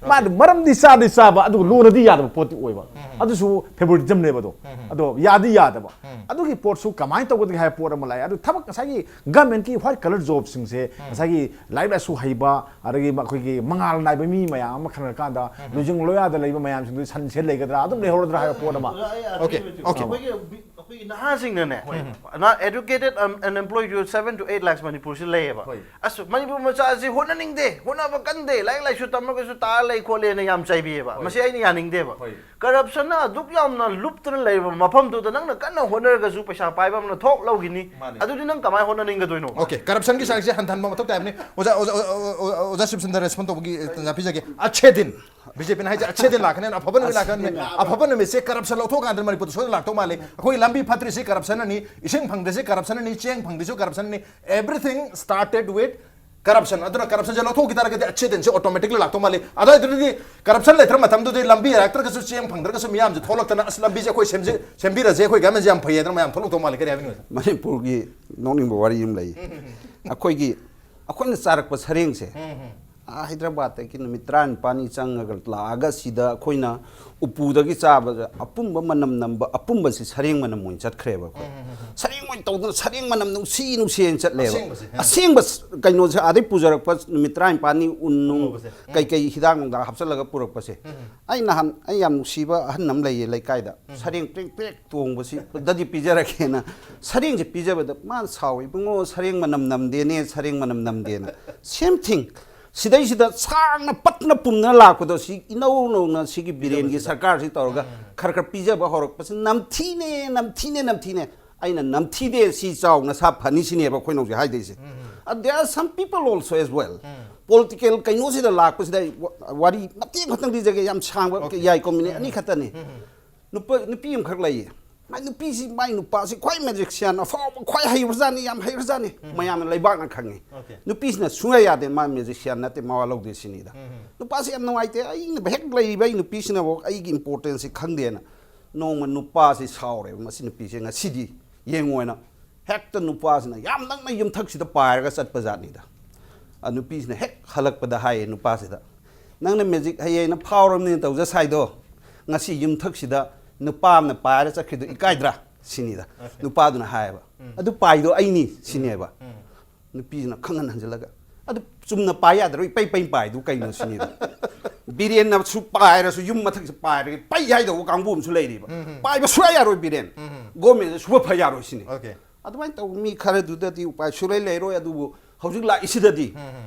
ꯃꯥꯗꯤ ꯃꯔꯝꯗꯤ ꯆꯥꯗꯤ ꯆꯥꯕ, ꯑꯗꯨꯒ ꯂꯨꯅꯗꯤ ꯌꯥꯗꯕ ꯄꯣꯠꯇꯤ ꯑꯣꯏꯕ꯫ ꯑꯗꯨꯁꯨ favoritism ꯅꯦꯕ ꯑꯗꯣ꯫ ꯑꯗꯣ ꯌꯥꯗꯤ ꯌꯥꯗꯕ꯫ ꯑꯗꯨꯒꯤ ꯄꯣꯠꯁꯨ ꯀꯃꯥꯏꯅ ꯇꯧꯒꯗꯒꯦ ꯍꯥꯏꯕ ꯄꯣꯠ ꯑꯃ ꯂꯥꯛꯑꯦ꯫ ꯑꯗꯨ ꯊꯕꯛ ꯉꯁꯥꯏꯒꯤ government ꯀꯤ white collar job ꯁꯤꯡꯁꯦ ꯉꯁꯥꯏꯒꯤ ꯂꯥꯏꯔꯤꯛ ꯂꯥꯏꯁꯨ ꯍꯩꯕ, ꯑꯗꯒꯤ ꯃꯈꯣꯏꯒꯤ ꯃꯉꯥꯜ ꯅꯥꯏꯕ ꯃꯤ ꯃꯌꯥꯝ ꯑꯃ ꯈꯟꯅꯔꯀꯥꯟꯗ ꯂꯣꯏꯖꯤꯡ ꯂꯣꯌꯥꯗ ꯂꯩꯕ ꯃꯌꯥꯝꯁꯤꯡꯗꯨ ꯁꯟ ꯁꯦꯟ ꯂꯩꯒꯗ꯭ꯔꯥ, ꯑꯗꯨꯝ ꯂꯩꯍꯧꯔꯗ꯭ꯔꯥ ꯍꯥꯏꯕ ꯄꯣꯠ ꯑꯃ꯫ ꯑꯣꯖꯥ, ꯑꯩ ꯑꯥ, Okay, ꯊꯤꯕ ꯊꯤꯕ꯫ Okay. ꯑꯩꯈꯣꯏꯒꯤ, ꯑꯩꯈꯣꯏꯒꯤ ꯅꯍꯥꯁꯤꯡꯅꯅꯦ, not educated, un-, unemployed youth seven to eight lakhs ꯃꯅꯤꯄꯨꯔꯁꯤ ꯂꯩꯌꯦꯕ꯫ ꯍꯣꯏ꯫ ꯑꯁ, ꯃꯅꯤꯄꯨꯔ ꯃꯆꯥꯁꯤ ꯍꯣꯠꯅꯅꯤꯡꯗꯦ, ꯍꯣꯠꯅꯕ ꯀꯟꯗꯦ, ꯂꯥꯏꯔꯤꯛ ꯂꯥꯏꯁꯨ ꯇꯝꯃꯒꯁꯨ ꯇꯥꯔ ꯂꯩ ꯈꯣꯠꯂꯦꯅ ꯌꯥꯝ ꯆꯩꯕꯤꯌꯦꯕ꯫ ꯍꯣꯏ꯫ ꯃꯁꯤ ꯑꯩꯅ ꯌꯥꯅꯤꯡꯗꯦꯕ꯫ ꯍꯣꯏ꯫ Corruption ꯅ ꯑꯗꯨꯛ ꯌꯥꯝꯅ ꯂꯨꯞꯇꯅ ꯂꯩꯔꯕ ꯃꯐꯝꯗꯨꯗ ꯅꯪꯅ ꯀꯟꯅ ꯍꯣꯠꯅꯔꯒꯁꯨ ꯄꯩꯁꯥ ꯄꯥꯏꯕ ꯑꯃꯅ ꯊꯣꯛ ꯂꯧꯈꯤꯅꯤ꯫ ꯃꯥꯅꯤ꯫ ꯑꯗꯨꯗꯤ ꯅꯪ ꯀꯃꯥꯏꯅ ꯍꯣꯠꯅꯅꯤꯡꯒꯗꯣꯏꯅꯣ? Okay, corruption ꯒꯤ ꯆꯥꯡꯁꯦ ꯍꯟꯊꯍꯟꯕ ꯃꯊꯧ ꯇꯥꯏꯕꯅꯤ꯫ ꯑꯣꯖꯥ, ꯑꯣꯖꯥ, ꯑꯣꯖꯥ, ꯑꯣꯖꯥ, ꯑꯣꯖꯥ ꯁꯤꯕꯆꯟꯗ꯭ꯔ respond ꯇꯧꯕꯒꯤ ꯇꯟꯖꯥ ꯄꯤꯖꯒꯦ꯫ ꯑꯆꯦ ꯗꯤꯟ꯫ ꯕꯤ ꯖꯦ ꯄꯤ ꯅ ꯍꯥꯏꯁꯦ ꯑꯆꯦ ꯗꯤꯟ ꯂꯥꯛꯀꯅꯤ, ꯑꯐꯕ ꯅꯨꯃꯤꯠ ꯂꯥꯛꯀꯅꯤ꯫ ꯑꯐꯕ ꯅꯨꯃꯤꯠꯁꯦ corruption ꯂꯧꯊꯣꯛꯑꯀꯥꯟꯗ ꯃꯅꯤꯄꯨꯔꯗ ꯁꯣꯏꯗꯅ ꯂꯥꯛꯇꯧ ꯃꯥꯜꯂꯤ꯫ ꯑꯩꯈꯣꯏ ꯂꯝꯕꯤ ꯐꯠꯇ꯭ꯔꯤꯁꯤ corruption ꯅꯅꯤ, ꯏꯁꯤꯡ ꯐꯪꯗ꯭ꯔꯤꯁꯤ corruption ꯅꯅꯤ, ꯆꯦꯡ ꯐꯪꯗ꯭ꯔꯤꯁꯨ corruption ꯅꯅꯤ꯫ Everything started with corruption꯫ ꯑꯗꯨꯅ corruption ꯁꯦ ꯂꯧꯊꯣꯛꯈꯤ ꯇꯥꯔꯒꯗꯤ ꯑꯆꯦ ꯗꯤꯟꯁꯦ automatically ꯂꯥꯛꯇꯧ ꯃꯥꯜꯂꯤ꯫ ꯑꯗꯨꯋꯥꯏꯗꯨꯗꯤ corruption ꯂꯩꯇ꯭ꯔ ꯃꯇꯝꯗꯨꯗꯤ ꯂꯝꯕꯤ ꯌꯥꯔꯛꯇ꯭ꯔꯒꯁꯨ, ꯆꯦꯡ ꯐꯪꯗ꯭ꯔꯒꯁꯨ ꯃꯤꯌꯥꯝꯁꯦ ꯊꯣꯛꯂꯛꯇꯅ, "ꯑꯁ, ꯂꯝꯕꯤꯁꯦ ꯑꯩꯈꯣꯏ ꯁꯦꯝꯖ-, ꯁꯦꯝꯕꯤꯔꯁꯦ, ꯑꯩꯈꯣꯏ government ꯁꯦ ꯌꯥꯝ ꯐꯩ" ꯍꯥꯏꯗꯅ ꯃꯌꯥꯝ ꯊꯣꯛꯂꯛꯇꯧ ꯃꯥꯜꯂꯤ꯫ ꯀꯔꯤ ꯍꯥꯏꯕꯤꯅꯤꯡꯉꯤ? ꯃꯅꯤꯄꯨꯔꯒꯤ ꯅꯣꯛꯅꯤꯡꯕ ꯋꯥꯔꯤ ꯑꯃ ꯂꯩ꯫ ꯑꯩꯈꯣꯏꯒꯤ, ꯑꯩꯈꯣꯏꯅ ꯆꯥꯔꯛꯄ ꯁꯔꯦꯡꯁꯦ, ꯑꯥ, ꯍꯥꯏꯗ꯭ꯔꯕꯥꯗꯇꯒꯤ ꯅꯨꯃꯤꯠ ꯇꯔꯥꯅꯤꯄꯥꯜꯅꯤ ꯆꯪꯉꯒ ꯂꯥꯛꯑꯒ ꯁꯤꯗ ꯑꯩꯈꯣꯏꯅ ꯎꯄꯨꯗꯒꯤ ꯆꯥꯕꯗ ꯑꯄꯨꯝꯕ ꯃꯅꯝ ꯅꯝꯕ, ꯑꯄꯨꯝꯕꯁꯤ ꯁꯔꯦꯡ ꯃꯅꯝ ꯑꯣꯏꯅ ꯆꯠꯈ꯭ꯔꯦꯕ ꯑꯩꯈꯣꯏ꯫ ꯁꯔꯦꯡ ꯑꯣꯏꯅ ꯇꯧꯗꯅ ꯁꯔꯦꯡ ꯃꯅꯝ ꯅꯨꯡꯁꯤ ꯅꯨꯡꯁꯤ ꯍꯥꯏꯅ ꯆꯠꯂꯦꯕ꯫ ꯑꯁꯦꯡꯕꯁꯦ, ꯑ꯫ ꯑꯁꯦꯡꯕ ꯁ-, ꯀꯩꯅꯣꯁꯦ ꯑꯥꯗꯩ ꯄꯨꯖꯔꯛꯄ ꯅꯨꯃꯤꯠ ꯇꯔꯥꯅꯤꯄꯥꯜꯅꯤ ꯎꯟ ꯅꯨꯡ ꯑꯉꯧꯕꯁꯦ꯫ ꯎꯝ꯫ ꯀꯩꯀꯩ ꯍꯤꯗꯥꯛ ꯅꯨꯡꯗꯥꯛ ꯍꯥꯞꯆꯤꯜꯂꯒ ꯄꯨꯔꯛꯄꯁꯦ꯫ ꯎꯝ꯫ ꯑꯩ ꯅꯍꯥꯟ, ꯑꯩ ꯌꯥꯝ ꯅꯨꯡꯁꯤꯕ ꯑꯍꯟ ꯑꯃ ꯂꯩꯌꯦ ꯂꯩꯀꯥꯏꯗ꯫ ꯎꯝ꯫ ꯁꯔꯦꯡ ꯄ꯭ꯔꯦꯛ ꯄ꯭ꯔꯦꯛ ꯇꯣꯡꯕꯁꯤ ꯗꯗꯤ ꯄꯤꯖꯔꯛꯀꯦꯅ꯫ ꯁꯔꯦꯡꯁꯦ ꯄꯤꯖꯕꯗ ꯃꯥꯅ ꯁꯥꯎꯏ, "ꯏꯕꯨꯡꯉꯣ, ꯁꯔꯦꯡ ꯃꯅꯝ ꯅꯝꯗꯦꯅꯦ, ꯁꯔꯦꯡ ꯃꯅꯝ ꯅꯝꯗꯦꯅ"꯫ Same thing꯫ ꯁꯤꯗꯩꯁꯤꯗ ꯁꯥꯡꯅ ꯄꯠꯅ ꯄꯨꯝꯅ ꯂꯥꯛꯄꯗꯣ, ꯁꯤ ꯏꯅꯧ ꯅꯧꯅ ꯁꯤꯒꯤ ꯕꯤꯔꯦꯟꯒꯤ ꯁꯔꯀꯥꯔꯁꯤ ꯇꯧꯔꯒ ꯈꯔ ꯈꯔ ꯄꯤꯖꯕ ꯍꯧꯔꯛꯄꯁꯤ ꯅꯝꯊꯤꯅꯦ, ꯅꯝꯊꯤꯅꯦ, ꯅꯝꯊꯤꯅꯦ꯫ ꯑꯩꯅ ꯅꯝꯊꯤꯗꯦ, ꯁꯤ ꯆꯥꯎ, ꯅꯁꯥ ꯐꯅꯤ ꯁꯤꯅꯦꯕ ꯑꯩꯈꯣꯏꯅ ꯍꯧꯖꯤꯛ ꯍꯥꯏꯗꯣꯏꯁꯦ꯫ And there are some people also as well. Political ꯀꯩꯅꯣꯁꯤꯗ ꯂꯥꯛꯄꯁꯤꯗ ꯑꯩ ꯋꯥ- ꯋꯥꯔꯤ ꯃꯇꯦꯛ ꯈꯛꯇꯪ ꯂꯤꯖꯒꯦ, ꯌꯥꯝ ꯁꯥꯡꯕ ꯌꯥꯏꯀꯣ, ꯃꯤꯅꯤꯠ ꯑꯅꯤ ꯈꯛꯇꯅꯤ꯫ ꯅꯨꯄꯥ, ꯅꯨꯄꯤ ꯑꯃꯈꯛ ꯂꯩꯌꯦ꯫ ꯃꯥꯏ ꯅꯨꯄꯤꯁꯤ, ꯃꯥꯏ ꯅꯨꯄꯥꯁꯤ ꯈ꯭ꯋꯥꯏ ꯃꯦꯖꯤꯛꯁꯤꯌꯥꯟ ꯑꯐꯥꯎꯕ, ꯈ꯭ꯋꯥꯏ ꯍꯩꯕꯖꯥꯠꯅꯤ, ꯌꯥꯝ ꯍꯩꯕꯖꯥꯠꯅꯤ꯫ ꯃꯌꯥꯝꯅ ꯂꯩꯕꯥꯛꯅ ꯈꯪꯉꯤ꯫ ꯅꯨꯄꯤꯁꯤꯅ ꯁꯨꯡꯌꯥ ꯌꯥꯗꯦ, ꯃꯥ ꯃꯦꯖꯤꯛꯁꯤꯌꯥꯟ ꯅꯠꯇꯦ, ꯃꯋꯥ ꯂꯧꯗꯦ ꯁꯤꯅꯤꯗ꯫ ꯅꯨꯄꯥꯁꯤ ꯌꯥꯝ ꯅꯨꯡꯉꯥꯏꯇꯦ, ꯑꯩꯅ ꯍꯦꯛ ꯂꯩꯔꯤꯕ ꯑꯩ ꯅꯨꯄꯤꯁꯤꯅꯐꯥꯎ ꯑꯩꯒꯤ importanceꯁꯤ ꯈꯪꯗꯦꯅ꯫ ꯅꯣꯡꯃ ꯅꯨꯄꯥꯁꯤ ꯁꯥꯎꯔꯦꯕ, ꯃꯁꯤ ꯅꯨꯄꯤꯁꯦ ꯉꯁꯤꯗꯤ ꯌꯦꯡꯉꯣꯏꯅ꯫ ꯍꯦꯛꯇ ꯅꯨꯄꯥꯁꯤꯅ ꯌꯥꯝ ꯅꯛꯅ ꯌꯨꯝꯊꯛꯁꯤꯗ ꯄꯥꯏꯔꯒ ꯆꯠꯄ ꯖꯥꯠꯅꯤꯗ꯫ ꯑ, ꯅꯨꯄꯤꯁꯤꯅ ꯍꯦꯛ ꯍꯜꯂꯛꯄꯗ ꯍꯥꯏꯌꯦ ꯅꯨꯄꯥꯁꯤꯗ, "ꯅꯪꯅ ꯃꯦꯖꯤꯛ ꯍꯩꯌꯦꯅ ꯐꯥꯎꯔꯕꯅꯤꯅ ꯇꯧꯖ ꯁꯥꯏꯗꯣ, ꯉꯁꯤ ꯌꯨꯝꯊꯛꯁꯤꯗ ꯅꯨꯄꯥ ꯑꯃꯅ ꯄꯥꯏꯔ ꯆꯠꯈ꯭ꯔꯤꯗꯣ ꯏꯀꯥꯏꯗ꯭ꯔꯥ?" ꯁꯤꯅꯤꯗ꯫ ꯅꯨꯄꯥꯗꯨꯅ ꯍꯥꯏꯌꯦꯕ, "ꯑꯗꯨ ꯄꯥꯏꯗꯣ ꯑꯩꯅꯤ" ꯁꯤꯅꯦꯕ꯫ ꯅꯨꯄꯤꯁꯤꯅ ꯈꯪꯍꯟ ꯍꯟꯖꯤꯜꯂꯒ, "ꯑꯗꯨ ꯆꯨꯝꯅ ꯄꯥꯏ ꯌꯥꯗ꯭ꯔꯣ? ꯏꯄꯩ ꯄꯩ ꯄꯥꯏꯗꯨ ꯀꯩꯅꯣ?" ꯁꯤꯅꯤꯗ꯫ ꯕꯤꯔꯦꯟꯅꯁꯨ ꯄꯥꯏꯔꯁꯨ ꯌꯨꯝ ꯃꯊꯛꯁꯦ ꯄꯥꯏꯔꯒ ꯄꯩ ꯍꯥꯏꯗꯧꯕ ꯀꯥꯡꯕꯨ ꯑꯃꯁꯨ ꯂꯩꯔꯤꯕ꯫ ꯄꯥꯏꯕ ꯁꯨꯡꯌꯥ ꯌꯥꯔꯣꯏ ꯕꯤꯔꯦꯟ꯫ ꯒꯣꯔꯃꯦꯟꯁꯦ ꯁꯨꯕ ꯐ ꯌꯥꯔꯣꯏ ꯁꯤꯅꯤ꯫ ꯑꯗꯨꯃꯥꯏꯅ ꯇꯧꯕ ꯃꯤ ꯈꯔꯗꯨꯗꯗꯤ ꯎꯄꯥꯏ ꯁꯨꯡꯂꯩ ꯂꯩꯔꯣꯏ꯫ ꯑꯗꯨꯕꯨ ꯍꯧꯖꯤꯛ ꯂꯥꯛꯏꯁꯤꯗꯗꯤ,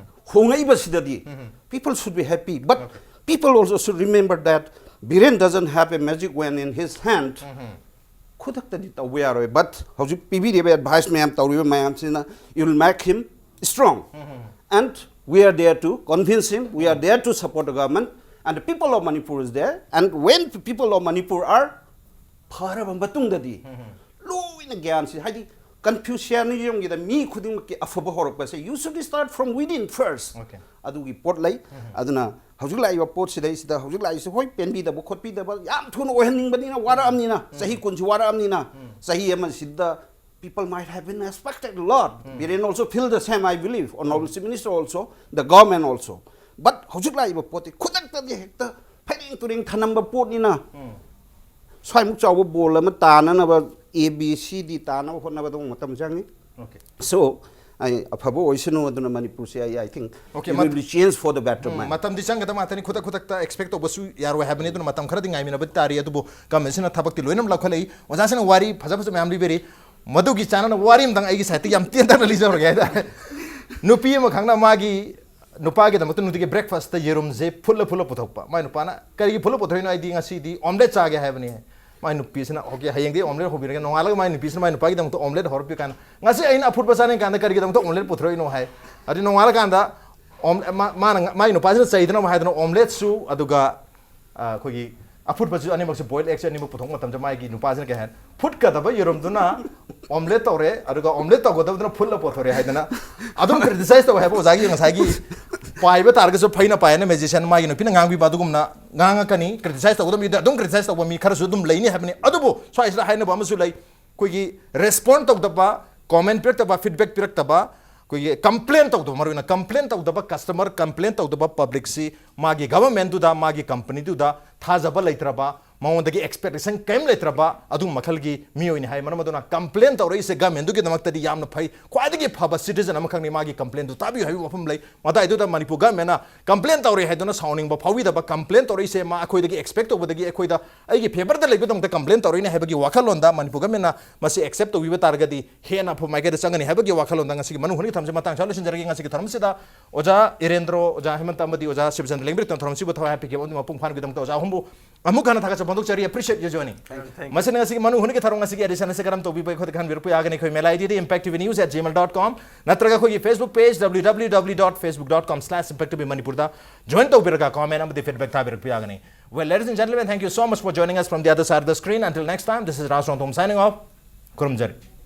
ꯍꯣꯡꯉꯛꯏꯕꯁꯤꯗꯗꯤ, people should be happy, but people also should remember that Biren doesn't have a magic wand in his hand. ꯈꯨꯗꯛꯇꯗꯤ ꯇꯧꯕ ꯌꯥꯔꯣꯏ, but ꯍꯧꯖꯤꯛ ꯄꯤꯕꯤꯔꯤꯕ advice ꯃꯌꯥꯝ, ꯇꯧꯔꯤꯕ ꯃꯌꯥꯝꯁꯤꯅ, you'll make him strong. And we are there to convince him, we are there to support the government, and the people of Manipur is there, and when the people of Manipur are ꯐꯔꯕ ꯃꯇꯨꯡꯗꯗꯤ ꯂꯣꯏꯅ ꯒ꯭ꯌꯥꯟꯁꯤ, ꯍꯥꯏꯗꯤ Confucianismꯒꯤꯗ ꯃꯤ ꯈꯨꯗꯤꯡꯃꯛꯀꯤ ꯑꯐꯕ ꯍꯧꯔꯛꯄꯁꯦ, you should start from within first. ꯑꯗꯨꯒꯤ ꯄꯣꯠ ꯂꯩ꯫ ꯑꯗꯨꯅ ꯍꯧꯖꯤꯛ ꯂꯥꯛꯏꯕ ꯄꯣꯠꯁꯤꯗꯩꯁꯤꯗ, ꯍꯧꯖꯤꯛ ꯂꯥꯛꯏꯁꯤ ꯍꯣꯏ, ꯄꯦꯟꯕꯤꯗꯕ ꯈꯣꯠꯄꯤꯗꯕ ꯌꯥꯝ ꯊꯨꯅ ꯑꯣꯏꯍꯟꯅꯤꯡꯕꯅꯤꯅ, ꯋꯥꯔꯛꯑꯕꯅꯤꯅ, ꯆꯍꯤ ꯀꯨꯟꯁꯤ ꯋꯥꯔꯛꯑꯕꯅꯤꯅ, ꯆꯍꯤ ꯑꯃꯁꯤꯗ people might have been expected a lot. Biren also feel the same, I believe. Honorable Chief Minister also, the government also. But ꯍꯧꯖꯤꯛ ꯂꯥꯛꯏꯕ ꯄꯣꯠꯇꯤ ꯈꯨꯗꯛꯇꯗꯤ ꯍꯦꯛꯇ ꯐꯩꯔꯦꯡ ꯇꯨꯔꯦꯡ ꯊꯅꯝꯕ ꯄꯣꯠꯅꯤꯅ, ꯁ꯭ꯋꯥꯏꯃꯨꯛ ꯆꯥꯎꯕ ꯕꯣꯜ ꯑꯃ ꯇꯥꯅꯅꯕ A B C D ꯇꯥꯅꯕ ꯍꯣꯠꯅꯕꯗ ꯑꯃꯨꯛ ꯃꯇꯝ ꯆꯪꯉꯤ꯫ So, ꯑꯩ ꯑꯐꯕ ꯑꯣꯏꯁꯅꯨ, ꯑꯗꯨꯅ ꯃꯅꯤꯄꯨꯔꯁꯦ, I, I think it will be changed for the better. ꯃꯇꯝꯗꯤ ꯆꯪꯒꯗꯕ ꯉꯥꯛꯇꯅꯤ꯫ ꯈꯨꯗꯛ ꯈꯨꯗꯛꯇ expect ꯇꯧꯕꯁꯨ ꯌꯥꯔꯣꯏ ꯍꯥꯏꯕꯅꯤ꯫ ꯑꯗꯨꯅ ꯃꯇꯝ ꯈꯔꯗꯤ ꯉꯥꯏꯃꯤꯟꯅꯕ ꯇꯥꯔꯤ꯫ ꯑꯗꯨꯕꯨ governmentꯁꯤꯅ ꯊꯕꯛꯇꯤ ꯂꯣꯏꯅꯃꯛ ꯂꯧꯈꯠꯂꯛꯏ꯫ ꯑꯣꯖꯥꯁꯤꯅ ꯋꯥꯔꯤ ꯐꯖ ꯐꯖ ꯃꯌꯥꯝ ꯂꯤꯕꯤꯔꯤ꯫ ꯃꯗꯨꯒꯤ ꯆꯥꯟꯅꯅ ꯋꯥꯔꯤ ꯑꯃꯇꯪ ꯑꯩꯒꯤ sideꯇꯒꯤ ꯌꯥꯝ ꯇꯦꯟꯇꯛꯅ ꯂꯤꯖꯍꯧꯔꯒꯦ ꯍꯥꯏꯇꯥꯔꯦ꯫ ꯅꯨꯄꯤ ꯑꯃꯈꯛꯅ ꯃꯥꯒꯤ ꯅꯨꯄꯥꯒꯤꯗꯃꯛꯇ ꯅꯨꯡꯇꯤꯒꯤ breakfastꯇ ꯌꯦꯔꯨꯝꯁꯦ ꯐꯨꯠꯂ ꯐꯨꯠꯂ ꯄꯨꯊꯣꯛꯄ꯫ ꯃꯥꯏ ꯅꯨꯄꯥꯅ, "ꯀꯔꯤꯒꯤ ꯐꯨꯠꯂ ꯄꯨꯊꯣꯛꯏꯅꯣ? ꯑꯩꯗꯤ ꯉꯁꯤꯗꯤ omelette ꯆꯥꯒꯦ ꯍꯥꯏꯕꯅꯤ"꯫ ꯃꯥꯏ ꯅꯨꯄꯤꯁꯤꯅ, "ꯑꯣꯀꯦ, ꯍꯌꯦꯡꯗꯤ omelette ꯍꯧꯕꯤꯔꯒꯦ", ꯅꯣꯡꯉꯥꯜꯂꯒ ꯃꯥꯏ ꯅꯨꯄꯤꯁꯤꯅ ꯃꯥꯏ ꯅꯨꯄꯥꯒꯤꯗꯃꯛꯇ omelette ꯍꯧꯔꯛꯄꯤ ꯀꯥꯏꯅ, "ꯉꯁꯤ ꯑꯩꯅ ꯑꯐꯨꯠꯄ ꯆꯥꯅꯤꯡ ꯀꯥꯟꯗ ꯀꯔꯤꯒꯤꯗꯃꯛꯇ omelette ꯄꯨꯊꯣꯔꯛꯏꯅꯣ?" ꯍꯥꯏ꯫ ꯑꯗꯨ ꯅꯣꯡꯉꯥꯜꯂꯀꯥꯟꯗ ꯑꯣꯝ-, ꯃꯥ-, ꯃꯥꯅ ꯉ-, ꯃꯥꯏ ꯅꯨꯄꯥꯁꯤꯅ ꯆꯩꯗꯅꯕ ꯍꯥꯏꯗꯅ omelette ꯁꯨ, ꯑꯗꯨꯒ, ꯑ, ꯑꯩꯈꯣꯏꯒꯤ ꯑꯐꯨꯠꯄꯁꯨ ꯑꯅꯤꯃꯛꯁꯦ, boiled egg ꯁꯦ ꯑꯅꯤꯃꯛ ꯄꯨꯊꯣꯛꯄ ꯃꯇꯝꯗ ꯃꯥꯒꯤ ꯅꯨꯄꯥꯁꯤꯅ ꯀꯩ ꯍꯥꯏ, "ꯐꯨꯠꯀꯗꯕ ꯌꯦꯔꯨꯝꯗꯨꯅ omelette ꯇꯧꯔꯦ, ꯑꯗꯨꯒ omelette ꯇꯧꯒꯗꯕꯗꯨꯅ ꯐꯨꯠꯂ ꯄꯨꯊꯣꯔꯛꯑꯦ" ꯍꯥꯏꯗꯅ ꯑꯗꯨꯝ criticize ꯇꯧꯋꯦ ꯍꯥꯏꯕ ꯑꯣꯖꯥꯒꯤ ꯉꯁꯥꯏꯒꯤ ꯄꯥꯏꯕ ꯇꯥꯔꯒꯁꯨ ꯐꯩꯅ ꯄꯥꯏꯅ magician ꯃꯥꯒꯤ ꯅꯨꯄꯤꯅ ꯉꯥꯡꯕꯤꯕ ꯑꯗꯨꯒꯨꯝꯅ ꯉꯥꯡꯉꯛꯀꯅꯤ꯫ Criticize ꯇꯧꯒꯗꯕ ꯃꯤꯗ ꯑꯗꯨꯝ criticize ꯇꯧꯕ ꯃꯤ ꯈꯔꯁꯨ ꯑꯗꯨꯝ ꯂꯩꯅꯤ ꯍꯥꯏꯕꯅꯤ꯫ ꯑꯗꯨꯕꯨ ꯁ꯭ꯋꯥꯏꯁꯤꯗ ꯍꯥꯏꯅꯕ ꯑꯃꯁꯨ ꯂꯩ, ꯑꯩꯈꯣꯏꯒꯤ respond ꯇꯧꯗꯕ, comment ꯄꯤꯔꯛꯇꯕ, feedback ꯄꯤꯔꯛꯇꯕ, ꯑꯩꯈꯣꯏꯒꯤ complain ꯇꯧꯗꯕ, ꯃꯔꯨꯑꯣꯏꯅ complain ꯇꯧꯗꯕ customer, complain ꯇꯧꯗꯕ public ꯁꯤ ꯃꯥꯒꯤ government ꯇꯨꯗ, ꯃꯥꯒꯤ company ꯗꯨꯗ ꯊꯥꯖꯕ ꯂꯩꯇ꯭ꯔꯕ, ꯃꯉꯣꯟꯗꯒꯤ expectation ꯀꯔꯤꯝ ꯂꯩꯇ꯭ꯔꯕ ꯑꯗꯨꯒꯨꯝꯕ ꯃꯈꯜꯒꯤ ꯃꯤꯑꯣꯏꯅꯤ ꯍꯥꯏ꯫ ꯃꯔꯝ ꯑꯗꯨꯅ complain ꯇꯧꯔꯛꯏꯁꯦ government ꯇꯨꯒꯤꯗꯃꯛꯇꯗꯤ ꯌꯥꯝꯅ ꯐꯩ, ꯈ꯭ꯋꯥꯏꯗꯒꯤ ꯐꯕ citizen ꯑꯃꯈꯛꯅꯤ꯫ ꯃꯥꯒꯤ complain ꯗꯨ ꯇꯥꯕꯤꯌꯨ ꯍꯥꯏꯕꯒꯤ ꯋꯥꯐꯝ ꯂꯩ꯫ ꯃꯇꯥꯏꯗꯨꯗ ꯃꯅꯤꯄꯨꯔ government ꯅ complain ꯇꯧꯔꯦ ꯍꯥꯏꯗꯨꯅ ꯁꯥꯎꯅꯤꯡꯕ ꯐꯥꯎꯕꯤꯗꯕ, complain ꯇꯧꯔꯛꯏꯁꯦ ꯃꯥ ꯑꯩꯈꯣꯏꯗꯒꯤ expect ꯇꯧꯕꯗꯒꯤ, ꯑꯩꯈꯣꯏꯗ, ꯑꯩꯒꯤ favour ꯗ ꯂꯩꯕꯗꯃꯛꯇ complain ꯇꯧꯔꯛꯏꯅꯦ ꯍꯥꯏꯕꯒꯤ ꯋꯥꯈꯜꯂꯣꯟꯗ ꯃꯅꯤꯄꯨꯔ government ꯅ ꯃꯁꯤ accept ꯇꯧꯕꯤꯕ ꯇꯥꯔꯒꯗꯤ ꯍꯦꯟꯅ ꯑꯐꯕ ꯃꯥꯏꯀꯩꯗ ꯆꯪꯒꯅꯤ ꯍꯥꯏꯕꯒꯤ ꯋꯥꯈꯜꯂꯣꯟꯗ ꯉꯁꯤꯒꯤ ꯃꯅꯨꯡ ꯍꯨꯠꯅꯒꯤ ꯊꯧꯔꯝꯁꯤ ꯃꯇꯥꯡ ꯆꯥꯅ ꯂꯣꯏꯁꯤꯟꯖꯔꯒꯦ꯫ ꯉꯁꯤꯒꯤ ꯊꯧꯔꯝꯁꯤꯗ ꯑꯣꯖꯥ ꯏꯔꯦꯟꯗ꯭ꯔꯣ, ꯑꯣꯖꯥ ꯍꯦꯃꯟꯇ ꯑꯃꯗꯤ ꯑꯣꯖꯥ ꯁꯤꯕꯆꯟꯗ꯭ꯔ ꯂꯦꯡꯕꯤꯔꯛꯇꯨꯅ ꯊꯧꯔꯝꯁꯤꯕꯨ ꯊꯋꯥꯏ ꯍꯥꯞꯄꯤꯈꯤꯕ ꯑꯃꯗꯤ ꯃꯄꯨꯡ ꯐꯥꯍꯟꯕꯒꯤꯗꯃꯛꯇ ꯑꯣꯖꯥ ꯑꯍꯨꯝꯕꯨ ꯑꯃꯨꯛ ꯍꯟꯅ ꯊꯥꯒꯠꯆꯕ ꯐꯣꯡꯗꯣꯛꯆꯔꯤ꯫ Appreciate you joining. Thank you, thank you. ꯃꯁꯤꯅ ꯉꯁꯤꯒꯤ ꯃꯅꯨꯡ ꯍꯨꯠꯅꯒꯤ ꯊꯧꯔꯝ ꯉꯁꯤꯒꯤ edition ꯑꯁꯤ ꯀꯔꯝ ꯇꯧꯕꯤꯕ ꯑꯩꯈꯣꯏꯗ ꯈꯪꯍꯟꯕꯤꯔꯛꯄ ꯌꯥꯒꯅꯤ꯫ ꯑꯩꯈꯣꯏ mail ID D impact T V news at gmail dot com ꯅꯠꯇ꯭ꯔꯒ ꯑꯩꯈꯣꯏꯒꯤ Facebook page W W W dot facebook dot com slash impact T V Manipur ꯗ join ꯇꯧꯕꯤꯔꯒ comment ꯑꯃꯗꯤ feedback ꯊꯥꯕꯤꯔꯛꯄ ꯌꯥꯒꯅꯤ꯫ Well, ladies and gentlemen, thank you so much for joining us from the other side of the screen. Until next time, this is Raj Rongthom signing off. ꯈꯨꯔꯨꯝꯖꯔꯤ꯫